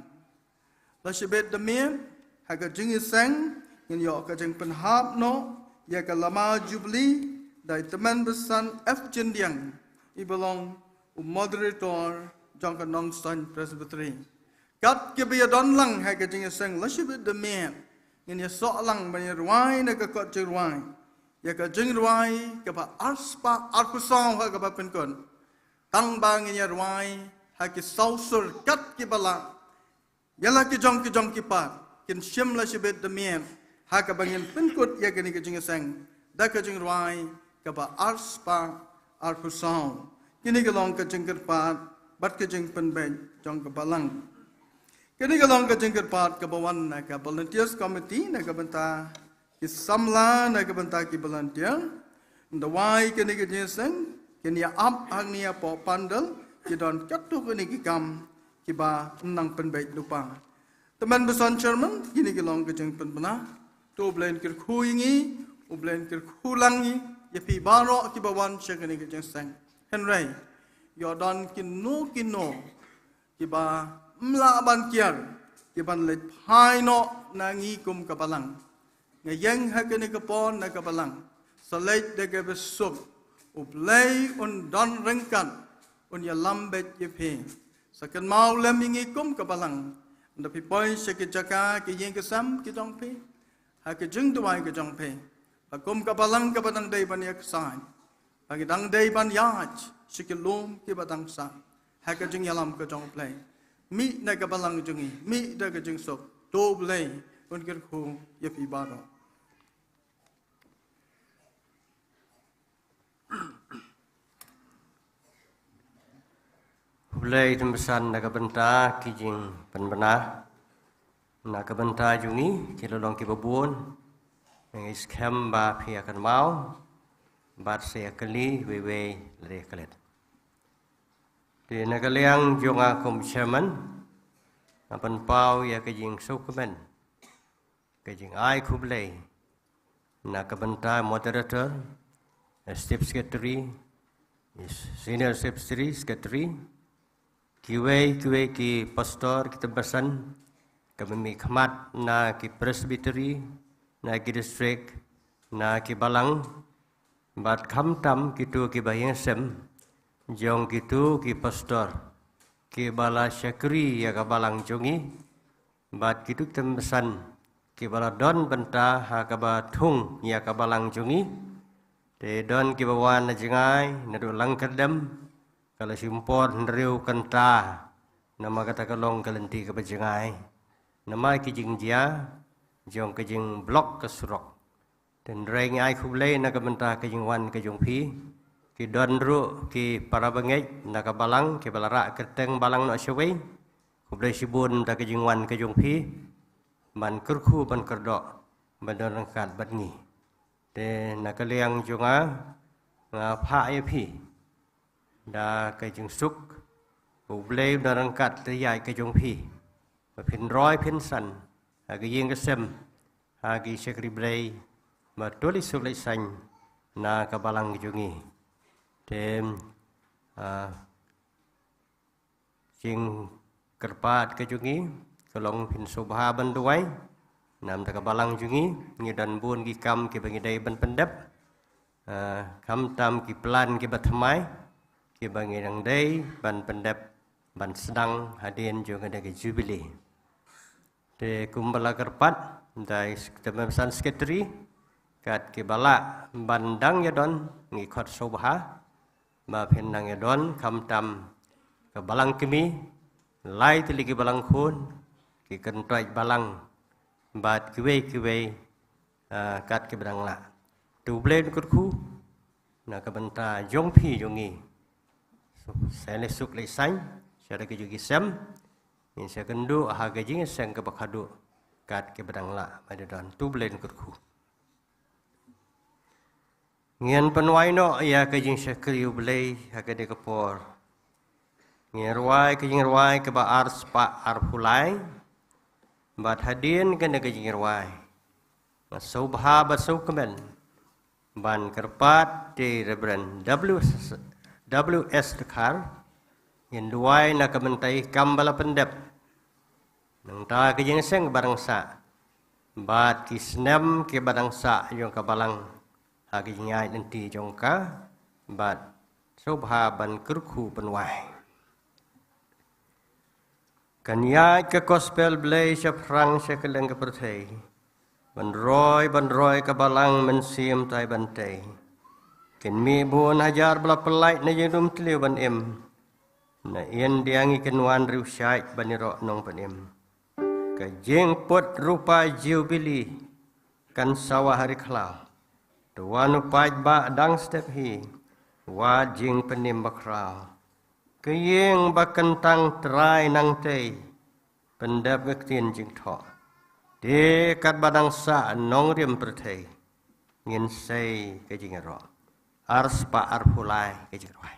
Lashibit da miet ha ka jingïaseng ngin ïoh ka jingpynhap noh ïa ka lama Jubilee da i tymmen basan F. Jyndiang, iba long u moderator jong ka Nongstoiñ Presbytery. Kat kiba ïadon lang ha ka jingïaseng lashibit da miet ngin ïasoh lang ban ïarwai na ka kot jingrwai ïa ka jingrwai kaba arspah arphew saw ha kaba pynkut. Tang ba ngin ïarwai ha ki saw sur kat kiba lah, ïa la ki jong ki jong ki pat kin shim lashibit da miet ha kaba ngin pynkut ïa kane ka jingïaseng da ka jingrwai kaba arspah arphew saw. Kine ki long ka jingkyrpad bad ka jingpynbeit jong ka Balang. Kane ka long ka jingkyrpad kaba wan na ka Volunteers Committee na ka bynta ki samla na ka bynta ki volunteer. Nda wai kane ka jingïaseng kin ïa ap hangne hapoh pandal, ki don katto katne ki kam kiba nang pynbeit lypa. Tymmen basan chairman, kine ki long ka jingpynbna. To U Blei un kyrkhu ïa ngi, U Blei un kyrkhu lang ïa phi baroh kiba wan sha kane ka jingïaseng. Hynrei ïoh don kino kino kiba ym lah ban kiar, kiban leit phai noh na ngi kum ka Balang. Nga ïeng ha kane ka por na ka Balang sa leit da kaba suk. U Blei un don ryngkat, un ïalam beit ïa phi. Sa kynmaw lem ïa ngi kum ka Balang. Ynda phi poi sha ki jaka ki ïing ki sem ki jong phi, ha ki jingduwai ki jong phi, ba kum ka Balang kaba dang dei ban ïa ksaid, ba ngi dang dei ban ïaid sha ki lum kiba dang sah ha ka jingïalam ka jong U Blei. Mih na ka Balang jong ngi, mih da ka jingsuk. To U Blei un kyrkhu ïa phi baroh. Blei tympesan na ka bynta ki jingpynbna na ka bynta jong ngi ki la long kiba bun. Ngi skhem ba phi ïa kynmaw bad sa ïa kylli wei wei lade klet. Te na ka liang jong nga kum chairman, nga pynpaw ïa ka jingsngewkmen, ka jingai khublei na ka bynta moderator, eh, step secretary, is senior step secretary, secretary, kiwei kiwei ki pastor, ki tympesan, ka mih khmat na ki presbytery, na ki district, na ki balang, bad khamtam kito kiba ïeng sem jong kito ki pastor kiba la shakri ïa ka balang jong ngi, bad kito ki tympesan kiba la don bynta ha kaba thung ïa ka balang jong ngi. Te don kiba wan na jngai naduh lang kyrdem, ka la shim por hynriew kynta, namar kata ka long ka lynti kaba jngai namar ki jingjia jong ka jingblok ka surok. Te hynrei ngi ai khublei na ka bynta ka jingwan ka jong phi. Ki don ruh ki para bangeit na ka balang kiba la rah kyrteng balang noh shawei. Khublei shibun da ka jingwan ka jong phi ban kyrkhu ban kyrdoh ban don ryngkat bad ngi. Te na ka liang jong nga, nga phah ïa phi da ka jingsuk, U Blei un don ryngkat lem ïa ka jong phi, ba phin roi phin san ha ka ïing ka sem, ha ki shakri Blei, ba to leit suk leit saiñ na ka balang ka jong ngi. Te, ah, jingkyrpad ka jong ngi ka long phin sngewbha ban duwai namar ka balang jong ngi. Ngi don bun ki kam kiba ngi dei ban pyndep, ah, khamtam ki plan kiba thymmai kiba ngi dang dei ban pyndep ban sdang hadien jong kane ka jubili. Te kumba la kyrpad da i tymmen basan secretary, kat kiba lah ban dang ïadon, ngi khot sngewbha ba phin dang ïadon, khamtam ka balang kmie, lai tylli ki balang khun, ki kyntoit balang, bad kiwei kiwei, ah, kat kiba dang lah. Te U Blei un kyrkhu na ka bynta jong phi jong ngi. Sa leit suk leit saiñ sha da ka jong ki sem, ngin sa ïakynduh ha ka jingïaseng kaba khadduh kat kiba dang lah ban ïadon. Te U Blei un kyrkhu. Ngin pynwai noh ïa ka jingshakri U Blei ha kane ka por. Ngin rwai ka jingrwai kaba ar spah arphew lai. Bad hadien kane ka jingrwai, nga sngewbha bad sngewkmen ban kyrpad ïa i Reverend W S, W S Dkhar, ngin duwai na ka bynta i kam ba la pyndep, nangta ka jingïaseng ba dang sah, bad ki snem kiba dang sah jong ka balang ha ka jingïaid lynti jong ka, bad sngewbha ban kyrkhu pynwai. Kan ïaid ka gospel Blei shaphrang sha kylleng ka pyrthei, ban roi ban roi ka balang mynsiem tai ban tei. Kin mih bun hajar ba la pyllait na jingdum tliw ban im, na India ngi kin wan riewshait ban ïaroh nongpynim. Ka jingput rupa jubili kan sawa ha ri khlaw. To wan u paidbah dang step hi, wad jingpynim bakhraw. Ka ïing ba kyntang Trai nangtei, pyndep ka ktien jingthoh. Te katba dang sah nongrim pyrthei, ngin sei ka jingïaroh. Ar spah arphew lai ka jingrwai.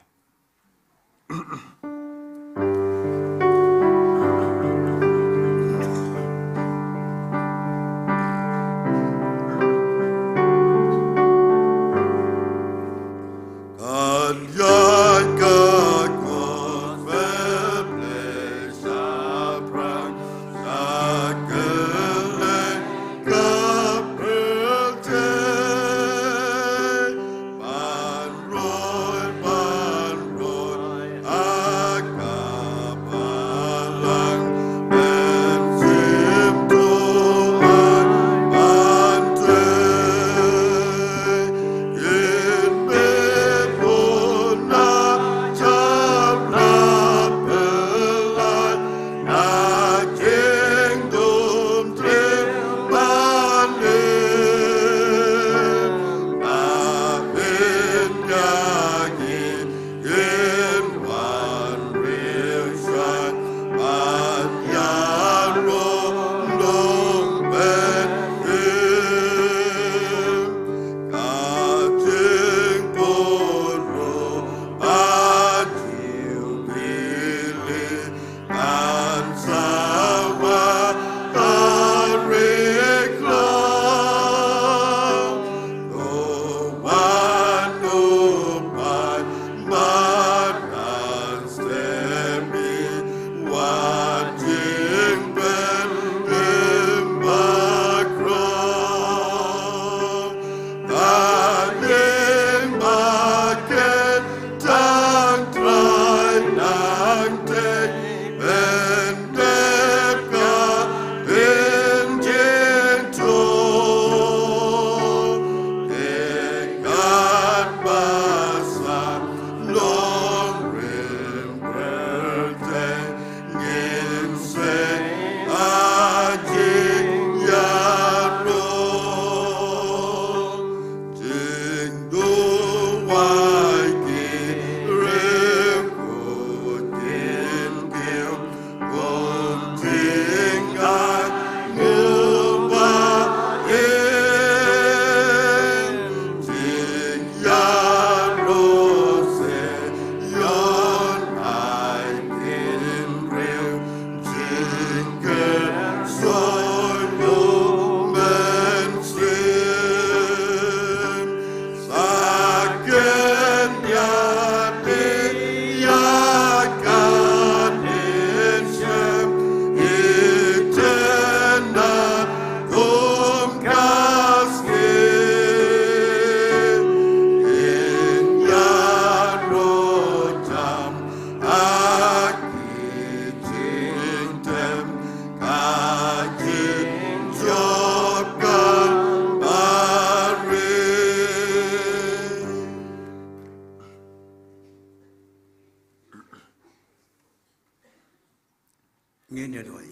Ine doi.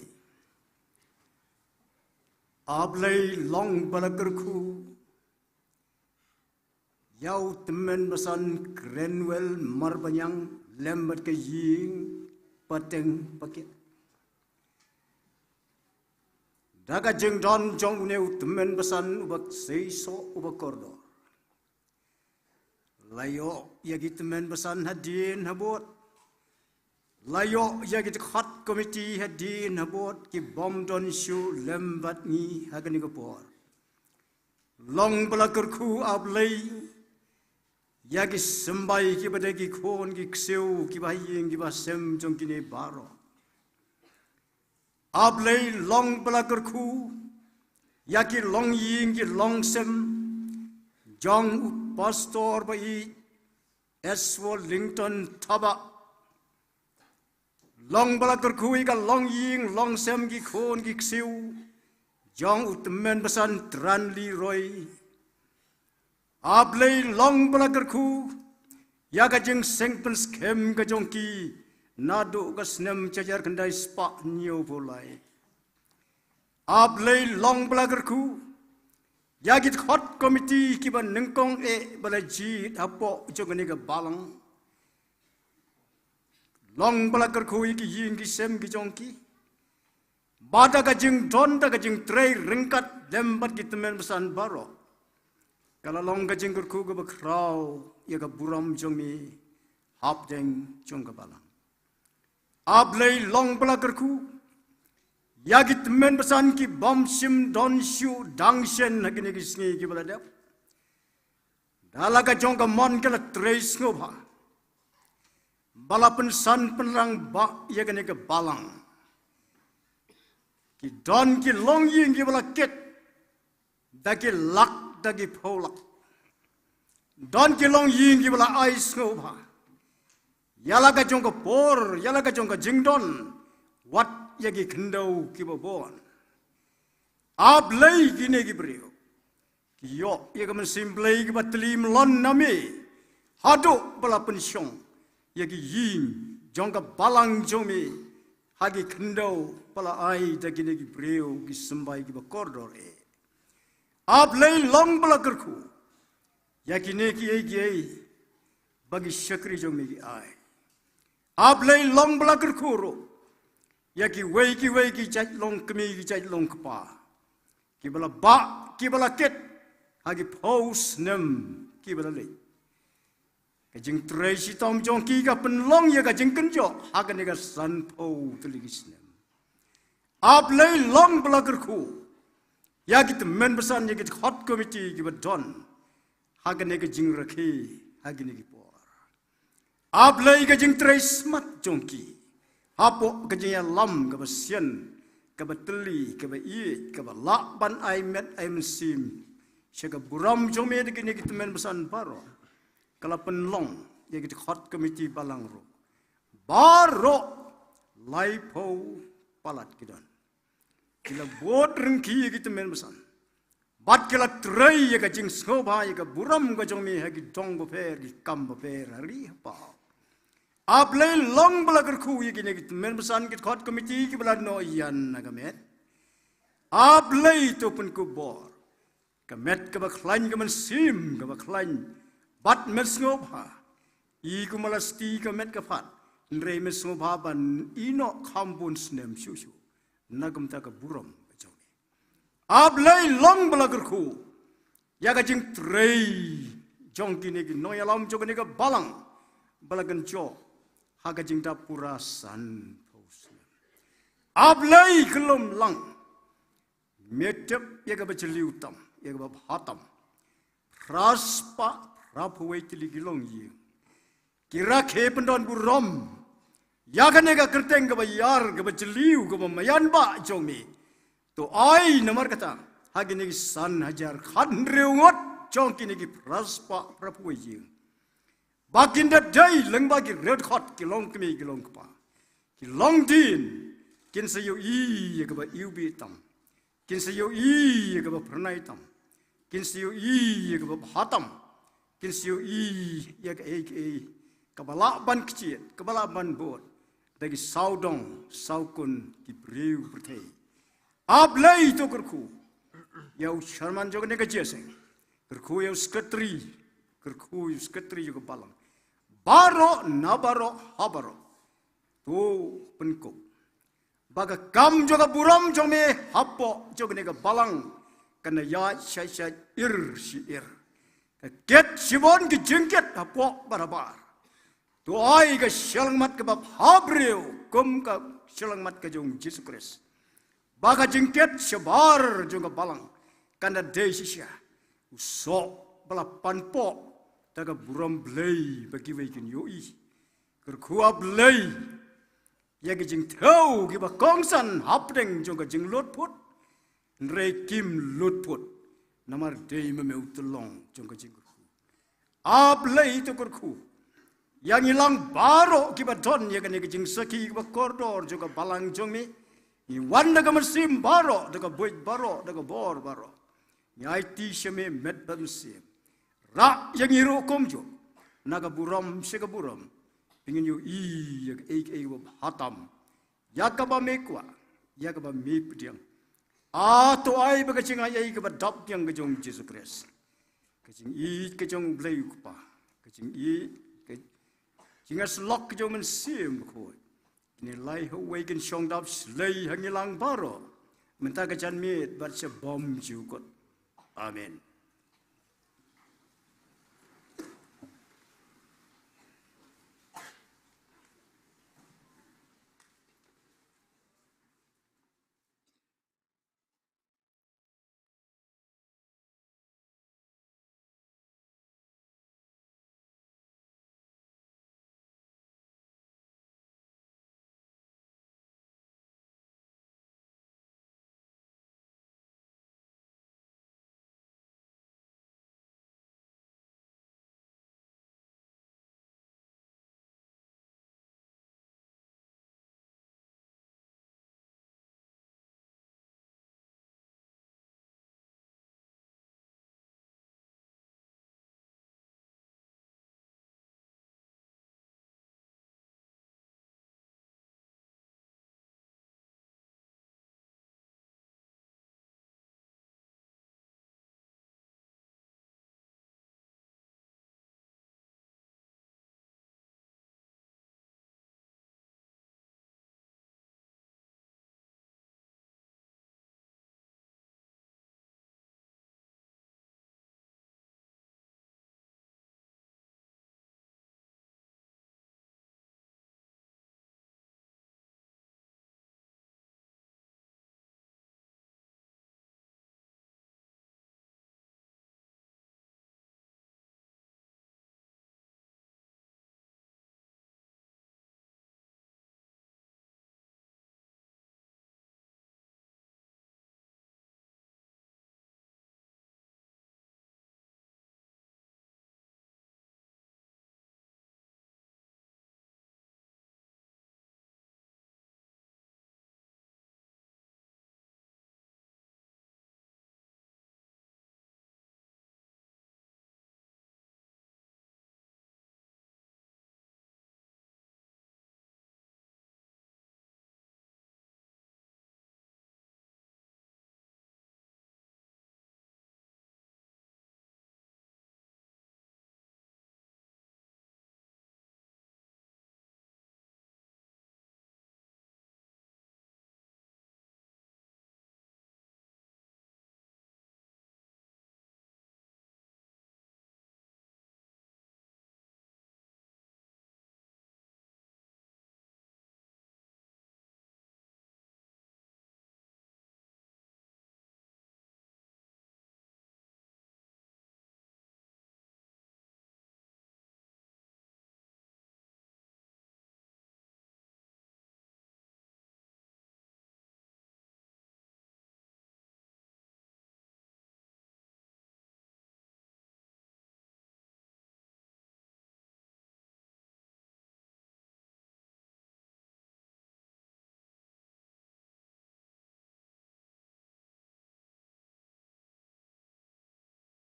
A Blei long ba la kyrkhu ïa u tymmen basan Krenwel Marbaniang lem bad ka ïing pateng pakit. Da ka jingdon jong une u tymmen basan uba seisoh uba kordor. La ïoh ïa ki tymmen basan hadien habud. La ïoh ïa ki dkhot komiti hadien habud ki bym don shuh lem bad ngi ha kane ka por. Long ba la kyrkhu A Blei ïa ki symbai kiba dei ki khun ki ksiew kiba ha ïing kiba ha sem jong kine baroh. A Blei long ba la kyrkhu ïa ki longïing ki longsem jong u pastor ba i Eswol Lington Thabah. Long ba la kyrkhu ïa ka longïing longsem ki khun ki ksiew jong u tymmen basan Tranli Roy. A Blei long ba la kyrkhu ïa ka jingseng pynskhem ka jong ki naduh ka snem shihajar khyndai spah hynñiewphew lai. A Blei long ba la kyrkhu ïa ki dkhot komiti kiba nyngkong eh ba la jied hapoh jong kane ka balang. Long ba la kyrkhu ïa ki ïing ki sem ki jong ki. Bad da ka jingdon da ka jingtrei ryngkat lem bad ki tymmen basan baroh, ka la long ka jingkyrkhu kaba khraw ïa ka burom jong me hapdeng jong ka balang. A Blei long ba la kyrkhu ïa ki tymmen basan ki bym shym don shuh dang shen ha kine ki sngi kiba la dep. Da la ka jong ka mon ka la trei sngewbha ba la pynsan pynrang ba ïa kane ka balang. Ki don ki longïing kiba la kit da ki lak da ki phew lak. Don ki longïing kiba la ai sngewbha ïa la ka jong ka por ïa la ka jong ka jingdon wat ïa ki khyndew kiba bun. A Blei kine ki briew ki ïoh ïa ka mynsiem Blei kiba tlim lon na me haduh ba la pynshong ïa ki ïing jong ka balang jong me ha ki khyndew ba la ai da kine ki briew ki symbai kiba kordor eh. A Blei long ba la kyrkhu ïa kine kiei kiei ba ki shakri jong me ki ai. A Blei long ba la kyrkhu ruh ïa kiwei kiwei ki jait longkmie ki jait longkpa kiba la bah kiba la kit ha ki phew snem kiba la leit. Ka jingtrei shitom jong ki ka pynlong ïa ka jingkynjoh ha kane ka sanphew tylli ki snem. A Blei long ba la kyrkhu ïa ki tymmen basan ïa ki dkhot komiti kiba don ha kane ka jingrakhe ha kine ki por. A Blei ka jingtrei smat jong ki hapoh ka jingïalam kaba sian kaba tylli kaba ïeit kaba lah ban ai met ai mynsiem sha ka burom jong me da kine ki tymmen basan baroh. Ka la pynlong ïa ki dkhot komiti balang ruh baroh laiphew palat ki don. Ki la bud ryngki ïa ki tymmen basan bad ki la trei ïa ka jingsngewbha ïa ka burom ka jong me ha ki dong bapher ki kam bapher ha ri ha paw. A Blei long ba la kyrkhu ïa kine ki tymmen basan ki dkhot komiti kiba la noh ïa na ka met. A Blei to pynkup bor ka met kaba khlaiñ ka mynsiem kaba khlaiñ bad met sngewbha. I kumba la sti ka met ka phad hynrei met sngewbha ban ïehnoh kham bun snem shuh shuh na kumta ka burom ka jong me. A Blei long ba la kyrkhu ïa ka jingtrei jong kine ki nongïalam jong kane ka balang ba la kynjoh ha ka jingdap pura sanphew snem. A Blei kyllum lang me tip ïa kaba jylliew tam ïa kaba bha tam. Phra spah phra phew wei tylli ki longïing ki rakhe pyndon burom ïa kane ka kyrteng kaba ïar kaba jylliew kaba maïan ba jong me. To ai namar kata ha kine ki san hajar khathynriew ngut jong kine ki phra spah phra phew wei ïing ba kin da dei lyngba ki riewdkhot ki longkmie ki longkpa ki longdien kin sa ïohi ïa kaba iwbih tam. Kin sa ïohi ïa kaba phyrnai tam. Kin sa ïohi ïa kaba bha tam. Kin sa ïohi ïa kaei kaei kaba lah ban kjit kaba lah ban bud Ki sawdong sawkun ki briew pyrthei. A Blei to kyrkhu ïa u chairman jong kane ka jingïaseng. Kyrkhu ïa u secretary. Kyrkhu ïa u secretary jong ka balang. Baroh na baroh ha baroh. To pynkup ba ka kam jong ka burom jong me hapoh jong kane ka balang kan ïaid shai shai, ir shi ir. Ka kit shibun ki jingkit hapoh barabor. To ai ka shyllangmat kaba bhabriew kum ka shyllangmat ka jong Jisu Khrist. Ba ka jingkit shabar jong ka balang kan da dei shisha u soh ba la panpoh da ka burom Blei ba kiwei kin ïohi. Kyrkhu A Blei ïa ki jingthew kiba kongsan hapdeng jong ka jinglutphut. Hynrei kim lutphut namar dei ma me u tyllong jong ka jingkyrkhu. A Blei to kyrkhu ïa ngi lang baroh kiba don ïa kane ka jingsakhi kaba kordor jong ka balang jong me. Ngi wan da ka mynsiem baroh, da ka buit baroh, da ka bor baroh. Ngi aiti sha me met bad mynsiem. Rah ïa ngi ruh kumjuh na ka burom sha ka burom. Ba ngin ïohi ïa kaei kaei kaba bha tam, ïa kaba me kwah, ïa kaba me pdiang. A to ai ba ka jingai ei kaba dap biang ka jong Jisu Khrist, ka jingïeit ka jong U Blei U Kpa, ka jingïeit ka jingïasyllok ka jong U Mynsiem Bakhuid, kine lai ha uwei kin shong dap shlei ha ngi lang baroh mynta, ka janmiet bad sha bymjukut. Amen.